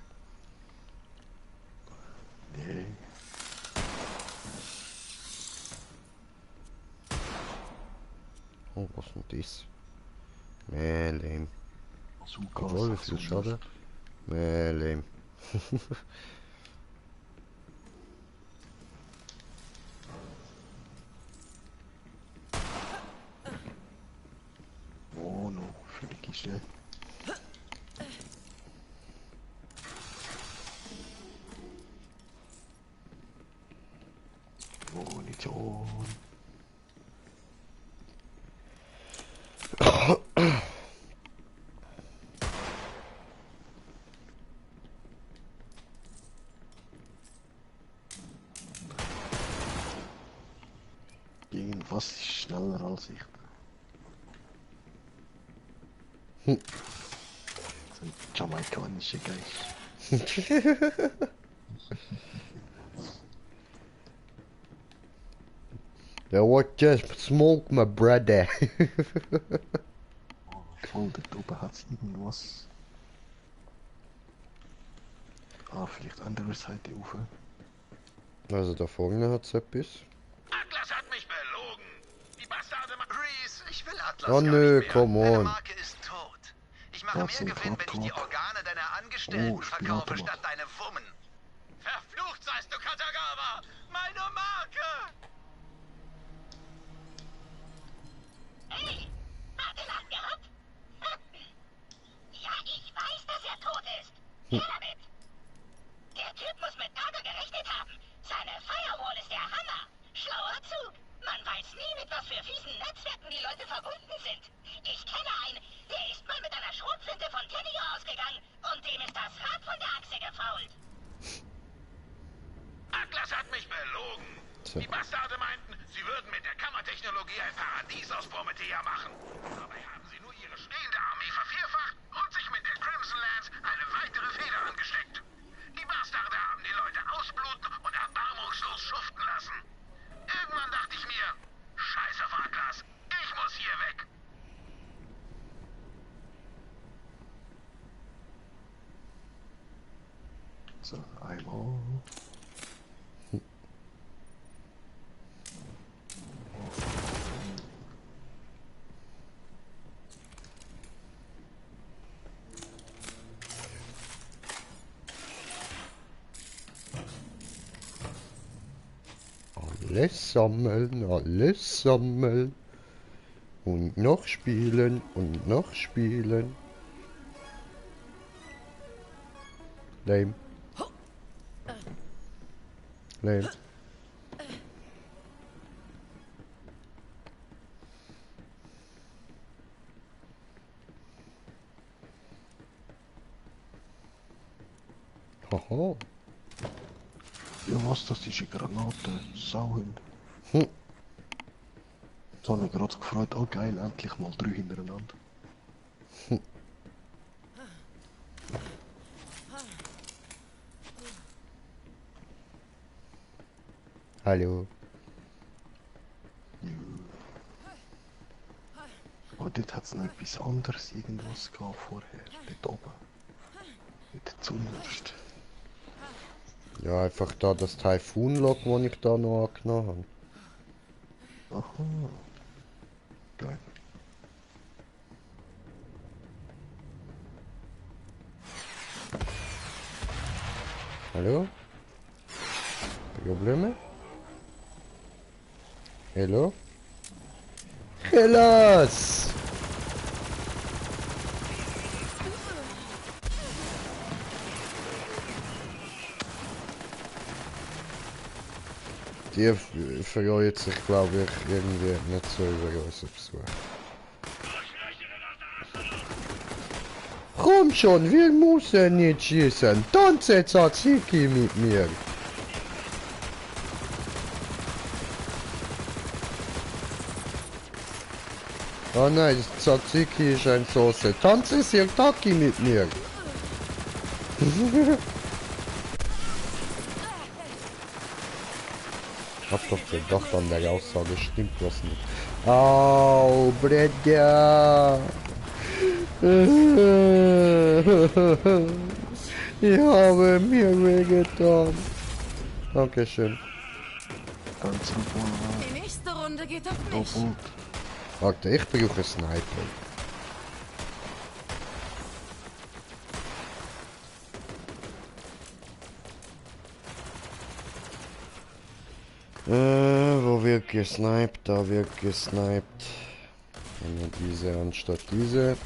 Nee. Oh, was ist denn das? Lame. Obwohl, wie viel Schaden? Lame. Oh, no. Für die Kiste. Munition. Gegen was ist schneller als ich? So ein jamaikanischer Geist. That was just smoke, my brother. Voll, dort oben hat es irgendwas. Ah, vielleicht andere Seite rauf. Also da vorne hat es etwas. Atlas hat mich belogen. Die Bastarde... Reese, ich will Atlas Oh gar nö, nicht mehr. come Deine on. Marke ist tot. Ich mache Das mehr ist Gewinn, wenn ich die Hardcore. Organe deiner Angestellten Oh, verkaufe, Spielautomat. statt deine Wummen. Verflucht seist du, Katagawa! Meine Marke! Hey, Atlas gehabt? Ja, ich weiß, dass er tot ist. Her damit. Der Typ muss mit Naga gerechnet haben. Seine Firewall ist der Hammer. Schlauer Zug. Man weiß nie, mit was für fiesen Netzwerken die Leute verbunden sind. Ich kenne einen, der ist mal mit einer Schrotflinte von Teddy ausgegangen und dem ist das Rad von der Achse gefault. Atlas hat mich belogen. Die Bastarde meinten, sie würden mit der Kammertechnologie ein Paradies aus Promethea machen. Dabei haben sie nur ihre stehende Armee vervierfacht und sich mit der Crimson Lance eine weitere Feder angesteckt. Die Bastarde haben die Leute ausbluten und erbarmungslos schuften lassen. Irgendwann dachte ich mir, scheiß auf Atlas, ich muss hier weg. So, einmal. Alles sammeln. Und noch spielen und noch spielen. Lame. Lame. Haha. Ja was, das ist eine Granate. Sauhund. Hm. Jetzt habe ich mich gerade gefreut, oh geil, endlich mal 3 hintereinander. Hallo. Oh, dort hat es noch etwas anderes irgendwas gehabt vorher. Dort oben. Mit der Zunderst. Ja, einfach da das Typhoon-Log, das ich da noch angenommen habe. Aha. Geil. Hallo? Probleme? Hello? Hellas! Die freut sich, glaube ich, irgendwie nicht so über unseren Besuch. Komm schon, wir müssen nicht schießen. Tanze Tzatziki mit mir. Oh nein, Tzatziki ist eine Soße. Tanze Sirtaki mit mir. Hab doch gedacht, an der Aussage stimmt was nicht. Au, Bredja. Ich habe mir wehgetan. Dankeschön. Die nächste Runde geht auf mich. Warte, ich brauche einen Sniper. Wo wird gesniped? Da wird gesniped. Nehmen wir diese anstatt diese.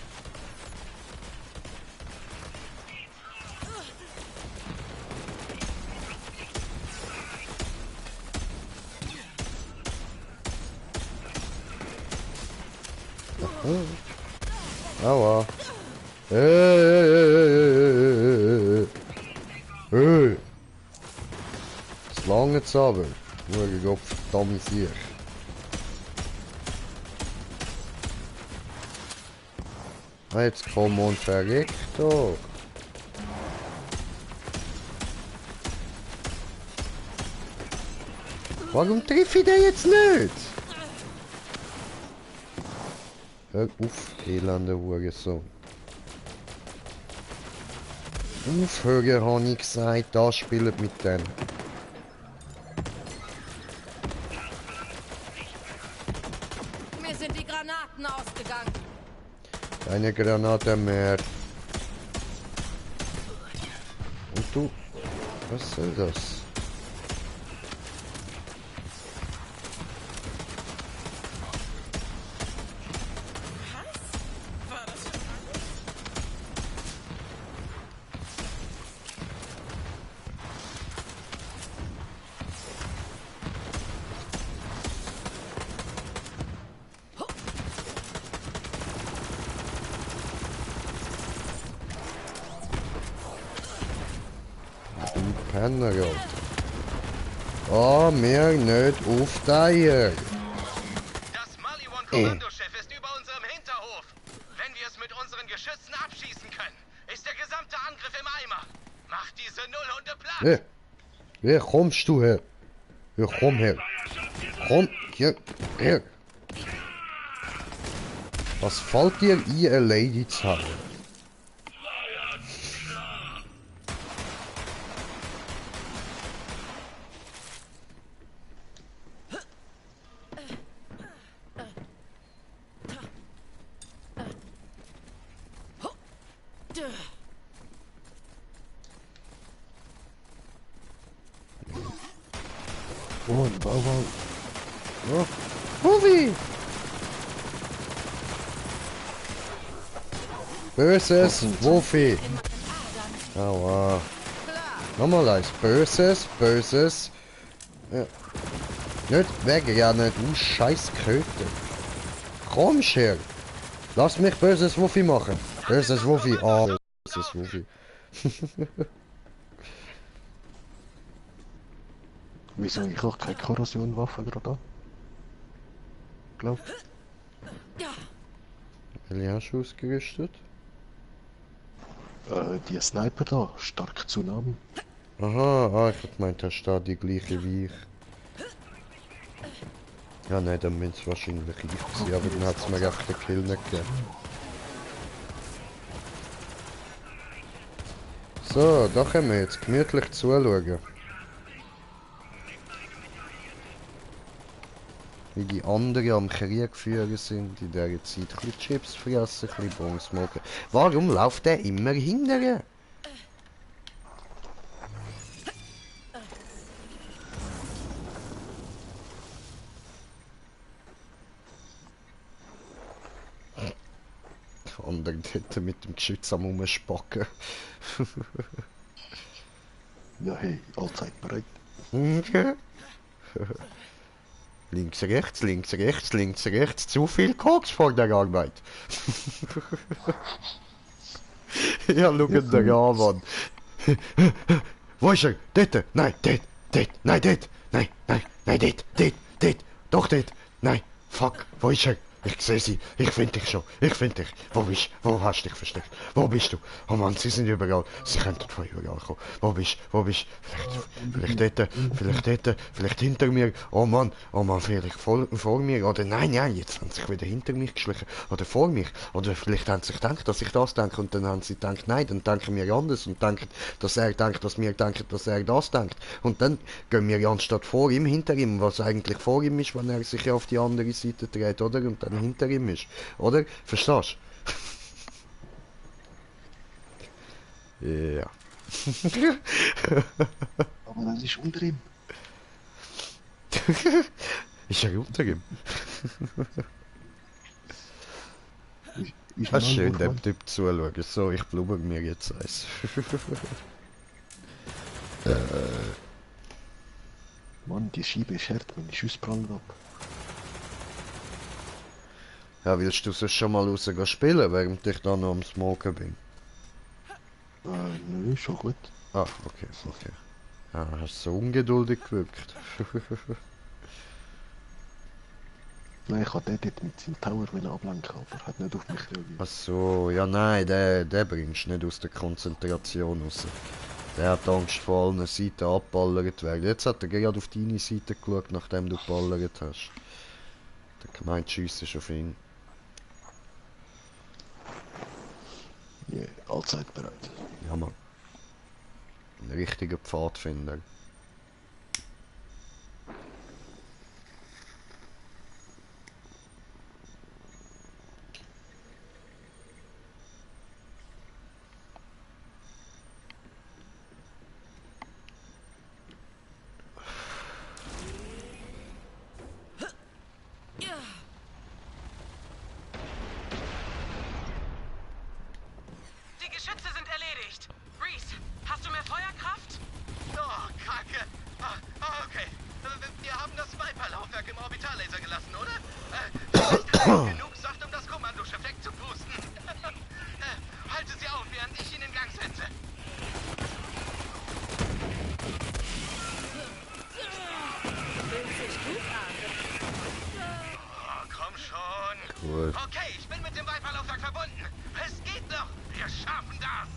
Aua. Hey. Das lange jetzt aber. Schau ich auf verdammt sich. Jetzt komm und verreck doch. Warum treffe ich den jetzt nicht? Hör auf, elende Hurensohn. Aufhören, habe ich gesagt, da spielt mit denen. Mir sind die Granaten ausgegangen. Keine Granate mehr. Und du? Was soll das? Penner, oh, mir nicht aufteilen. Das Maliwan-Kommandoschiff ist über unserem Hinterhof. Wenn wir es mit unseren Geschützen abschießen können, ist der gesamte Angriff im Eimer. Macht diese Nullhunde platt. Hey, wer kommst du her? Ja, komm her. Komm hier, her. Was fällt dir ein, eine Lady zu haben? Oh, wow. Oh. Movie! Böses Wuffi! Aua. Nochmal eins. Böses. Ja. Nicht wegrennen, du scheiß Köter. Komm her. Lass mich böses Wuffi machen. Böses Wuffi. Ah, böses Wuffi. Wieso ich auch keine Korrosionwaffe gerade da? Glaub. Welche hast du ausgerüstet? Die Sniper da, stark Tsunami. Aha, ich hab gemeint, hast du da die gleiche wie ich. Ja, nein, dann bin es wahrscheinlich ich gewesen, aber dann hat es mir echt den Kill nicht gegeben. So, da können wir jetzt gemütlich zuschauen. Wie die anderen am Krieg führen sind, in dieser Zeit ein bisschen Chips fressen, ein bisschen Bons smoken. Warum läuft der immer hinterher? Andere dort mit dem Geschütz am Umspacken. Ja, hey, allzeit bereit. Links, rechts, zu viel Koks vor der Arbeit. Ja, schau ihn da an, Mann. Wo ist er? Dort? Nein, dort, nein, dort, nein, dort, doch dort, nein, fuck, wo ist er? Ich sehe sie, ich finde dich schon, Wo hast du dich versteckt? Wo bist du? Oh Mann, sie sind überall, sie könnten von überall kommen. Wo bist du? Vielleicht dort, vielleicht hinter mir. Oh Mann, vielleicht vor mir. Oder nein, jetzt haben sie sich wieder hinter mich geschlichen. Oder vor mir. Oder vielleicht haben sie sich gedacht, dass ich das denke und dann haben sie gedacht, nein, dann denken wir anders und denken, dass er denkt, dass wir denken, dass er das denkt. Und dann gehen wir anstatt vor ihm, hinter ihm, was eigentlich vor ihm ist, wenn er sich ja auf die andere Seite dreht, oder? Und dann hinter ihm ist, oder? Verstehst du? Ja. Aber das ist unter ihm. Ist er unter ihm? Ist das ist schön, dem Typ zuschauen. So, ich blubber mir jetzt eins. Mann, die Scheibe ist hart, meine Schüsse prallen ab. Ja, willst du sonst schon mal raus spielen, während ich da noch am Smoken bin? Nö, schon gut. Ah, okay. Ja, hast so ungeduldig gewirkt. Nein, ich wollte den dort mit seinem Tower ablenken, aber er hat nicht auf mich reagiert. Ach so, ja nein, der bringst du nicht aus der Konzentration raus. Der hat Angst, vor allen Seiten abballert werden. Jetzt hat er gerade auf deine Seite geschaut, nachdem du geballert hast. Der gemeint, Schiess ist auf ihn. Ja, allzeit bereit. Ja, Mann. Ein richtiger Pfadfinder. Die Geschütze sind erledigt. Reese, hast du mehr Feuerkraft? Oh, Kacke. Okay. Wir haben das Viper-Laufwerk im Orbital-Laser gelassen, oder? Vielleicht haben wir genug Saft, um das Kommandoschiff wegzupusten. Halte sie auf, während ich ihn in Gang setze. Oh, komm schon. Cool. Okay, ich bin mit dem Viper-Laufwerk verbunden. Es geht noch. Wir schaffen das.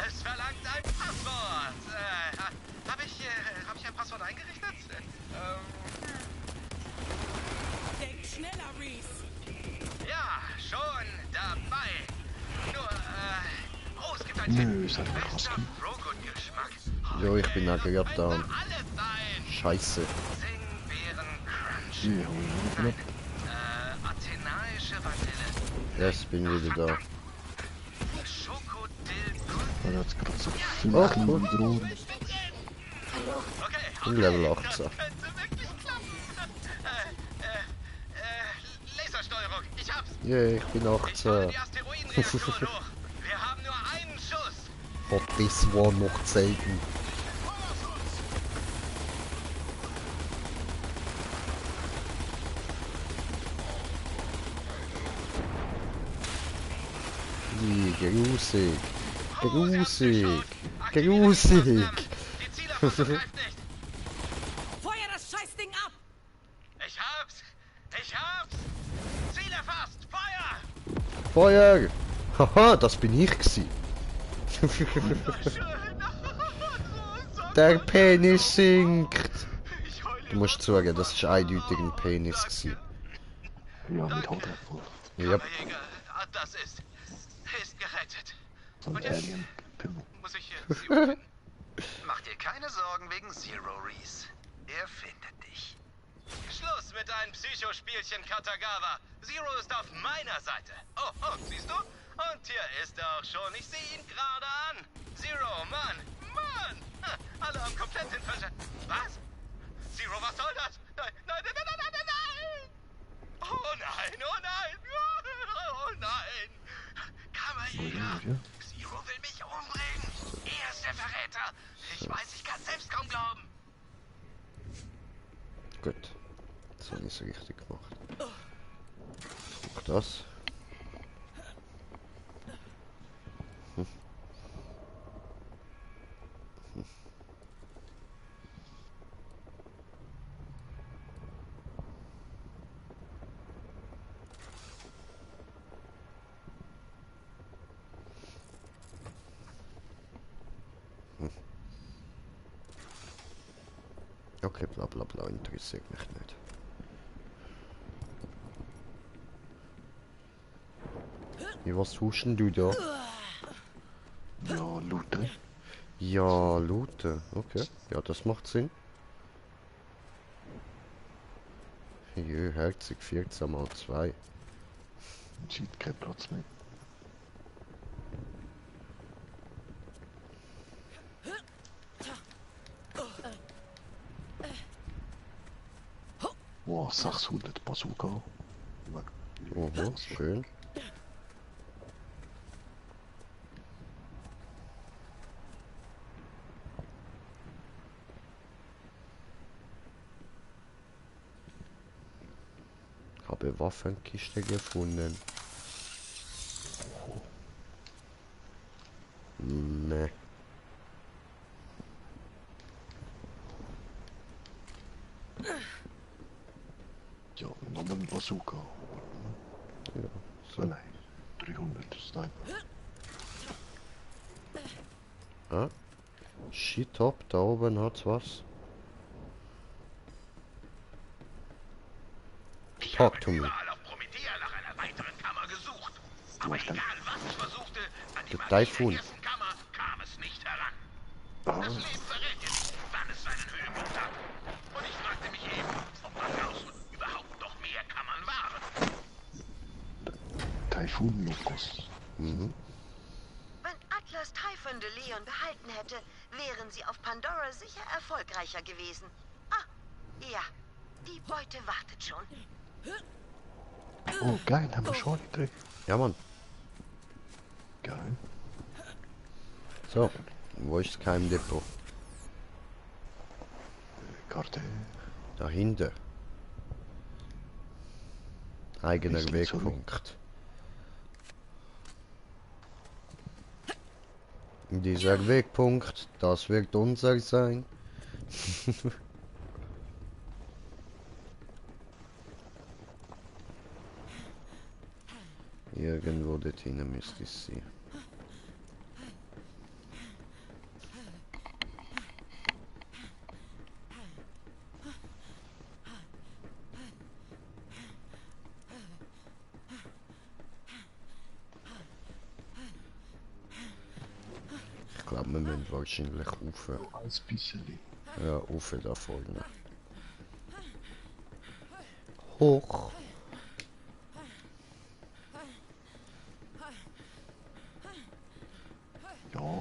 Es verlangt ein Passwort. Habe ich ein Passwort eingerichtet? Denk schneller, Reese. Ja, schon dabei. Nur, es gibt ein Nö, ist halt krass. Frogut-Geschmack. Jo, ich bin auch gerade da. Scheiße. Ja, Athenaische Vanille. Jetzt bin ich wieder da. Er hat gerade so viele Oh, kleine cool. Drohnen. Im Level 18. Das könnte wirklich klappen. Lasersteuerung, ich hab's. Yeah, ich bin 18. Die Asteroidenreaktion hoch. Wir haben nur einen Schuss. Hat das war noch zeigen. Wie grusig. Grusig. Grusig. Feuer das Scheißding ab! Ich hab's. Ich hab's. Ziel erfasst. Feuer. Feuer! Haha, das bin ich gsi. Der Penis sinkt. Du musst sagen, das ist eindeutig ein Penis gsi. Ja, mit Hautreif. Ja. Das ist gerettet. So ein Alien. Muss ich Sie finden? Mach dir keine Sorgen wegen Zero, Reese. Er findet dich. Schluss mit deinen Psychospielchen, Katagawa. Zero ist auf meiner Seite. Oh, siehst du? Und hier ist er auch schon. Ich sehe ihn gerade an. Zero, Mann. Alle haben komplett den Verstand. Was? Zero, was soll das? Nein. Oh nein. Oh nein. Kammerjäger. Zero will mich umbringen. Er ist der Verräter. Ich weiß, ich kann selbst kaum glauben. Gut. Das habe ich so richtig gemacht. Guck das. Okay, bla bla bla, interessiert mich nicht. Wie, was tust denn du da? Ja, looten. Ja, looten. Okay, ja, das macht Sinn. Jö, herzig 14 mal 2. Sieht keinen Platz mehr. Wow, 600 Bazooka. Oh, schön. Habe Waffenkiste gefunden. Ne. Ja, noch ein Bazooka. Ja, so. Nein, 300 Sniper. Ah. Shit top, da oben hat's was. Talk to me. Du hast dann... Der Taifun. Ah, Taifun Locus. Mhm. Wenn Atlas Typhon de Leon behalten hätte, wären sie auf Pandora sicher erfolgreicher gewesen. Ah, ja, die Beute wartet schon. Oh, geil, haben wir schon drin. Ja, Mann. Geil. So, wo ist das Geheimdepot? Karte. Dahinter. Eigener Ist nicht so Wegpunkt. Dieser Wegpunkt, das wird unser sein. Irgendwo dort hinten müsste es sein. Ich glaube, wir müssen wahrscheinlich rauf. Ein bisschen. Ja, rauf da vorne. Hoch. Ja,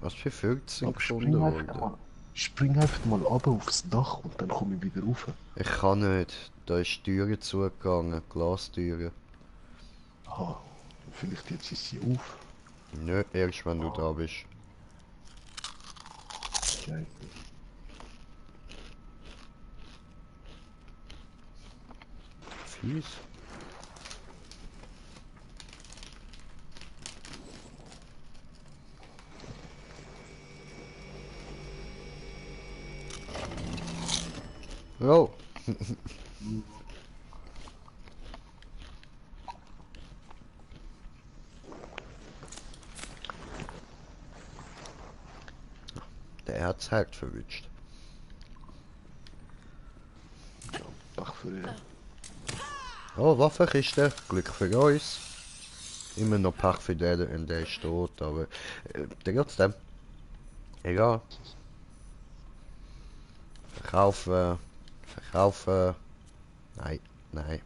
Was für 14 Aber gefunden worden? Spring einfach mal runter aufs Dach und dann komme ich wieder rauf. Ich kann nicht. Da ist die Türe zugegangen, Glastüre. Ah, vielleicht jetzt ist sie auf. Nö, erst wenn du da bist. Scheiße. Fies. Oh. Der hat's halt verwünscht. Bach für ihn. Oh, Waffenkiste. Glück für uns. Immer noch Pech für den, und der ist tot, aber trotzdem. Egal. Verkaufen. Verkaufen. Nein. Nein.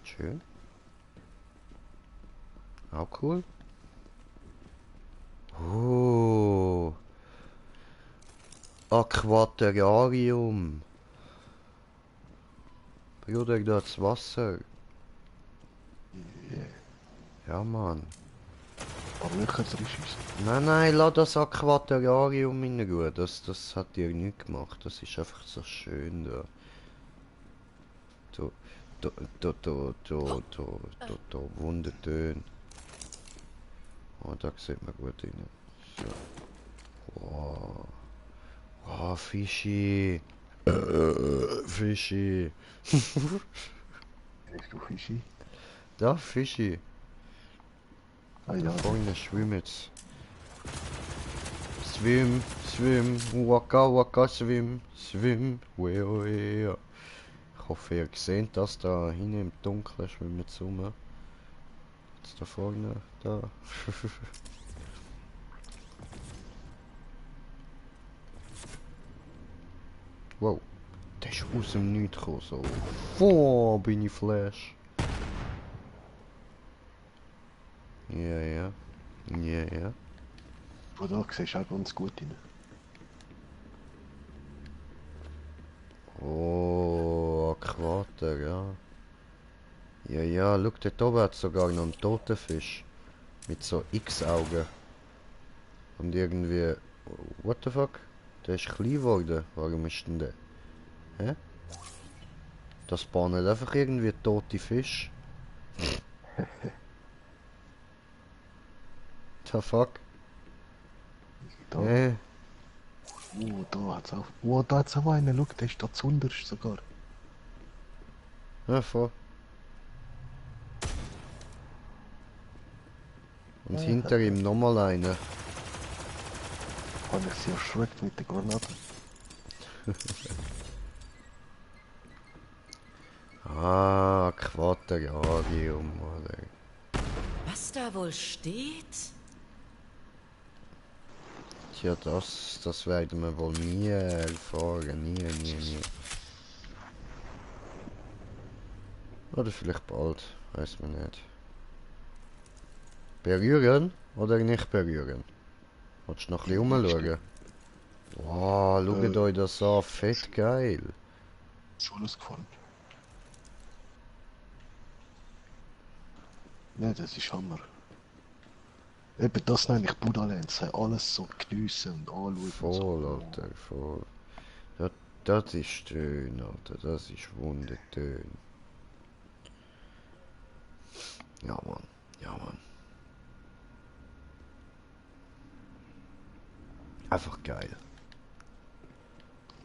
Schön. Auch cool. Oh. Aquaterium. Bruder, das Wasser. Yeah. Ja, Mann. Aber nicht drin ist. Nein, lass das Aquaterium in Ruhe. Das hat dir nicht gemacht. Das ist einfach so schön da. Wundertöne. Oh, da sieht man gut rein. So. Wow. Wow, Fischi. Fischi. Siehst du Fischi? Da, Fischi. Ah ja. Vorne schwimmt. Swim, waka, swim. Weo. Ich hoffe, ihr seht das da hinten im Dunkeln schwimmen rum. Jetzt da vorne, da. Wow, der ist aus dem Nichts gekommen, so. Oh, bin ich Flash. Ja. Oh, da siehst du auch ganz gut rein. Oh, Aquater, ja. Ja, schau, dort oben hat sogar noch einen toten Fisch. Mit so X-Augen. Und irgendwie... What the fuck? Der ist klein geworden. Warum ist denn der? Hä? Das spawnen einfach irgendwie tote Fisch. The fuck? Da. Oh, da hat's auch. Oh, da hat's auch einen. Schau, der ist da zunderst sogar. Ja, voll. Und hinter ihm nochmal einer. Habe ich sie erschreckt mit der Granate. Aquaterium, oder? Was da wohl steht? Tja, das werden wir wohl nie erfahren. Nie. Oder vielleicht bald, weiß man nicht. Berühren oder nicht berühren? Willst du noch ein bisschen rumschauen? Wow, schaut euch das an, fett geil. Schon ausgefallen. Ne, das ist Hammer. Eben das nenne ich Buddha-Lens. Alles so geniessen und anschauen. Voll, Alter, voll. Das ist schön, Alter. Das ist wunderschön. Ja, Mann. Einfach geil.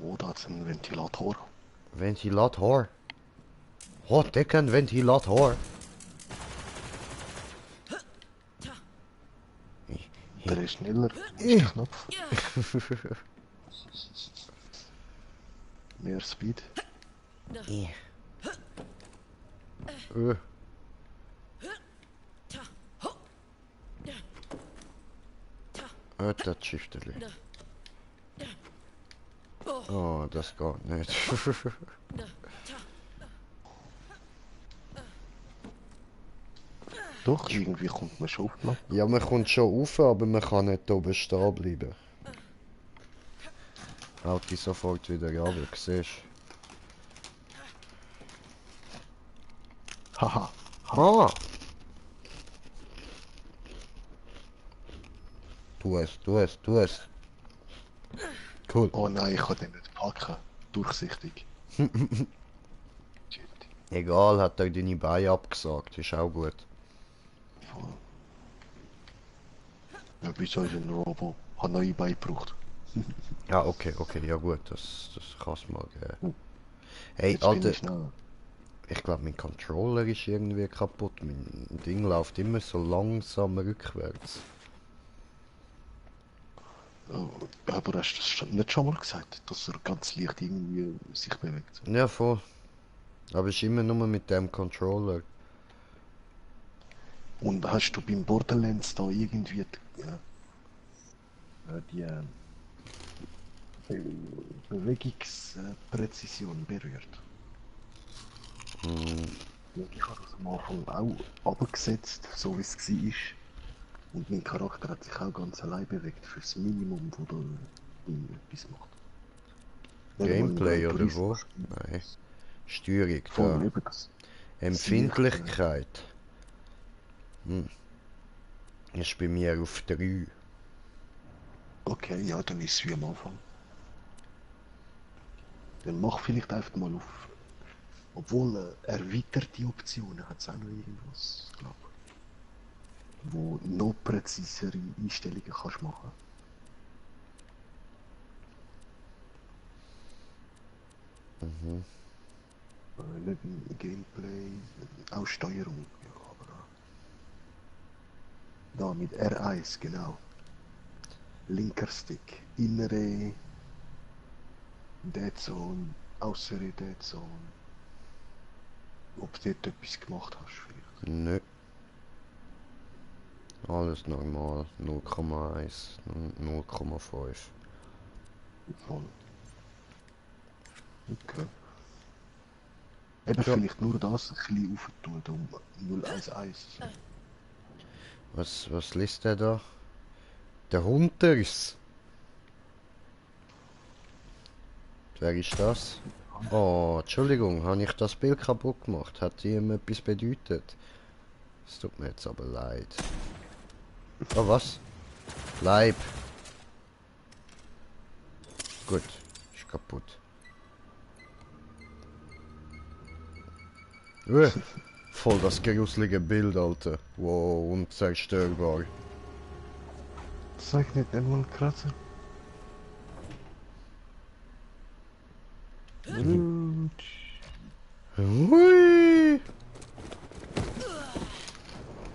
Oh, da hat's einen Ventilator. Ventilator? Oh, der kann Ventilator. Der ist schneller. Der Knopf. Mehr Speed. Das Schiffterli. Oh, das geht nicht. Doch, irgendwie kommt man schon auf. Ja, man kommt schon rauf, aber man kann nicht oben stehen bleiben. Haut die sofort wieder an, wie du siehst. Haha. Ah! Tu es. Cool. Oh nein, ich kann den nicht packen. Durchsichtig. Egal, hat er deine Beine abgesagt, ist auch gut. Ja, bist also ein Robo. Hat neue Beine gebraucht. Ja, okay, ja gut, das kann's mal geben. Hey, Alter, ich glaube mein Controller ist irgendwie kaputt. Mein Ding läuft immer so langsam rückwärts. Aber hast du das nicht schon mal gesagt, dass er ganz leicht irgendwie sich bewegt? Ja, voll. Aber ist immer nur mit dem Controller. Und hast du beim Borderlands da irgendwie die Bewegungspräzision berührt? Ich habe das am Anfang auch abgesetzt, so wie es war. Und mein Charakter hat sich auch ganz allein bewegt, fürs Minimum, wo der etwas macht. Gameplay oder wo? Nein. Steuerung da. Empfindlichkeit. Ist bei mir auf 3. Okay, ja, dann ist es wie am Anfang. Dann mach vielleicht einfach mal auf. Obwohl erweiterte Optionen hat es auch noch irgendwas, glaube ich. Wo noch präzisere Einstellungen kannst machen. Nicht im Gameplay, auch Steuerung, ja, aber da mit R1, genau. Linker Stick, innere Dead Zone, äußere Dead Zone. Ob du dort etwas gemacht hast vielleicht? Nö. Alles normal, 0,1, 0,5. Voll. Okay. Eben vielleicht nur das ein bisschen aufentun, um 011. Was liest der da? Der Hunters. Wer ist das? Oh, Entschuldigung, habe ich das Bild kaputt gemacht? Hat ihm etwas bedeutet? Es tut mir jetzt aber leid. Oh, was? Leib. Gut, ist kaputt. Voll das gruselige Bild, Alter. Wow, unzerstörbar. Zeig nicht einmal Kratzer. Hui!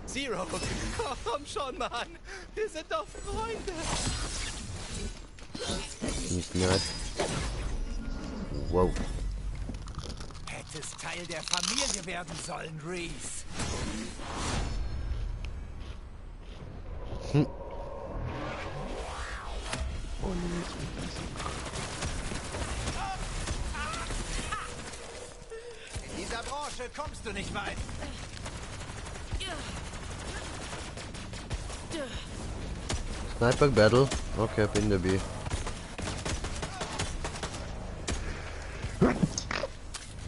Zero, komm schon, Mann. Wir sind doch Freunde. Nicht mehr. Wow. Hättest Teil der Familie werden sollen, Reese. In dieser Branche kommst du nicht weit. Sniper Battle. Okay, bin dabei.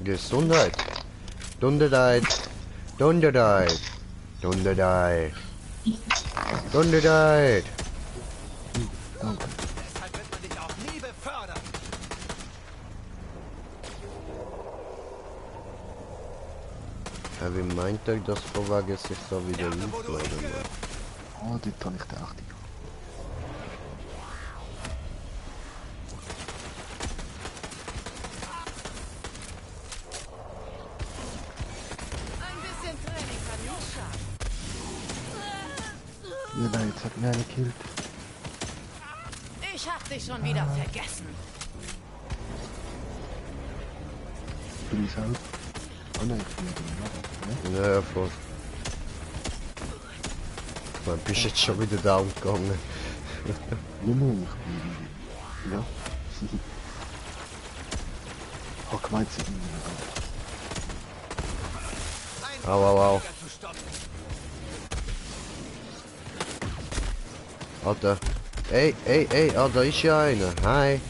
Gesundheit. Dunderdeit. Dunderdeit. Dunderdeit. Dunderdeit. Deshalb wird man dich auch nie befördern. Ja, wie meint er, dass Vorwagen sich da wieder aufladen? Oh, dort habe ich den 80. Ja, nein, jetzt hat mir einer gekillt. Ich hab dich schon wieder vergessen. Please help. Oh nein, ich bin nicht Ja, voll. Man, bist jetzt schon wieder down gegangen. Nein, ich bin... Ja. Ich hab gemeint, sie sind nicht. Au, au, au. Alter. Ey, ey, ey, ah, da ist ja einer. Hi.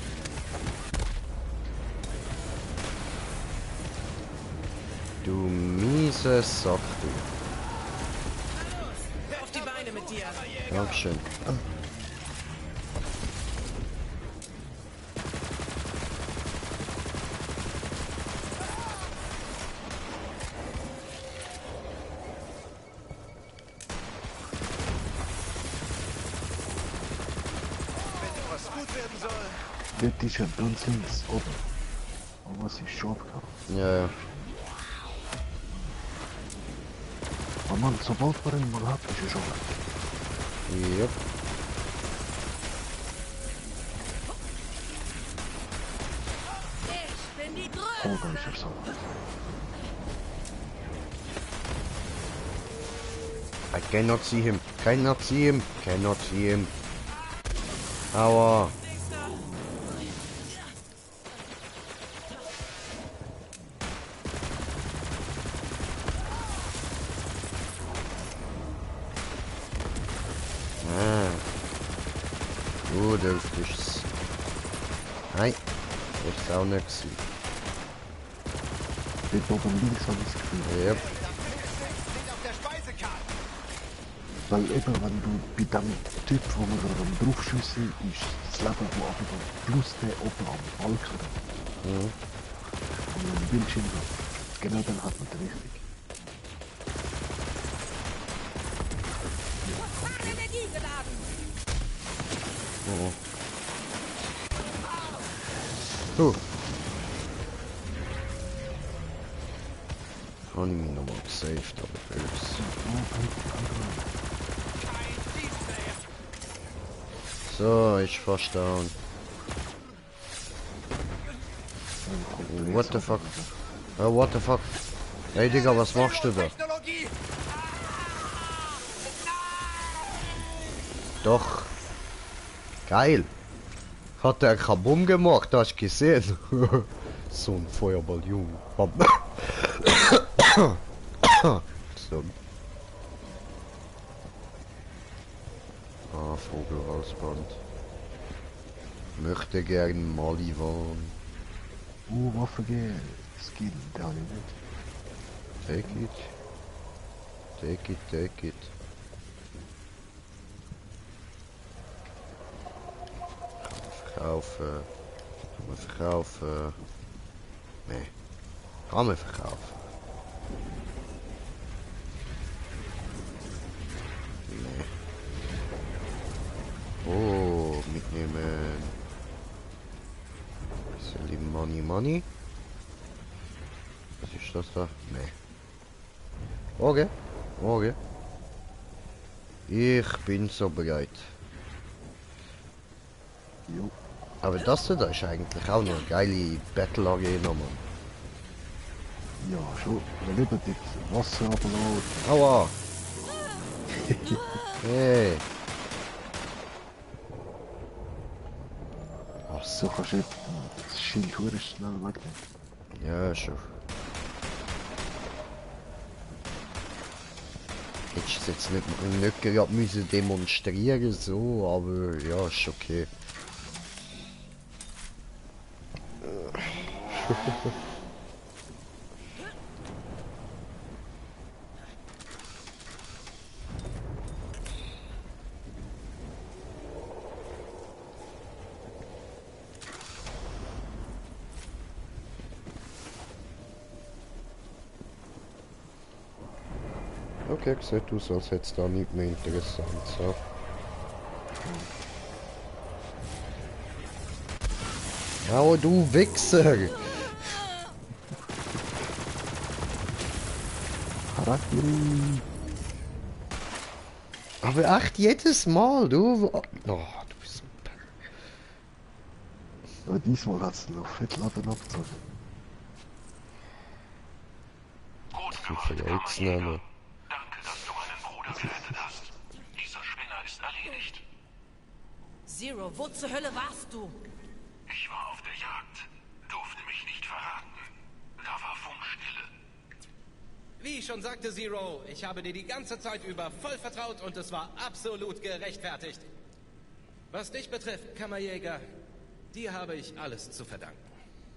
Du miese Sack, du. Auf die Beine mit dir. Dankeschön. Dort ist ja ganz links oben. Aber was ist schon abgehauen? Ja, ja. Aber Mann, sobald man ihn mal hat, ist er schon weg. Yep. Ich bin die Größte. Oh, da ist er so. I cannot see him. Cannot see him. Cannot see him. Aua. Du dürftest. Nein, das ist auch nicht gewesen. Dort oben links habe ich das Gefühl. Yep. Weil eben, wenn du bei dem Typ, wo wir gerade drauf schiessen, ist das Leben, wo aber plus der oben am Balken. Mhm. Und am Bildschirm hat. Genau dann hat man den richtig. Oh. Habe ich mich nochmal gesaved, aber böse. So, ich fast down. What the fuck? Oh, what the fuck? Hey Digga, was machst du da? Doch. Geil. Hat der Kabum gemacht, hast du gesehen? So ein Feuerball, Junge. So. Ah, Vogelhalsband. Möchte gern Maliwan. Waffe Skin, der habe ich nicht. Take it. Take it, take it. Verkaufen. Kann man verkaufen. Nee. Kann man verkaufen. Nee. Oh, mitnehmen. Bisschen Money. Was ist das da? Nee. Okay. Okay. Ich bin so bereit. Jo. Aber das da ist eigentlich auch noch eine geile Battle Arena, Mann. Ja, schon. Wir lieben das Wasser runterlassen. Aua! Hey! Ach so, kannst du jetzt das Schild schnell wegnehmen. Ja, schon. Hättest du jetzt nicht gerade müssen demonstrieren so, aber ja, ist okay. Okay, sieht aus, als hätte es da nicht mehr interessant. So. Oh, du Wichser! Aber echt jedes Mal, du... Oh, du bist... Aber diesmal hat es noch Fettladen abgezogen. Ich verletzt nennen. Danke, dass du meinen Bruder gerettet hast. Dieser Spinner ist erledigt. Zero, wo zur Hölle warst du? Ich war auf der Jagd, durfte mich nicht verraten. Da war Funkstille. Wie ich schon sagte, Zero, ich habe dir die ganze Zeit über voll vertraut und es war absolut gerechtfertigt. Was dich betrifft, Kammerjäger, dir habe ich alles zu verdanken.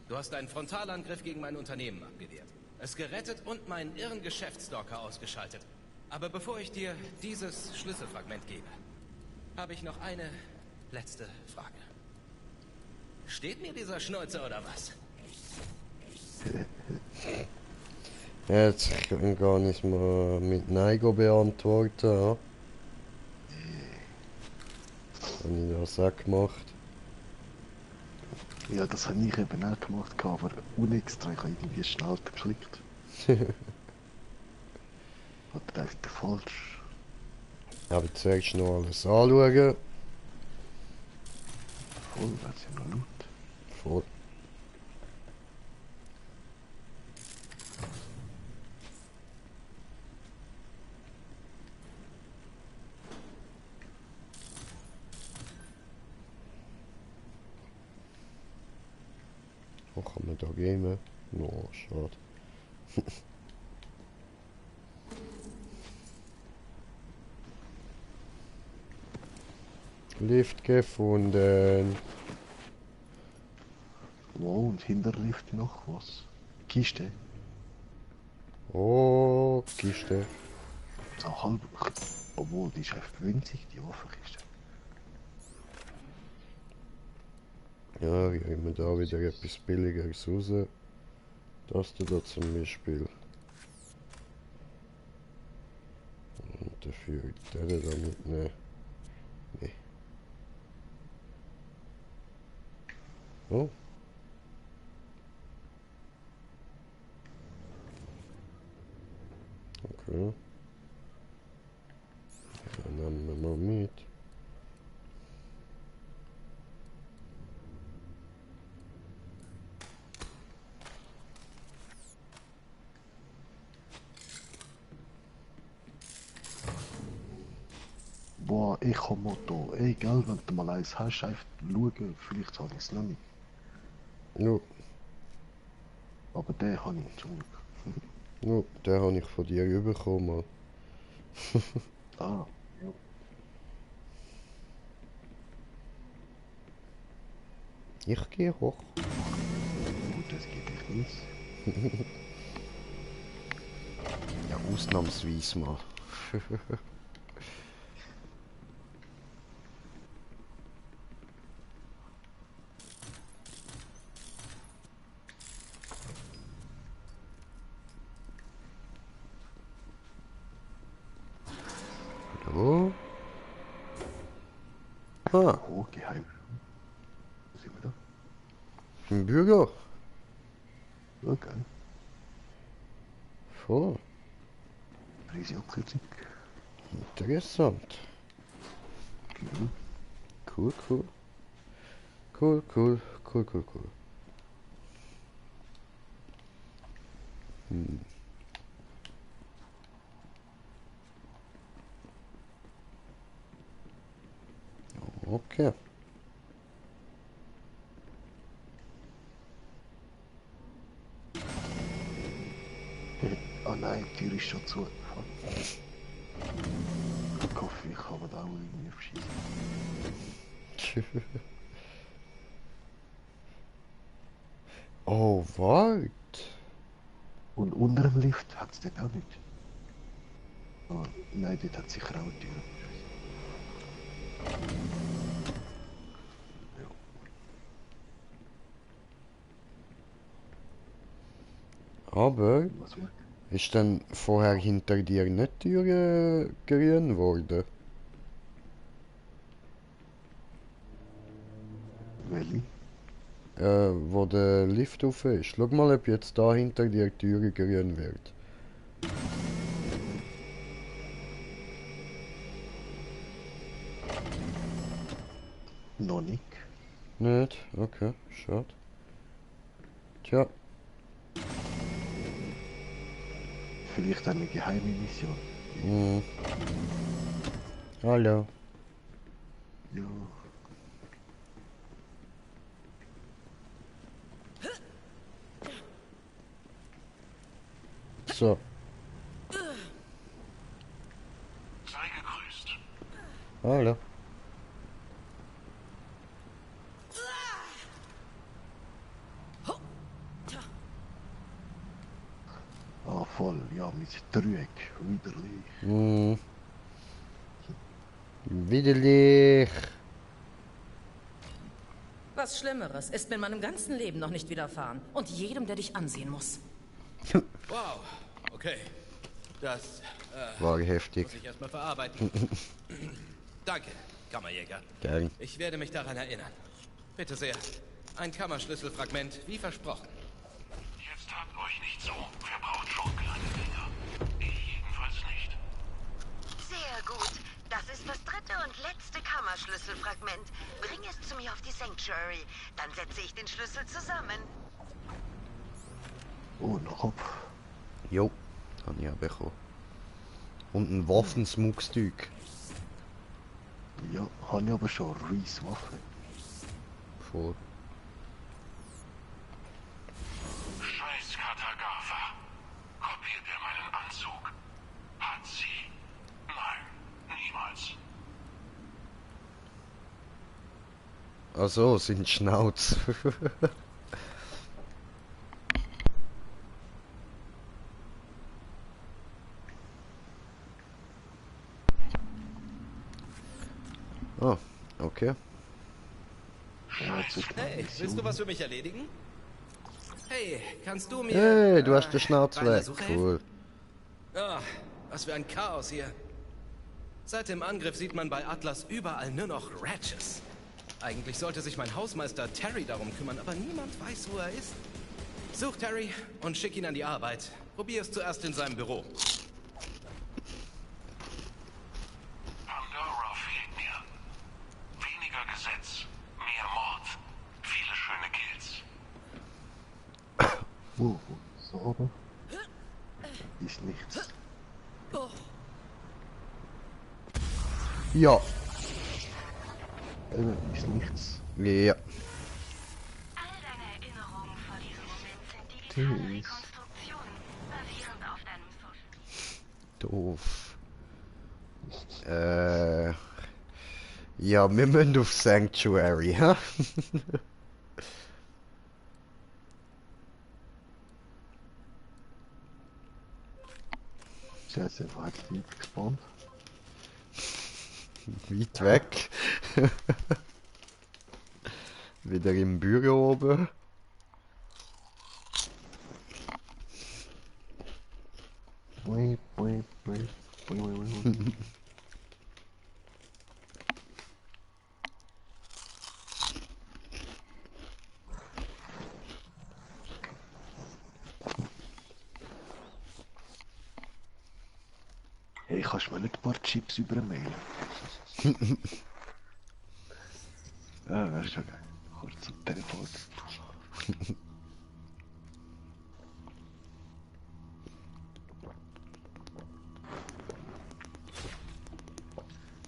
Du hast einen Frontalangriff gegen mein Unternehmen abgewehrt, es gerettet und meinen irren Geschäftsstalker ausgeschaltet. Aber bevor ich dir dieses Schlüsselfragment gebe, habe ich noch eine letzte Frage. Steht mir dieser Schnäuzer oder was? Jetzt kann ich gar nicht mal mit Neigo beantworten. Ja? Habe ich das auch gemacht? Ja, das habe ich eben auch gemacht, aber unextra, ich habe irgendwie schnell geklickt. Hat einfach falsch. Aber zuerst noch alles anschauen. Voll, weil es ja noch laut. Voll. Wo kann man da gehen? No, schade. Lift gefunden. Wow, und hinter der Lift noch was? Kiste. Oh, Kiste. So halb. Obwohl, die ist echt winzig, die Waffenkiste. Ja, gehen wir da wieder etwas Billigeres raus. Das da zum Beispiel. Und dafür der da mitnehmen. Nee. Oh. Okay. Dann nehmen wir mal mit. Boah, Echo-Motto. Ey, gell, wenn du mal eins hast, einfach schauen, vielleicht habe ich es noch nicht. No. Aber den habe ich zum Glück. No, den habe ich von dir bekommen. Ah, ja. Ich gehe hoch. Gut, das geht nicht. Ja, ausnahmsweise mal. Hallo? Ah. Oh, geheim. Wo sind wir da? Im Büro. Okay. Voll. Reiseabkürzung. Interessant. Cool, cool. Cool, cool, cool, cool, cool. Hm. Okay. Oh nein, die Tür ist schon zu. Ich hoffe, ich kann mir da auch irgendwie verschießen. Oh, wart. Und unter dem Lift hat es dort auch nicht. Oh, nein, dort hat sicher auch eine Tür. Aber ist dann vorher hinter dir nicht die Tür grün worden? Welche? Wo der Lift auf ist. Schau mal, ob jetzt da hinter dir die Tür grün wird. Noch nicht. Nicht? Okay, schade. Tja. Vielleicht eine geheime Mission. Hm. Hallo. Ja. So. Sei gegrüßt. Hallo. Ah, voll, ja, mit Dreieck, widerlich. Hm. Widerlich. Was Schlimmeres ist mir in meinem ganzen Leben noch nicht widerfahren. Und jedem, der dich ansehen muss. Wow, okay. Das war heftig. muss ich erstmal verarbeiten. Danke, Kammerjäger. Gern. Ich werde mich daran erinnern. Bitte sehr. Ein Kammerschlüsselfragment, wie versprochen. Jetzt habt euch nicht so. Wer braucht schon kleine Dinger? Ich jedenfalls nicht. Sehr gut. Das ist das dritte und letzte Kammerschlüsselfragment. Bring es zu mir auf die Sanctuary. Dann setze ich den Schlüssel zusammen. Oh, noch Kopf. Jo, habe ich auch bekommen. Und ein Waffensmuckstück. Ja, habe ich aber schon. Reese Waffe. Voll. Ach so, sind Schnauz. Oh, okay. Hey, willst du was für mich erledigen? Hey, kannst du mir... Hey, du hast den Schnauz bei einer weg. Suche Cool. Ah, was für ein Chaos hier. Seit dem Angriff sieht man bei Atlas überall nur noch Ratches. Eigentlich sollte sich mein Hausmeister Terry darum kümmern, aber niemand weiß, wo er ist. Such Terry und schick ihn an die Arbeit. Probier es zuerst in seinem Büro. Pandora fehlt mir. Weniger Gesetz, mehr Mord, viele schöne Kills. Sauber. Ist nichts. Ja. Ist nichts. Ja. All deine Erinnerungen vor diesem Moment sind digitale Tschüss. Rekonstruktionen, basierend auf deinem Social. Doof. Ja, wir müssen auf Sanctuary, hä? Sehr, sehr weit nicht gespannt. Weit weg. Wieder im Büro oben. Bui, bui, bui, bui, bui, bui. Hey, kannst du mir nicht ein paar Chips übermailen? Ja, wäre schon geil. Kurz am Telefon.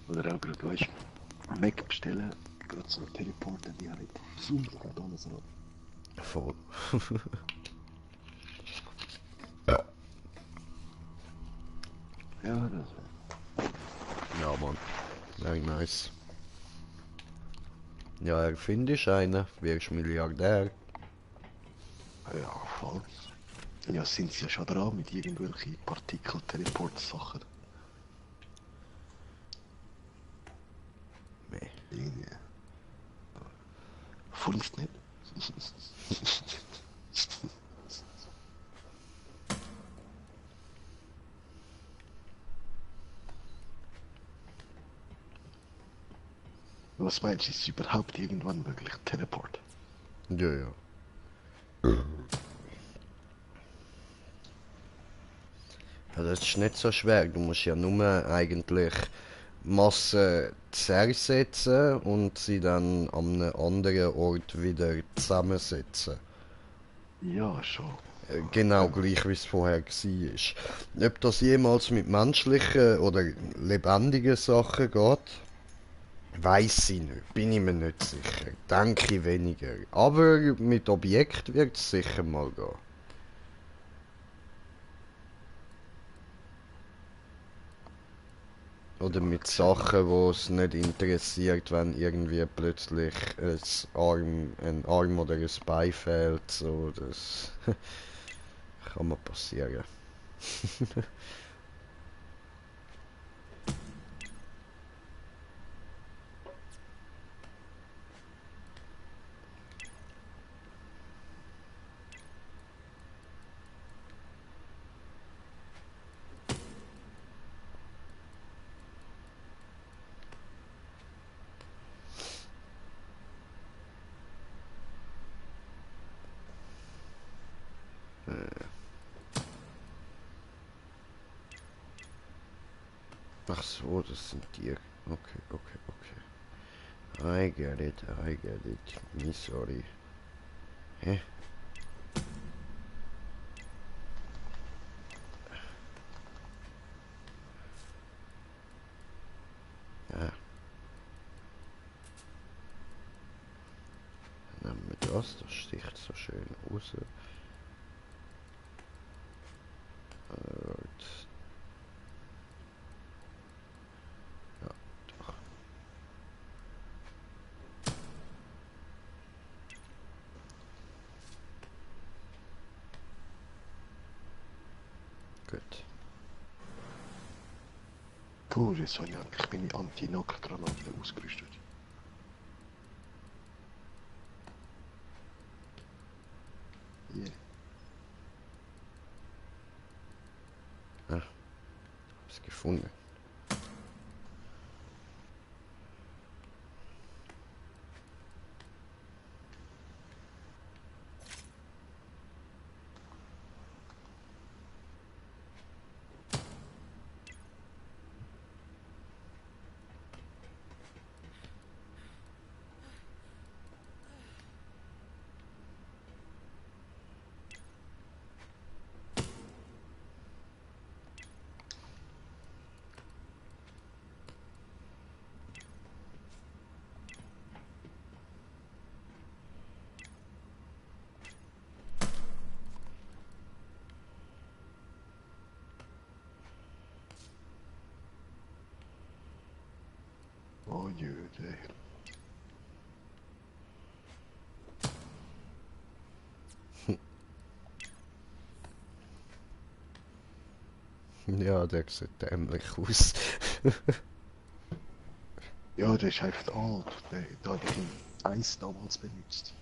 Oder auch gerade, weißt du, Mac bestellen, gerade so teleporten, die haben nicht Zoom und alles an. Voll. Ja, das wäre. Ja, Mann. Very nice. Ja, erfindest einen, wirst Milliardär. Ja, voll. Ja, sind sie ja schon dran mit irgendwelchen Partikel-Teleport-Sachen. Nee. Irgendwie. Funzt nicht. Was meinst du, ist es überhaupt irgendwann möglich? Teleport? Ja, ja. Ja, das ist nicht so schwer. Du musst ja nur eigentlich Massen zersetzen und sie dann an einem anderen Ort wieder zusammensetzen. Ja, schon. Genau gleich wie es vorher war. Ob das jemals mit menschlichen oder lebendigen Sachen geht, weiß ich nicht. Bin ich mir nicht sicher. Denke ich weniger. Aber mit Objekt wird es sicher mal gehen. Oder mit Sachen, wo es nicht interessiert, wenn irgendwie plötzlich ein Arm oder ein Bein fehlt. So, das kann mal passieren. Ach so, das sind die. Okay, okay, okay. I get it, I get it. Me sorry. Hä? Ja. Dann nehmen wir das sticht so schön raus. Alright. Ja, doch. Gut. Cool, jetzt habe ich eigentlich meine Anti-Nackelgranate ausgerüstet. Yeah. Ah, hab's gefunden. Oh Jüde. Ja, der sieht dämlich aus. Ja, der ist einfach alt. Da habe ich ihn Eis damals benutzt.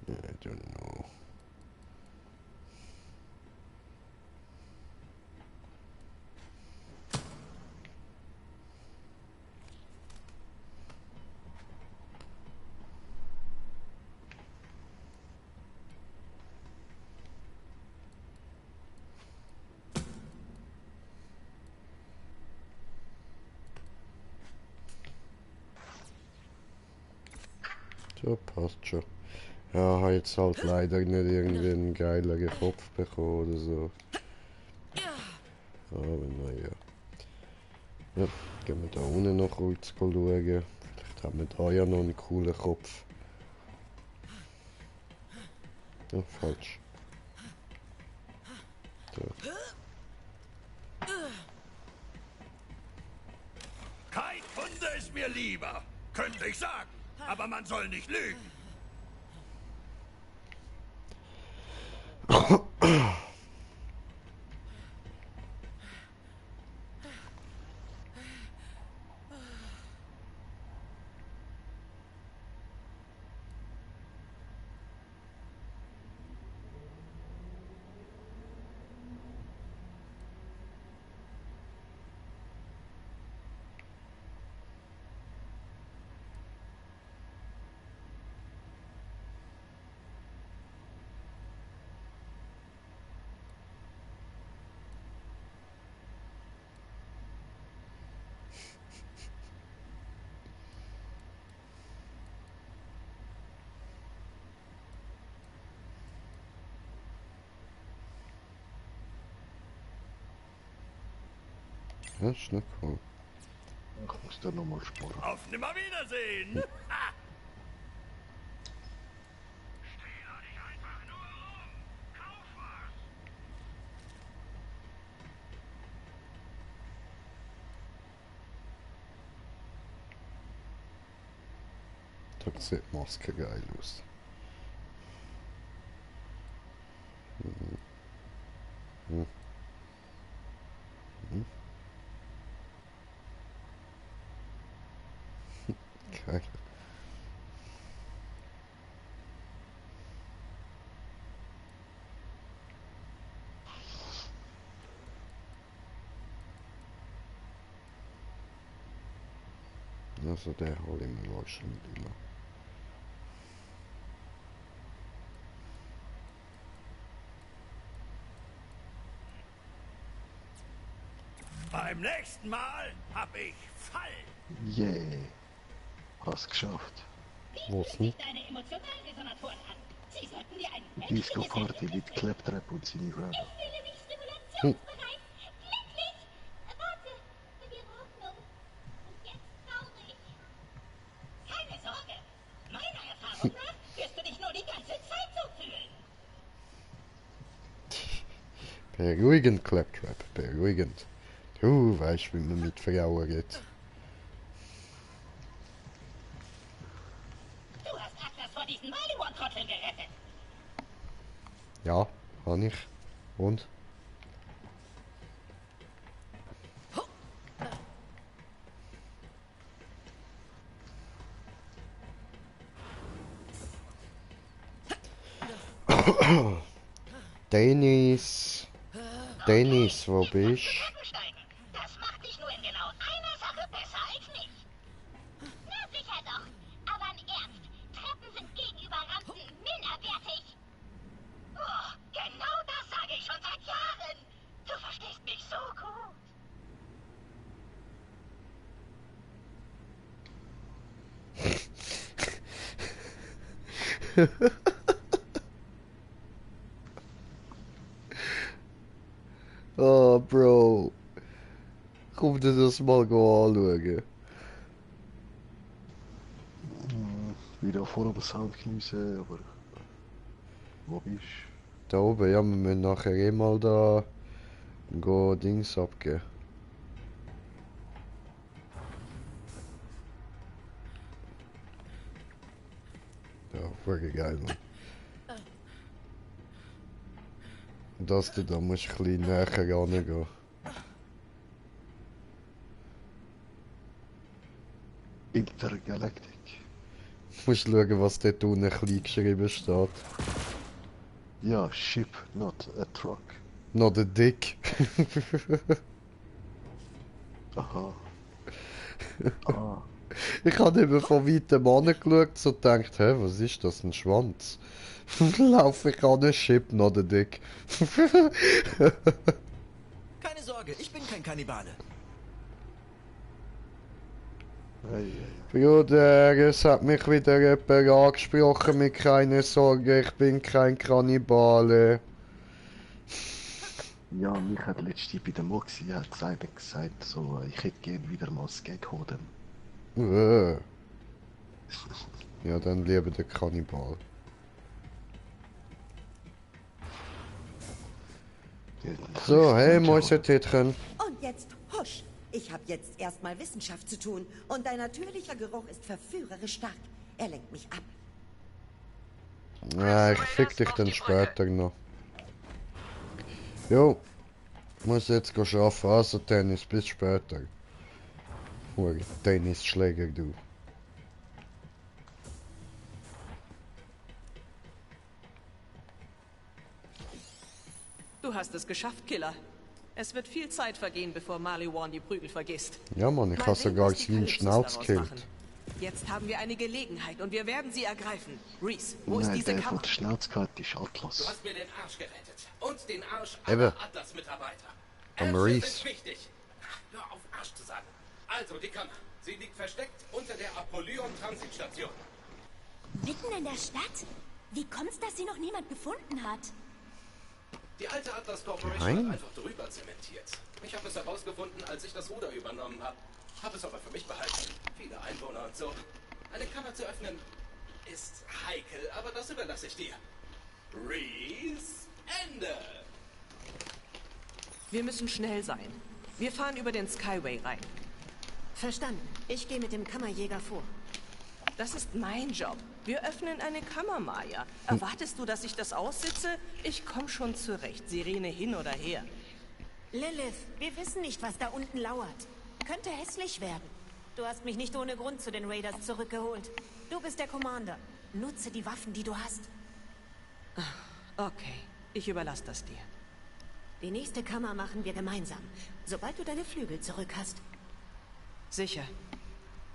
I don't know. So, passt schon. Ja, habe jetzt halt leider nicht irgendwie einen geileren Kopf bekommen oder so. Aber naja. Ja, gehen wir da unten noch kurz schauen. Vielleicht haben wir da ja noch einen coolen Kopf. Ja, falsch. Da. Kein Kunde ist mir lieber. Könnte ich sagen. Aber man soll nicht lügen. Ja, ist nicht cool. Ich muss da nochmal sparen. Auf Nimmerwiedersehen! Da sieht die Maske geil aus. Mhm. Mhm. Geil. Also der hole ich mir wahrscheinlich immer. Beim nächsten Mal hab ich Fall. Yeah. Hast geschafft. Was denn? Deine emotionalen Resonatoren an. Sie sollten dir ein Disco Party mit Claptrap und seine Rapper. Ich fühle mich stimulationsbereit, glücklich wirst du dich nur die ganze Zeit so fühlen. Beruhigend, Claptrap, beruhigend. Du weißt, wie man mit Frauen geht. Du hast Atlas vor diesen Maliwon-Trotteln gerettet. Ja, kann ich. Und? Dennis. Dennis, wo bist du? Das macht dich nur in genau einer Sache besser als mich. Na sicher doch. Aber im Ernst, Treppen sind gegenüber Rampen minderwertig. Oh, genau das sage ich schon seit Jahren. Du verstehst mich so gut. Oh, Bro. Komm dir das mal anschauen. Wieder vor dem Sound geniessen, aber... Wo bist du? Da oben, ja, wir müssen nachher eh mal da... Dings abgeben. Ja, wirklich geil, Mann. Das da musst du ein bisschen näher rangehen. Intergalactic. Du musst schauen, was dort unten klein geschrieben steht. Ja, ship, not a truck. Not a dick. Aha. Ich habe eben von weitem angeschaut, so gedacht, hä, was ist das, ein Schwanz? Laufe ich an ein Ship, not a dick. Keine Sorge, ich bin kein Kannibale. Bruder, es hat mich wieder jemand angesprochen mit keine Sorge, ich bin kein Kannibale. Ja, mich hat letztens bei der Moxie gesagt, so, ich hätte gern wieder mal das Gag-Hoden. Ja, dann lieber der Kannibal. So, hey Mäusetätchen. Und jetzt husch! Ich habe jetzt erstmal Wissenschaft zu tun und dein natürlicher Geruch ist verführerisch stark. Er lenkt mich ab. Ja, ich fick dich dann später noch. Jo, muss jetzt arbeiten, also Tennis, bis später. Tennisschläger, du. Du hast es geschafft, Killer. Es wird viel Zeit vergehen, bevor Maliwon die Prügel vergisst. Ja, Mann, ich habe sogar seinen Schnauz gekillt. Jetzt haben wir eine Gelegenheit und wir werden sie ergreifen. Reese, wo ist diese Kammer? Der Schnauzkarte ist Atlas. Du hast mir den Arsch gerettet. Und den Arsch Eben. aller Atlas-Mitarbeiter. Am Ärsche Reese. sind wichtig. Hör auf, Arsch zu sagen. Also, die Kammer. Sie liegt versteckt unter der Apollyon-Transitstation. Mitten in der Stadt? Wie kommt's, dass sie noch niemand gefunden hat? Die alte Atlas Corporation Nein. hat einfach drüber zementiert. Ich habe es herausgefunden, als ich das Ruder übernommen habe. Habe es aber für mich behalten. Viele Einwohner und so. Eine Kammer zu öffnen ist heikel, aber das überlasse ich dir. Reese, Ende! Wir müssen schnell sein. Wir fahren über den Skyway rein. Verstanden. Ich gehe mit dem Kammerjäger vor. Das ist mein Job. Wir öffnen eine Kammer, Maya. Erwartest du, dass ich das aussitze? Ich komme schon zurecht. Sirene hin oder her. Lilith, wir wissen nicht, was da unten lauert. Könnte hässlich werden. Du hast mich nicht ohne Grund zu den Raiders zurückgeholt. Du bist der Commander. Nutze die Waffen, die du hast. Okay, ich überlasse das dir. Die nächste Kammer machen wir gemeinsam. Sobald du deine Flügel zurück hast. Sicher.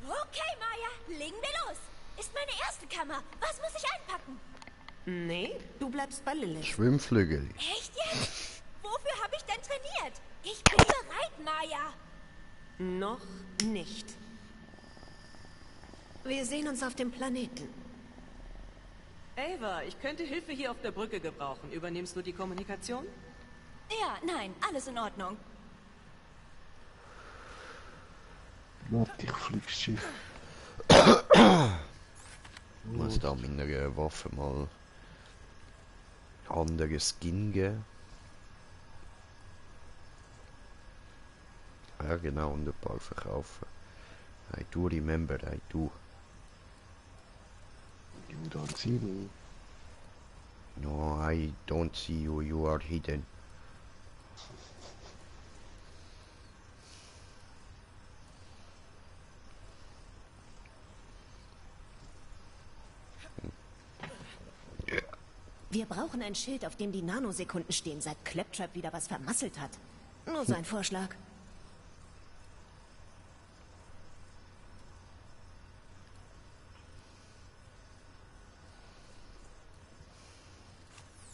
Okay, Maya, legen wir los. Ist meine erste Kammer. Was muss ich einpacken? Nee, du bleibst bei Lilith. Schwimmflügel. Echt jetzt? Wofür habe ich denn trainiert? Ich bin bereit, Maya. Noch nicht. Wir sehen uns auf dem Planeten. Ava, ich könnte Hilfe hier auf der Brücke gebrauchen. Übernimmst du die Kommunikation? Ja, nein, alles in Ordnung. Warte, ich flieg's Schiff. Ich muss da meiner Waffe mal andere Skin geben. Ja genau, und ein paar verkaufen. I do remember, I do. You don't see me. No, I don't see you, you are hidden. Wir brauchen ein Schild, auf dem die Nanosekunden stehen, seit Claptrap wieder was vermasselt hat. Nur so ein Vorschlag.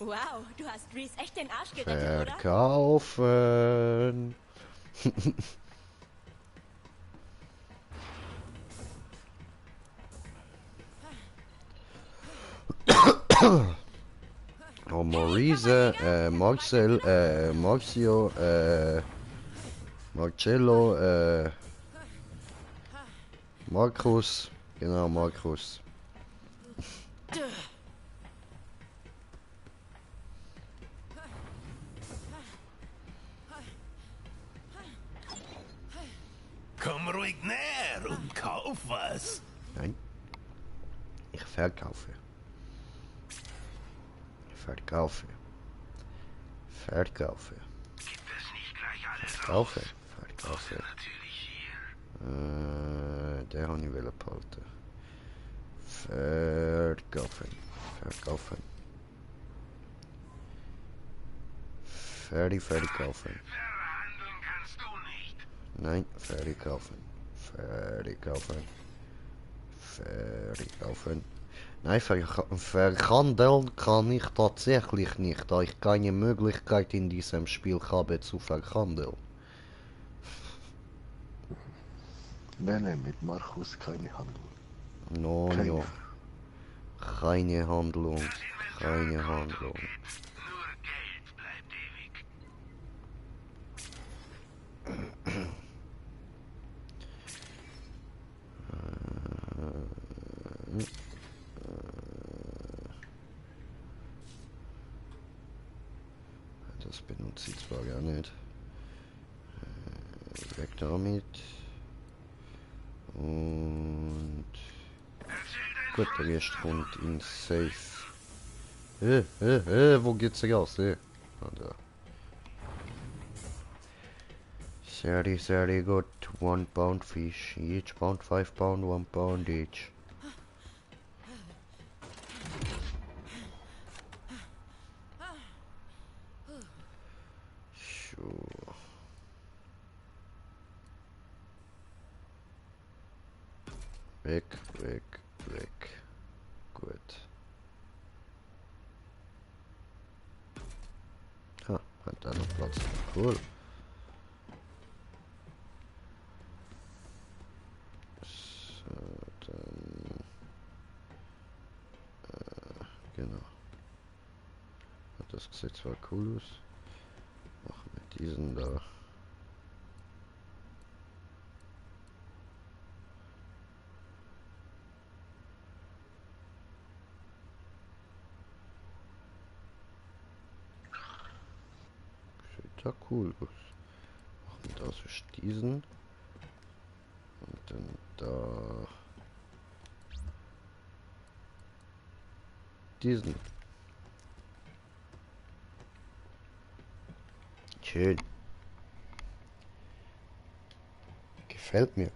Wow, du hast Reese echt den Arsch gerettet, oder? Verkaufen. Oh, Maurice, Marcel, Marcio, Marcello, Markus, genau, Markus. Komm ruhig näher und kauf was. Nein, ich verkaufe. Verkaufe. Verkaufe. Verkaufe. Verkaufe. Der habe ich behalten. Verkaufen. Verkaufen. Verkaufen. Nein, verkaufen. Verkaufen. Verkaufen. Nein, verhandeln kann ich tatsächlich nicht, da ich keine Möglichkeit in diesem Spiel habe zu verhandeln. Nein, mit Markus keine Handlung. No, no. Keine Handlung. Keine Handlung. Das benutze ich zwar gar nicht. Weg damit. Und gut, der Rest kommt in Safe. Wo geht's raus? Ah, da. Very good. 1 pound fish. Each pound 5 pound, 1 pound each. Weg, weg, weg. Gut. Ha, hat da noch Platz. Cool. So, dann... genau. Das sieht zwar cool aus. Machen wir diesen da. Ja, cool. Machen wir da so diesen. Und dann da. Diesen. Schön. Gefällt mir.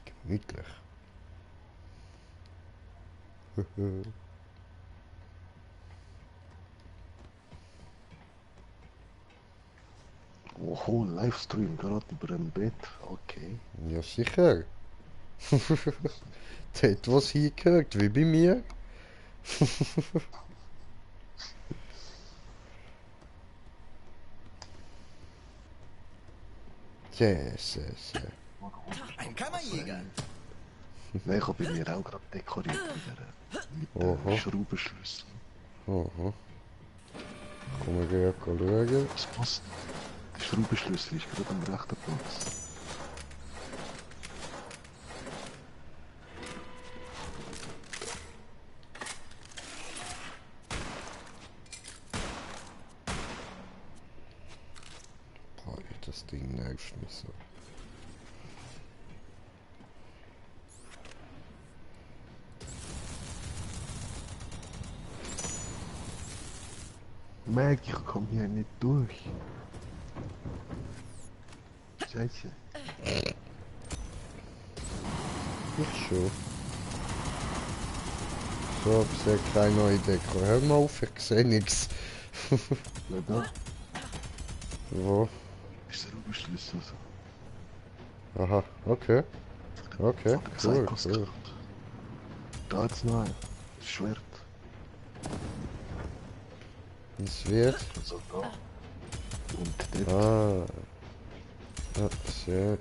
Gemütlich. Oh, Livestream gerade über dem Bett. Okay. Ja, sicher. Der hat was hingehört, wie bei mir. Sehr, sehr, sehr. Ein Kammerjäger. Nein, ich habe bei mir auch gerade dekoriert mit dem Schraubenschlüssel. Aha. Kommen wir gerade schauen. Das passt. Der Schraubenschlüssel ist gerade am rechten Platz. das Ding nervt mich so. Meg, ich komme hier nicht durch. Scheiße. Ich schon. So, ich sehe keine neue Deko. Hör mal auf, ich sehe nichts. Na da. Wo? Ist der Oberschlüssel so? Aha, okay. Okay, cool, cool. Da hat's noch ein Schwert. Es wird. Also da. Und dort. Ah. Ja, sehr.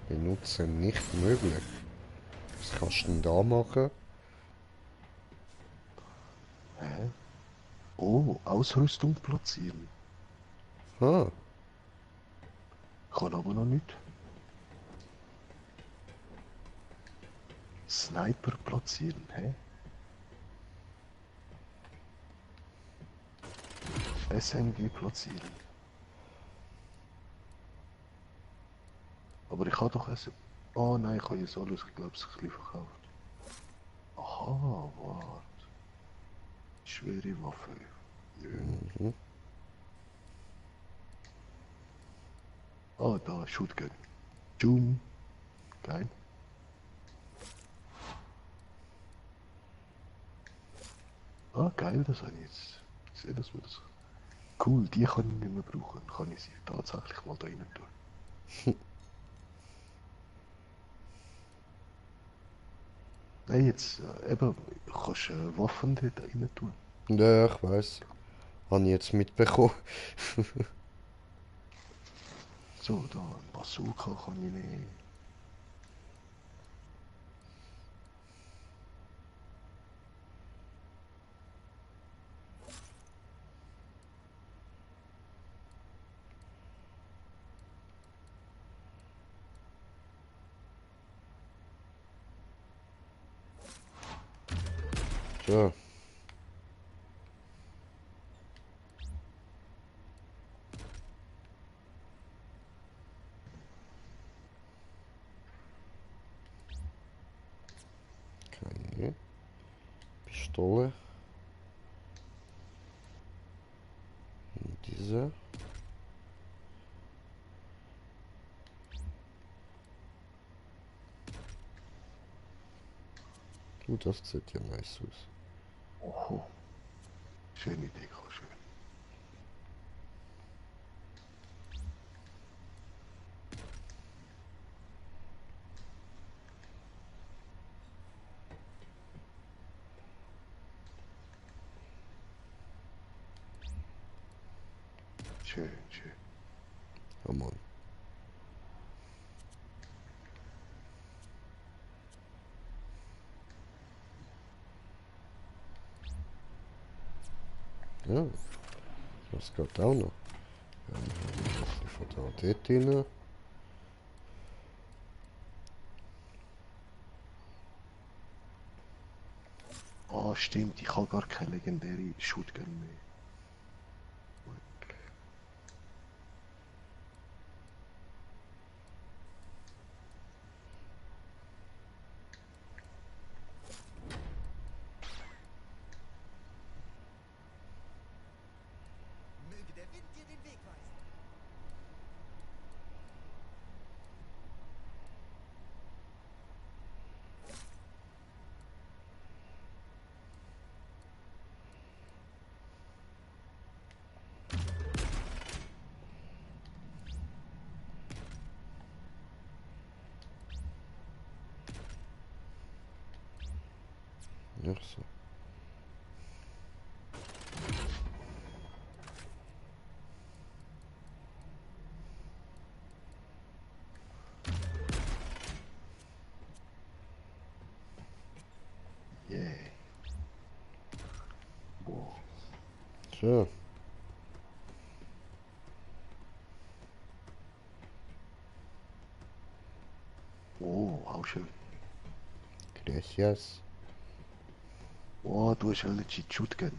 Benutzen nicht möglich. Was kannst du denn da machen? Hä? Oh, Ausrüstung platzieren. Ah. Kann aber noch nicht. Sniper platzieren, hä? SMG platzieren. Aber ich habe doch es. Oh nein, ich habe jetzt alles, ich glaube, es ein bisschen verkauft. Aha, warte. Schwere Waffe. Ja. Mhm. Ah, da, Shotgun. Zoom. Geil. Ah, geil, das habe ich jetzt. Ich sehe, dass wir das. Cool, die kann ich nicht mehr brauchen. Kann ich sie tatsächlich mal da rein tun. Nein, jetzt eben, kannst Waffen dort rein tun. Ja, ich weiß. Habe ich jetzt mitbekommen. So, da, ein Bazooka kann ich nehmen. So. Keine Pistole. Und diese. Das sieht ja nice aus. Oho. Schöne Deko, schön. Schön, schön. Oh Mann. Ja, das geht auch noch. Dann habe ich ein bisschen von da dort rein. Ah, stimmt, ich habe gar keine legendäre Shotgun mehr. Möge der Wind dir den Weg weisen. Ja, so. Yeah. Boah. So. Oh, auch schön. Gracias. Oh, du hast ja legit Shotgun.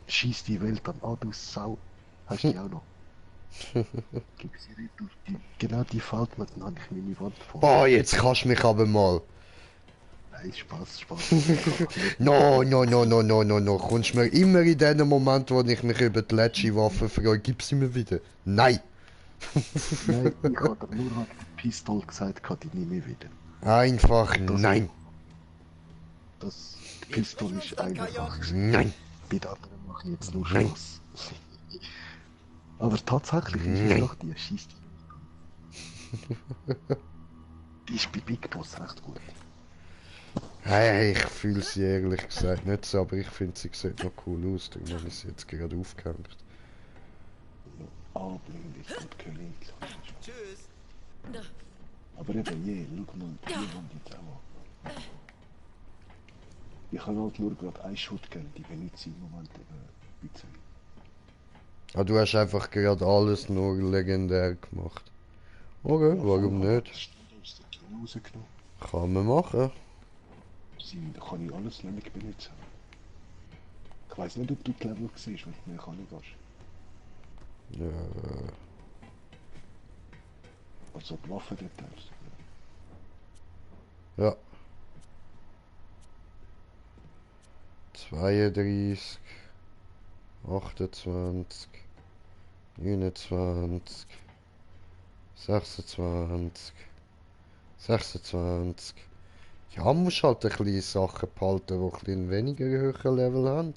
Schieß die Welt an, du Sau. Hast du die auch noch? Gib sie retour. Genau die fällt mir dann eigentlich meine Wand vor. Boah, jetzt kannst du mich aber mal. Nein, Spaß. No. Kommst mir immer in dem Moment, wo ich mich über die letzte Waffe freue, gib sie mir wieder. Nein! Nein, ich habe dir nur wegen der Pistole gesagt, die nehme ich wieder. Einfach nein! Die Pistole ist einfach. Nein! Bei der anderen mache ich jetzt nur Schluss. Aber tatsächlich ist es doch die schießt. Die ist bei Big Boss echt gut. Hey, ich fühle sie ehrlich gesagt nicht so, aber ich finde sie sieht noch cool aus, darum habe ich sie jetzt gerade aufgehängt. Blind ist gut König. Tschüss. Aber eben schau mal, die haben die Trauer. Ich habe halt nur gerade ein Shotgun, die benutze ich im Moment eben ein bisschen. Ah, du hast einfach gerade alles nur legendär gemacht. Okay, ja, warum nicht? Kann man machen. Da kann ich alles nämlich benutzen. Ich weiss nicht, ob du die Level siehst, wenn du mehr kann gehst. Ja. Also die Waffendetails. Ja. 32, 28, 29, 26, 26. Ja, musst halt ein bisschen Sachen behalten, die ein bisschen weniger höheren Level haben.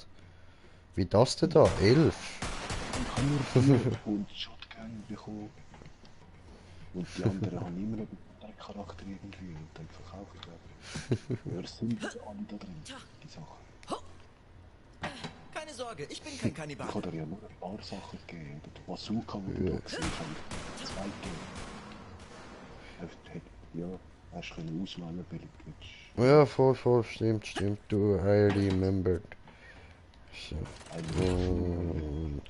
Wie das denn da? 11? Ich habe nur 4 und Shotgun bekommen. Und die anderen haben immer noch einen Charakter irgendwie und dann verkaufe ich aber. Wer sind alle da drin, die Sachen? Keine Sorge, ich bin kein Kannibal. Ich habe dir ja nur ein paar Sachen gegeben. Oder die Bazooka, die du da gesehen hast, 2 gegeben. Ja, hast du können auswählen, welche. Ja, voll, stimmt. Du, I remembered. So. Und...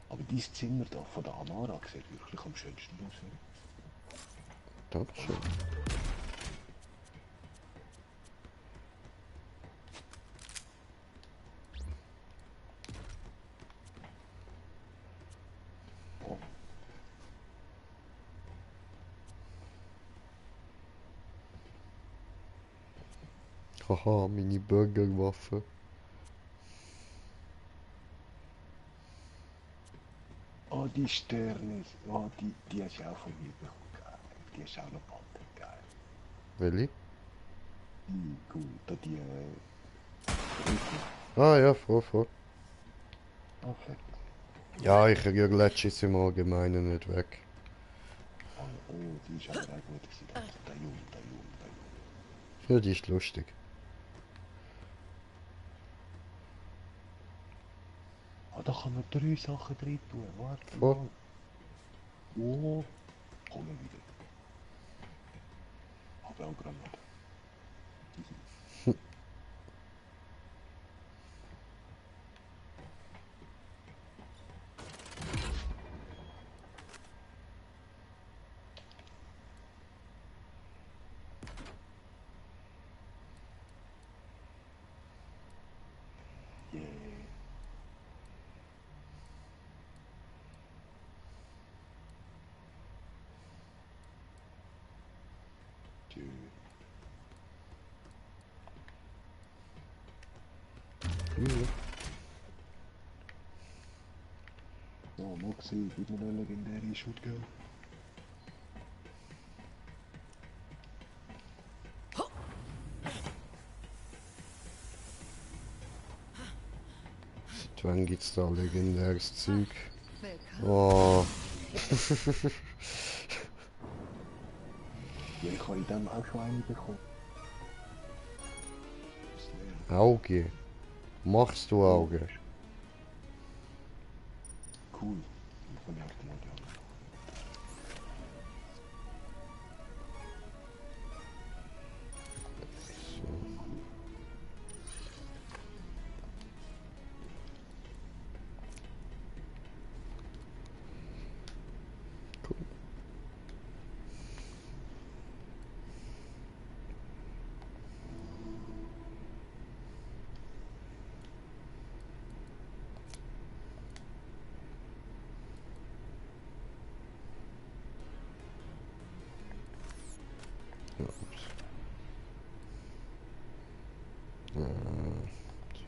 Aber dieses Zimmer da von der Amara sieht wirklich am schönsten aus. Dankeschön. Haha, meine Burgerwaffe. Oh, die Sterne, oh, die hast du auch von mir bekommen, geil. Die hast du auch noch behalten, geil. Welche? Gut, da die, Ah ja, voll. Ah, fett. Ja, ich rühre letztes im Allgemeinen nicht weg. Oh, die ist aber auch gut gewesen. Der Junge. Ja, die ist lustig. Ah, da kann man 3 Sachen drin tun, warte Voll. mal. Oh, komm wieder. Aber auch Granate. So, Moxie, gib mir eine legendäre Shotgun. Seit wann gibt's da legendäres Zeug? Oh. Ja, ich habe in dem auch schon eine bekommen. Auge. Machst du Auge? Cool. Ich kann auch mal die andere.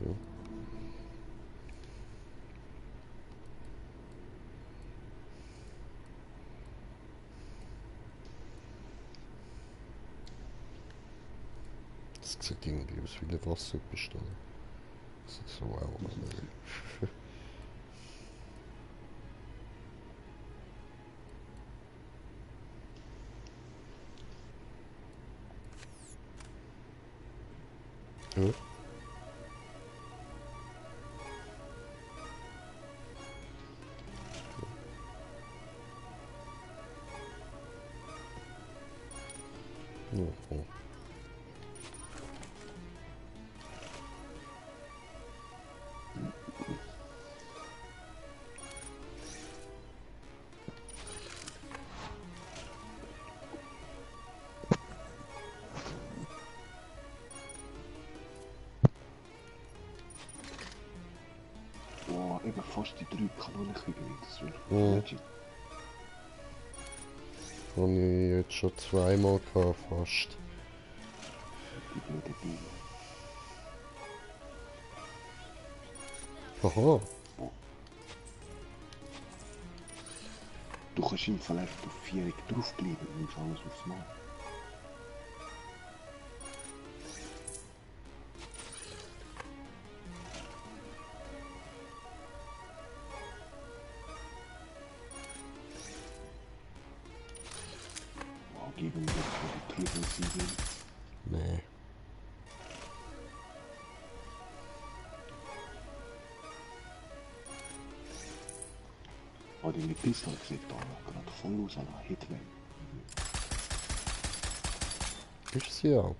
Okay. Das sieht irgendwie aus wie eine Wasserpistole. Das ist so auch. Ja. Oh. Boah, eben fast die 3 Kanonenkriege nicht. Das wäre legit. Habe ich jetzt schon zweimal gehabt, fast. Die blöde Biene. Aha. Du kannst im Fall einfach auf 4 draufbleiben und nimmst alles aufs Mal. Wow, geben wir für die Triple-Siege. Nee. Oh, die Pistole sieht da gerade voll aus an der Hitwelle. Ist sie auch.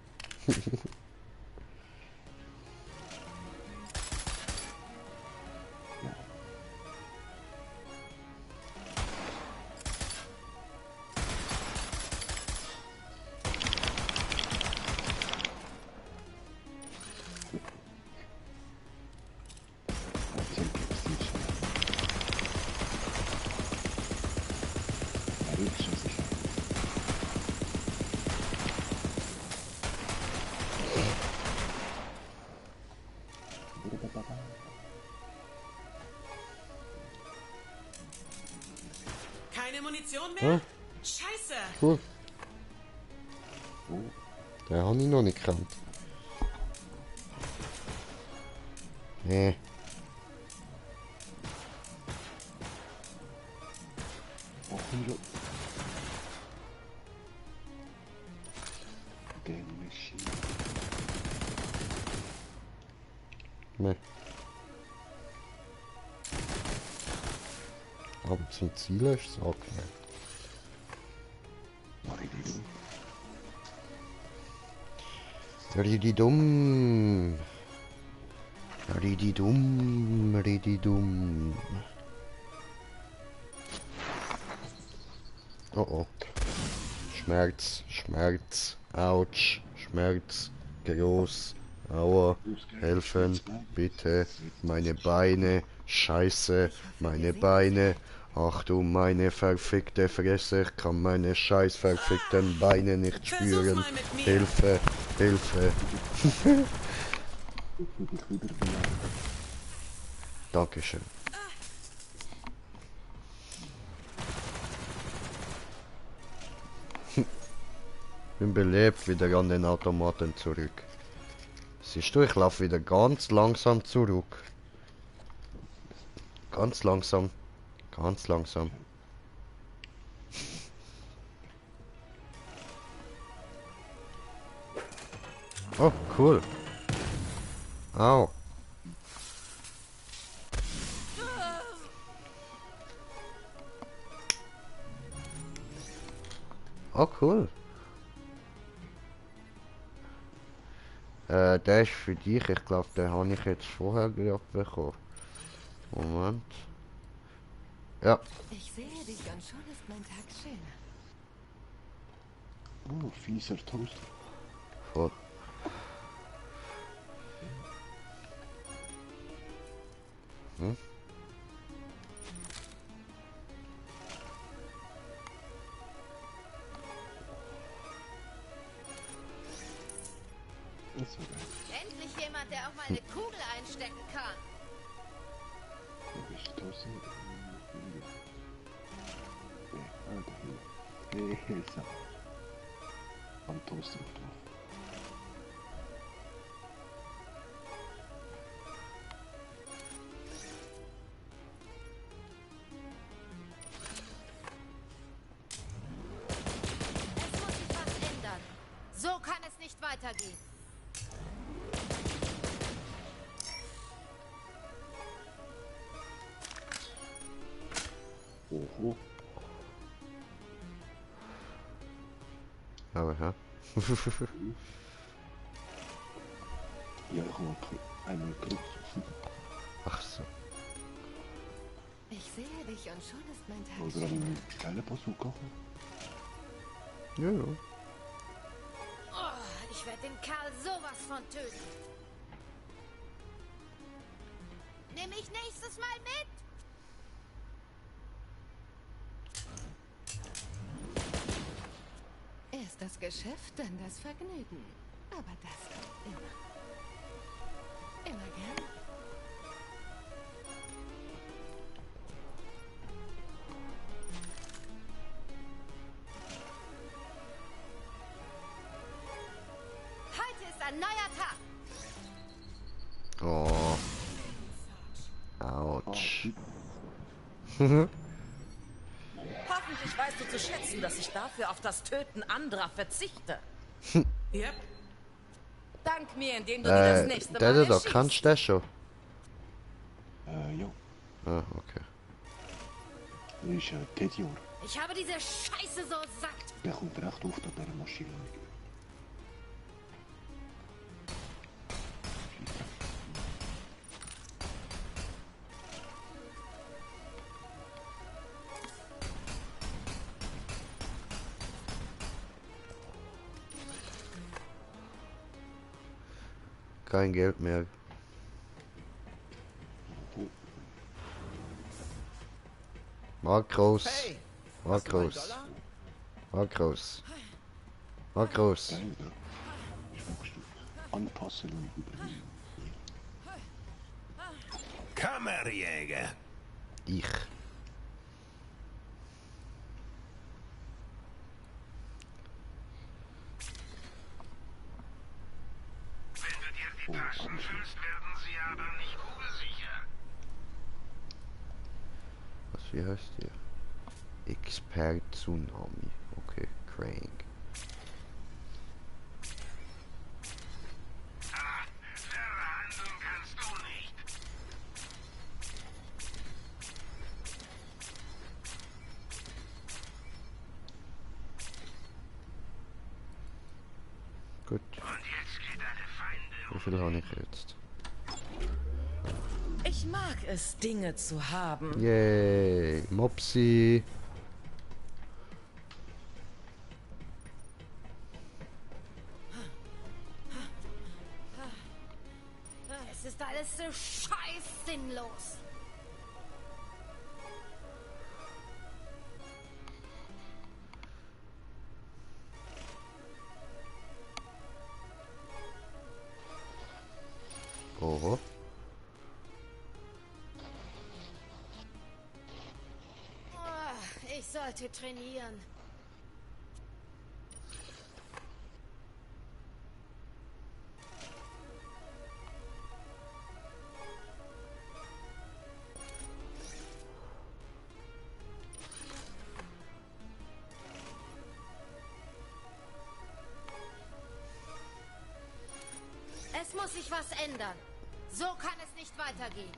Keine Munition mehr? Ja. Scheiße! Cool. Den habe ich noch nicht gekannt. Nee. Nee. Aber zum Ziel ist es okay. Rididum. Rididum. Rididum. Oh oh. Schmerz, Schmerz, Autsch, Schmerz, groß, Aua, helfen, bitte, meine Beine, Scheiße, meine Beine, ach du meine verfickte Fresse, ich kann meine scheiß verfickten Beine nicht spüren, Hilfe, Hilfe. Dankeschön. Bin belebt wieder an den Automaten zurück. Siehst du, ich laufe wieder ganz langsam zurück. Ganz langsam. Ganz langsam. Oh, cool. Au. Oh, cool. Der ist für dich. Ich glaube, den habe ich jetzt vorher gerade bekommen. Moment. Ja. Ich sehe dich und schon ist mein Tag schöner. Oh, fieser Toast. Voll. Hm? Endlich jemand, der auch mal eine Kugel einsteckt. Toaster. Hilfe. Am Toaster drauf. So kann es nicht weitergehen. Oho. Aber ja. Ja, ich habe einmal gedrückt. Ach so. Ich sehe dich und schon ist mein Tag Oder eine kleine Bazooka. Ja, ja. Oh, ich werde den Kerl sowas von töten. Nimm mich nächstes Mal mit. Erst das Geschäft, dann das Vergnügen. Aber das kommt immer. Immer gern. Heute ist ein neuer Tag. Oh. Autsch. Hoffentlich weißt du zu schätzen, dass ich dafür auf das Töten anderer verzichte. Yep. Dank mir, indem du dir das nächste Mal Der da, erschießt. kannst du das schon? Ja. Ah, okay. Das ist Teddy. Ich habe diese Scheiße so satt. Der kommt recht oft an dieser Maschine. Kein Geld mehr. Makros. Hey, Makros. Makros. Makros. Anpassen und übernehmen. Kammerjäger. Ich. Wenn du dir die Taschen füllst, werden sie aber nicht kugelsicher. Was, wie heißt der? Expert Tsunami. Okay, Crank. Verhandeln kannst du nicht. Gut. Und jetzt geht deine Feinde. Wie viel habe ich jetzt? Ich mag es, Dinge zu haben. Yay, Mopsi. Es ist alles so scheiß sinnlos. Oho. Ich sollte trainieren. Es muss sich was ändern. So kann es nicht weitergehen.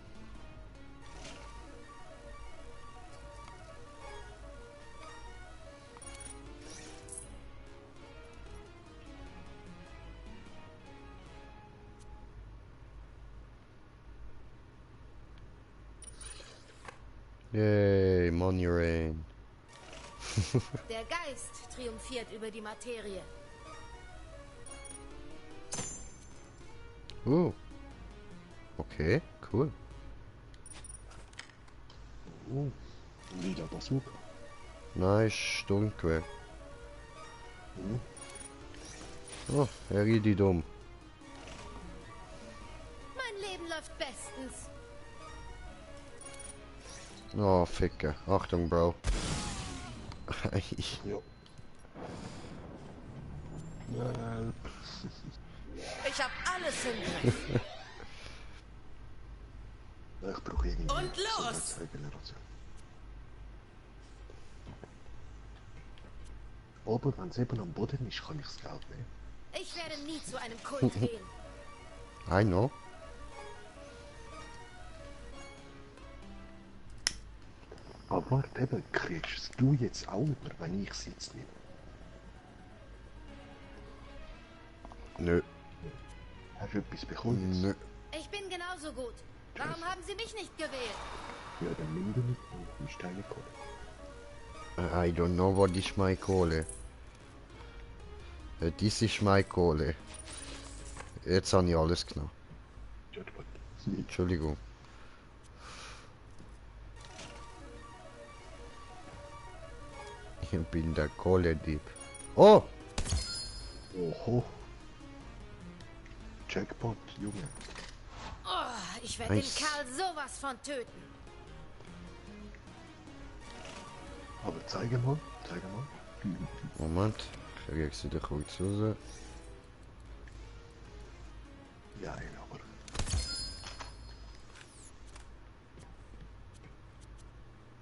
Yay, Money Rain. Der Geist triumphiert über die Materie. Okay, cool. Wieder Bazooka. Nein, ist dunkel. Oh, er geht die dumm. Mein Leben läuft bestens. Oh, Ficke. Achtung, Bro. Ja. Ich hab alles im Griff. Ich brauche irgendwie Und los! Regeneration. Aber wenn es eben am Boden ist, kann ich das Geld nehmen. Ich werde nie zu einem Kult gehen. I know. Aber warte, eben, kriegst du jetzt auch über, wenn ich es jetzt nehme? Nö. Hast du etwas bekommen jetzt? Nö. Ich bin genauso gut. Warum haben Sie mich nicht gewählt? Ja, dann nimm du nicht und ist deine Kohle. I don't know, was ist meine Kohle. Dies ist meine Kohle. Jetzt habe ich alles genommen. Entschuldigung. Ich bin der Kohledieb. Oh! Oho. Jackpot, Junge. Oh, ich werde Nice. den Kerl sowas von töten. Aber zeige mal. Moment, ich lege sie doch kurz raus. Ja, aber.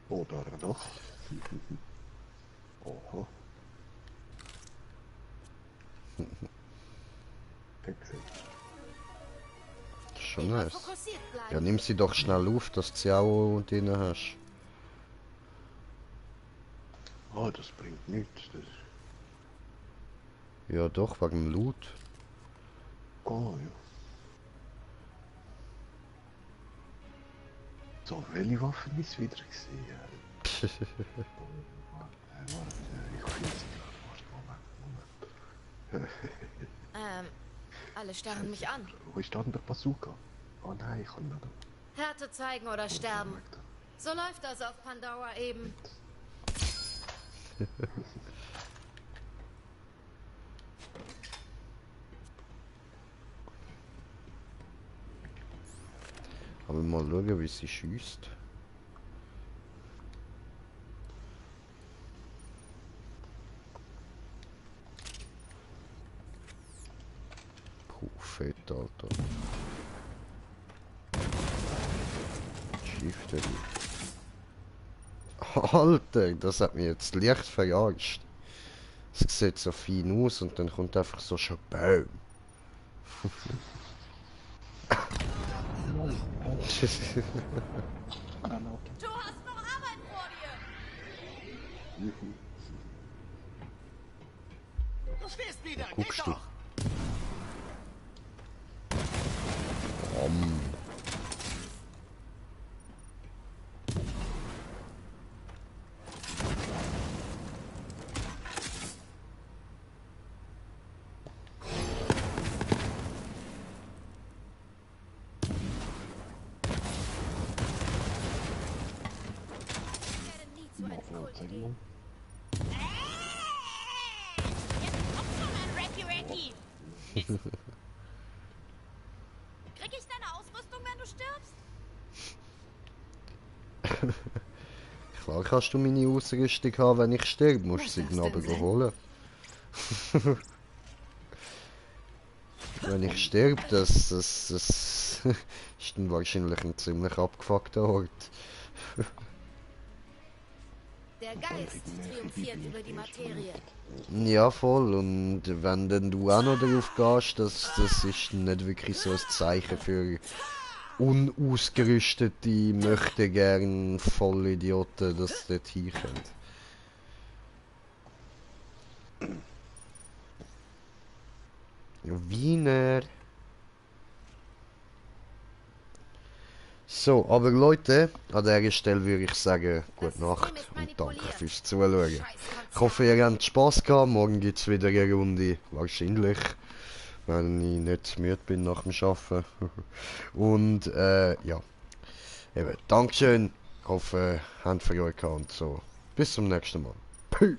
Oh, da noch. Oho. Schon nice. Ja, nimm sie doch schnell auf, dass du sie auch drin hast. Oh, das bringt nichts. Das... Ja doch, wegen dem Loot. Oh, ja. So, welche Waffen ist wieder gesehen? Warte, ich finde sie gerade. Moment. Alle starren mich an. Wo ist da denn der Bazooka? Oh nein, ich kann nicht. Härte zeigen oder sterben. So läuft das auf Pandora eben. Aber mal schauen, wie sie schießt. Puh, fett, Alter. Shift. Alter, das hat mich jetzt leicht verarscht. Es sieht so fein aus und dann kommt einfach so schon Baum. Du hast noch Arbeit vor dir. Du stehst wieder, Guckst geht du? doch. Ich werde nie zu einem Kult gehen. Recky. Krieg ich deine Ausrüstung, wenn du stirbst? Klar kannst du meine Ausrüstung haben, wenn ich sterbe, musst du sie dann aber holen. Wenn ich sterbe, das ist dann wahrscheinlich ein ziemlich abgefuckter Ort. Der Geist triumphiert über die Materie. Ja, voll. Und wenn dann du auch noch darauf gehst, das ist nicht wirklich so ein Zeichen für unausgerüstete, möchte gern Vollidioten, dass sie dort hinkommen. Wiener. So, aber Leute, an dieser Stelle würde ich sagen, gute Nacht und danke fürs Zuschauen. Ich hoffe, ihr habt Spass gehabt. Morgen gibt es wieder eine Runde, wahrscheinlich, wenn ich nicht zu müde bin nach dem Arbeiten. Und ja, eben, Dankeschön. Ich hoffe, ihr habt für euch gehabt und so. Bis zum nächsten Mal. Peace.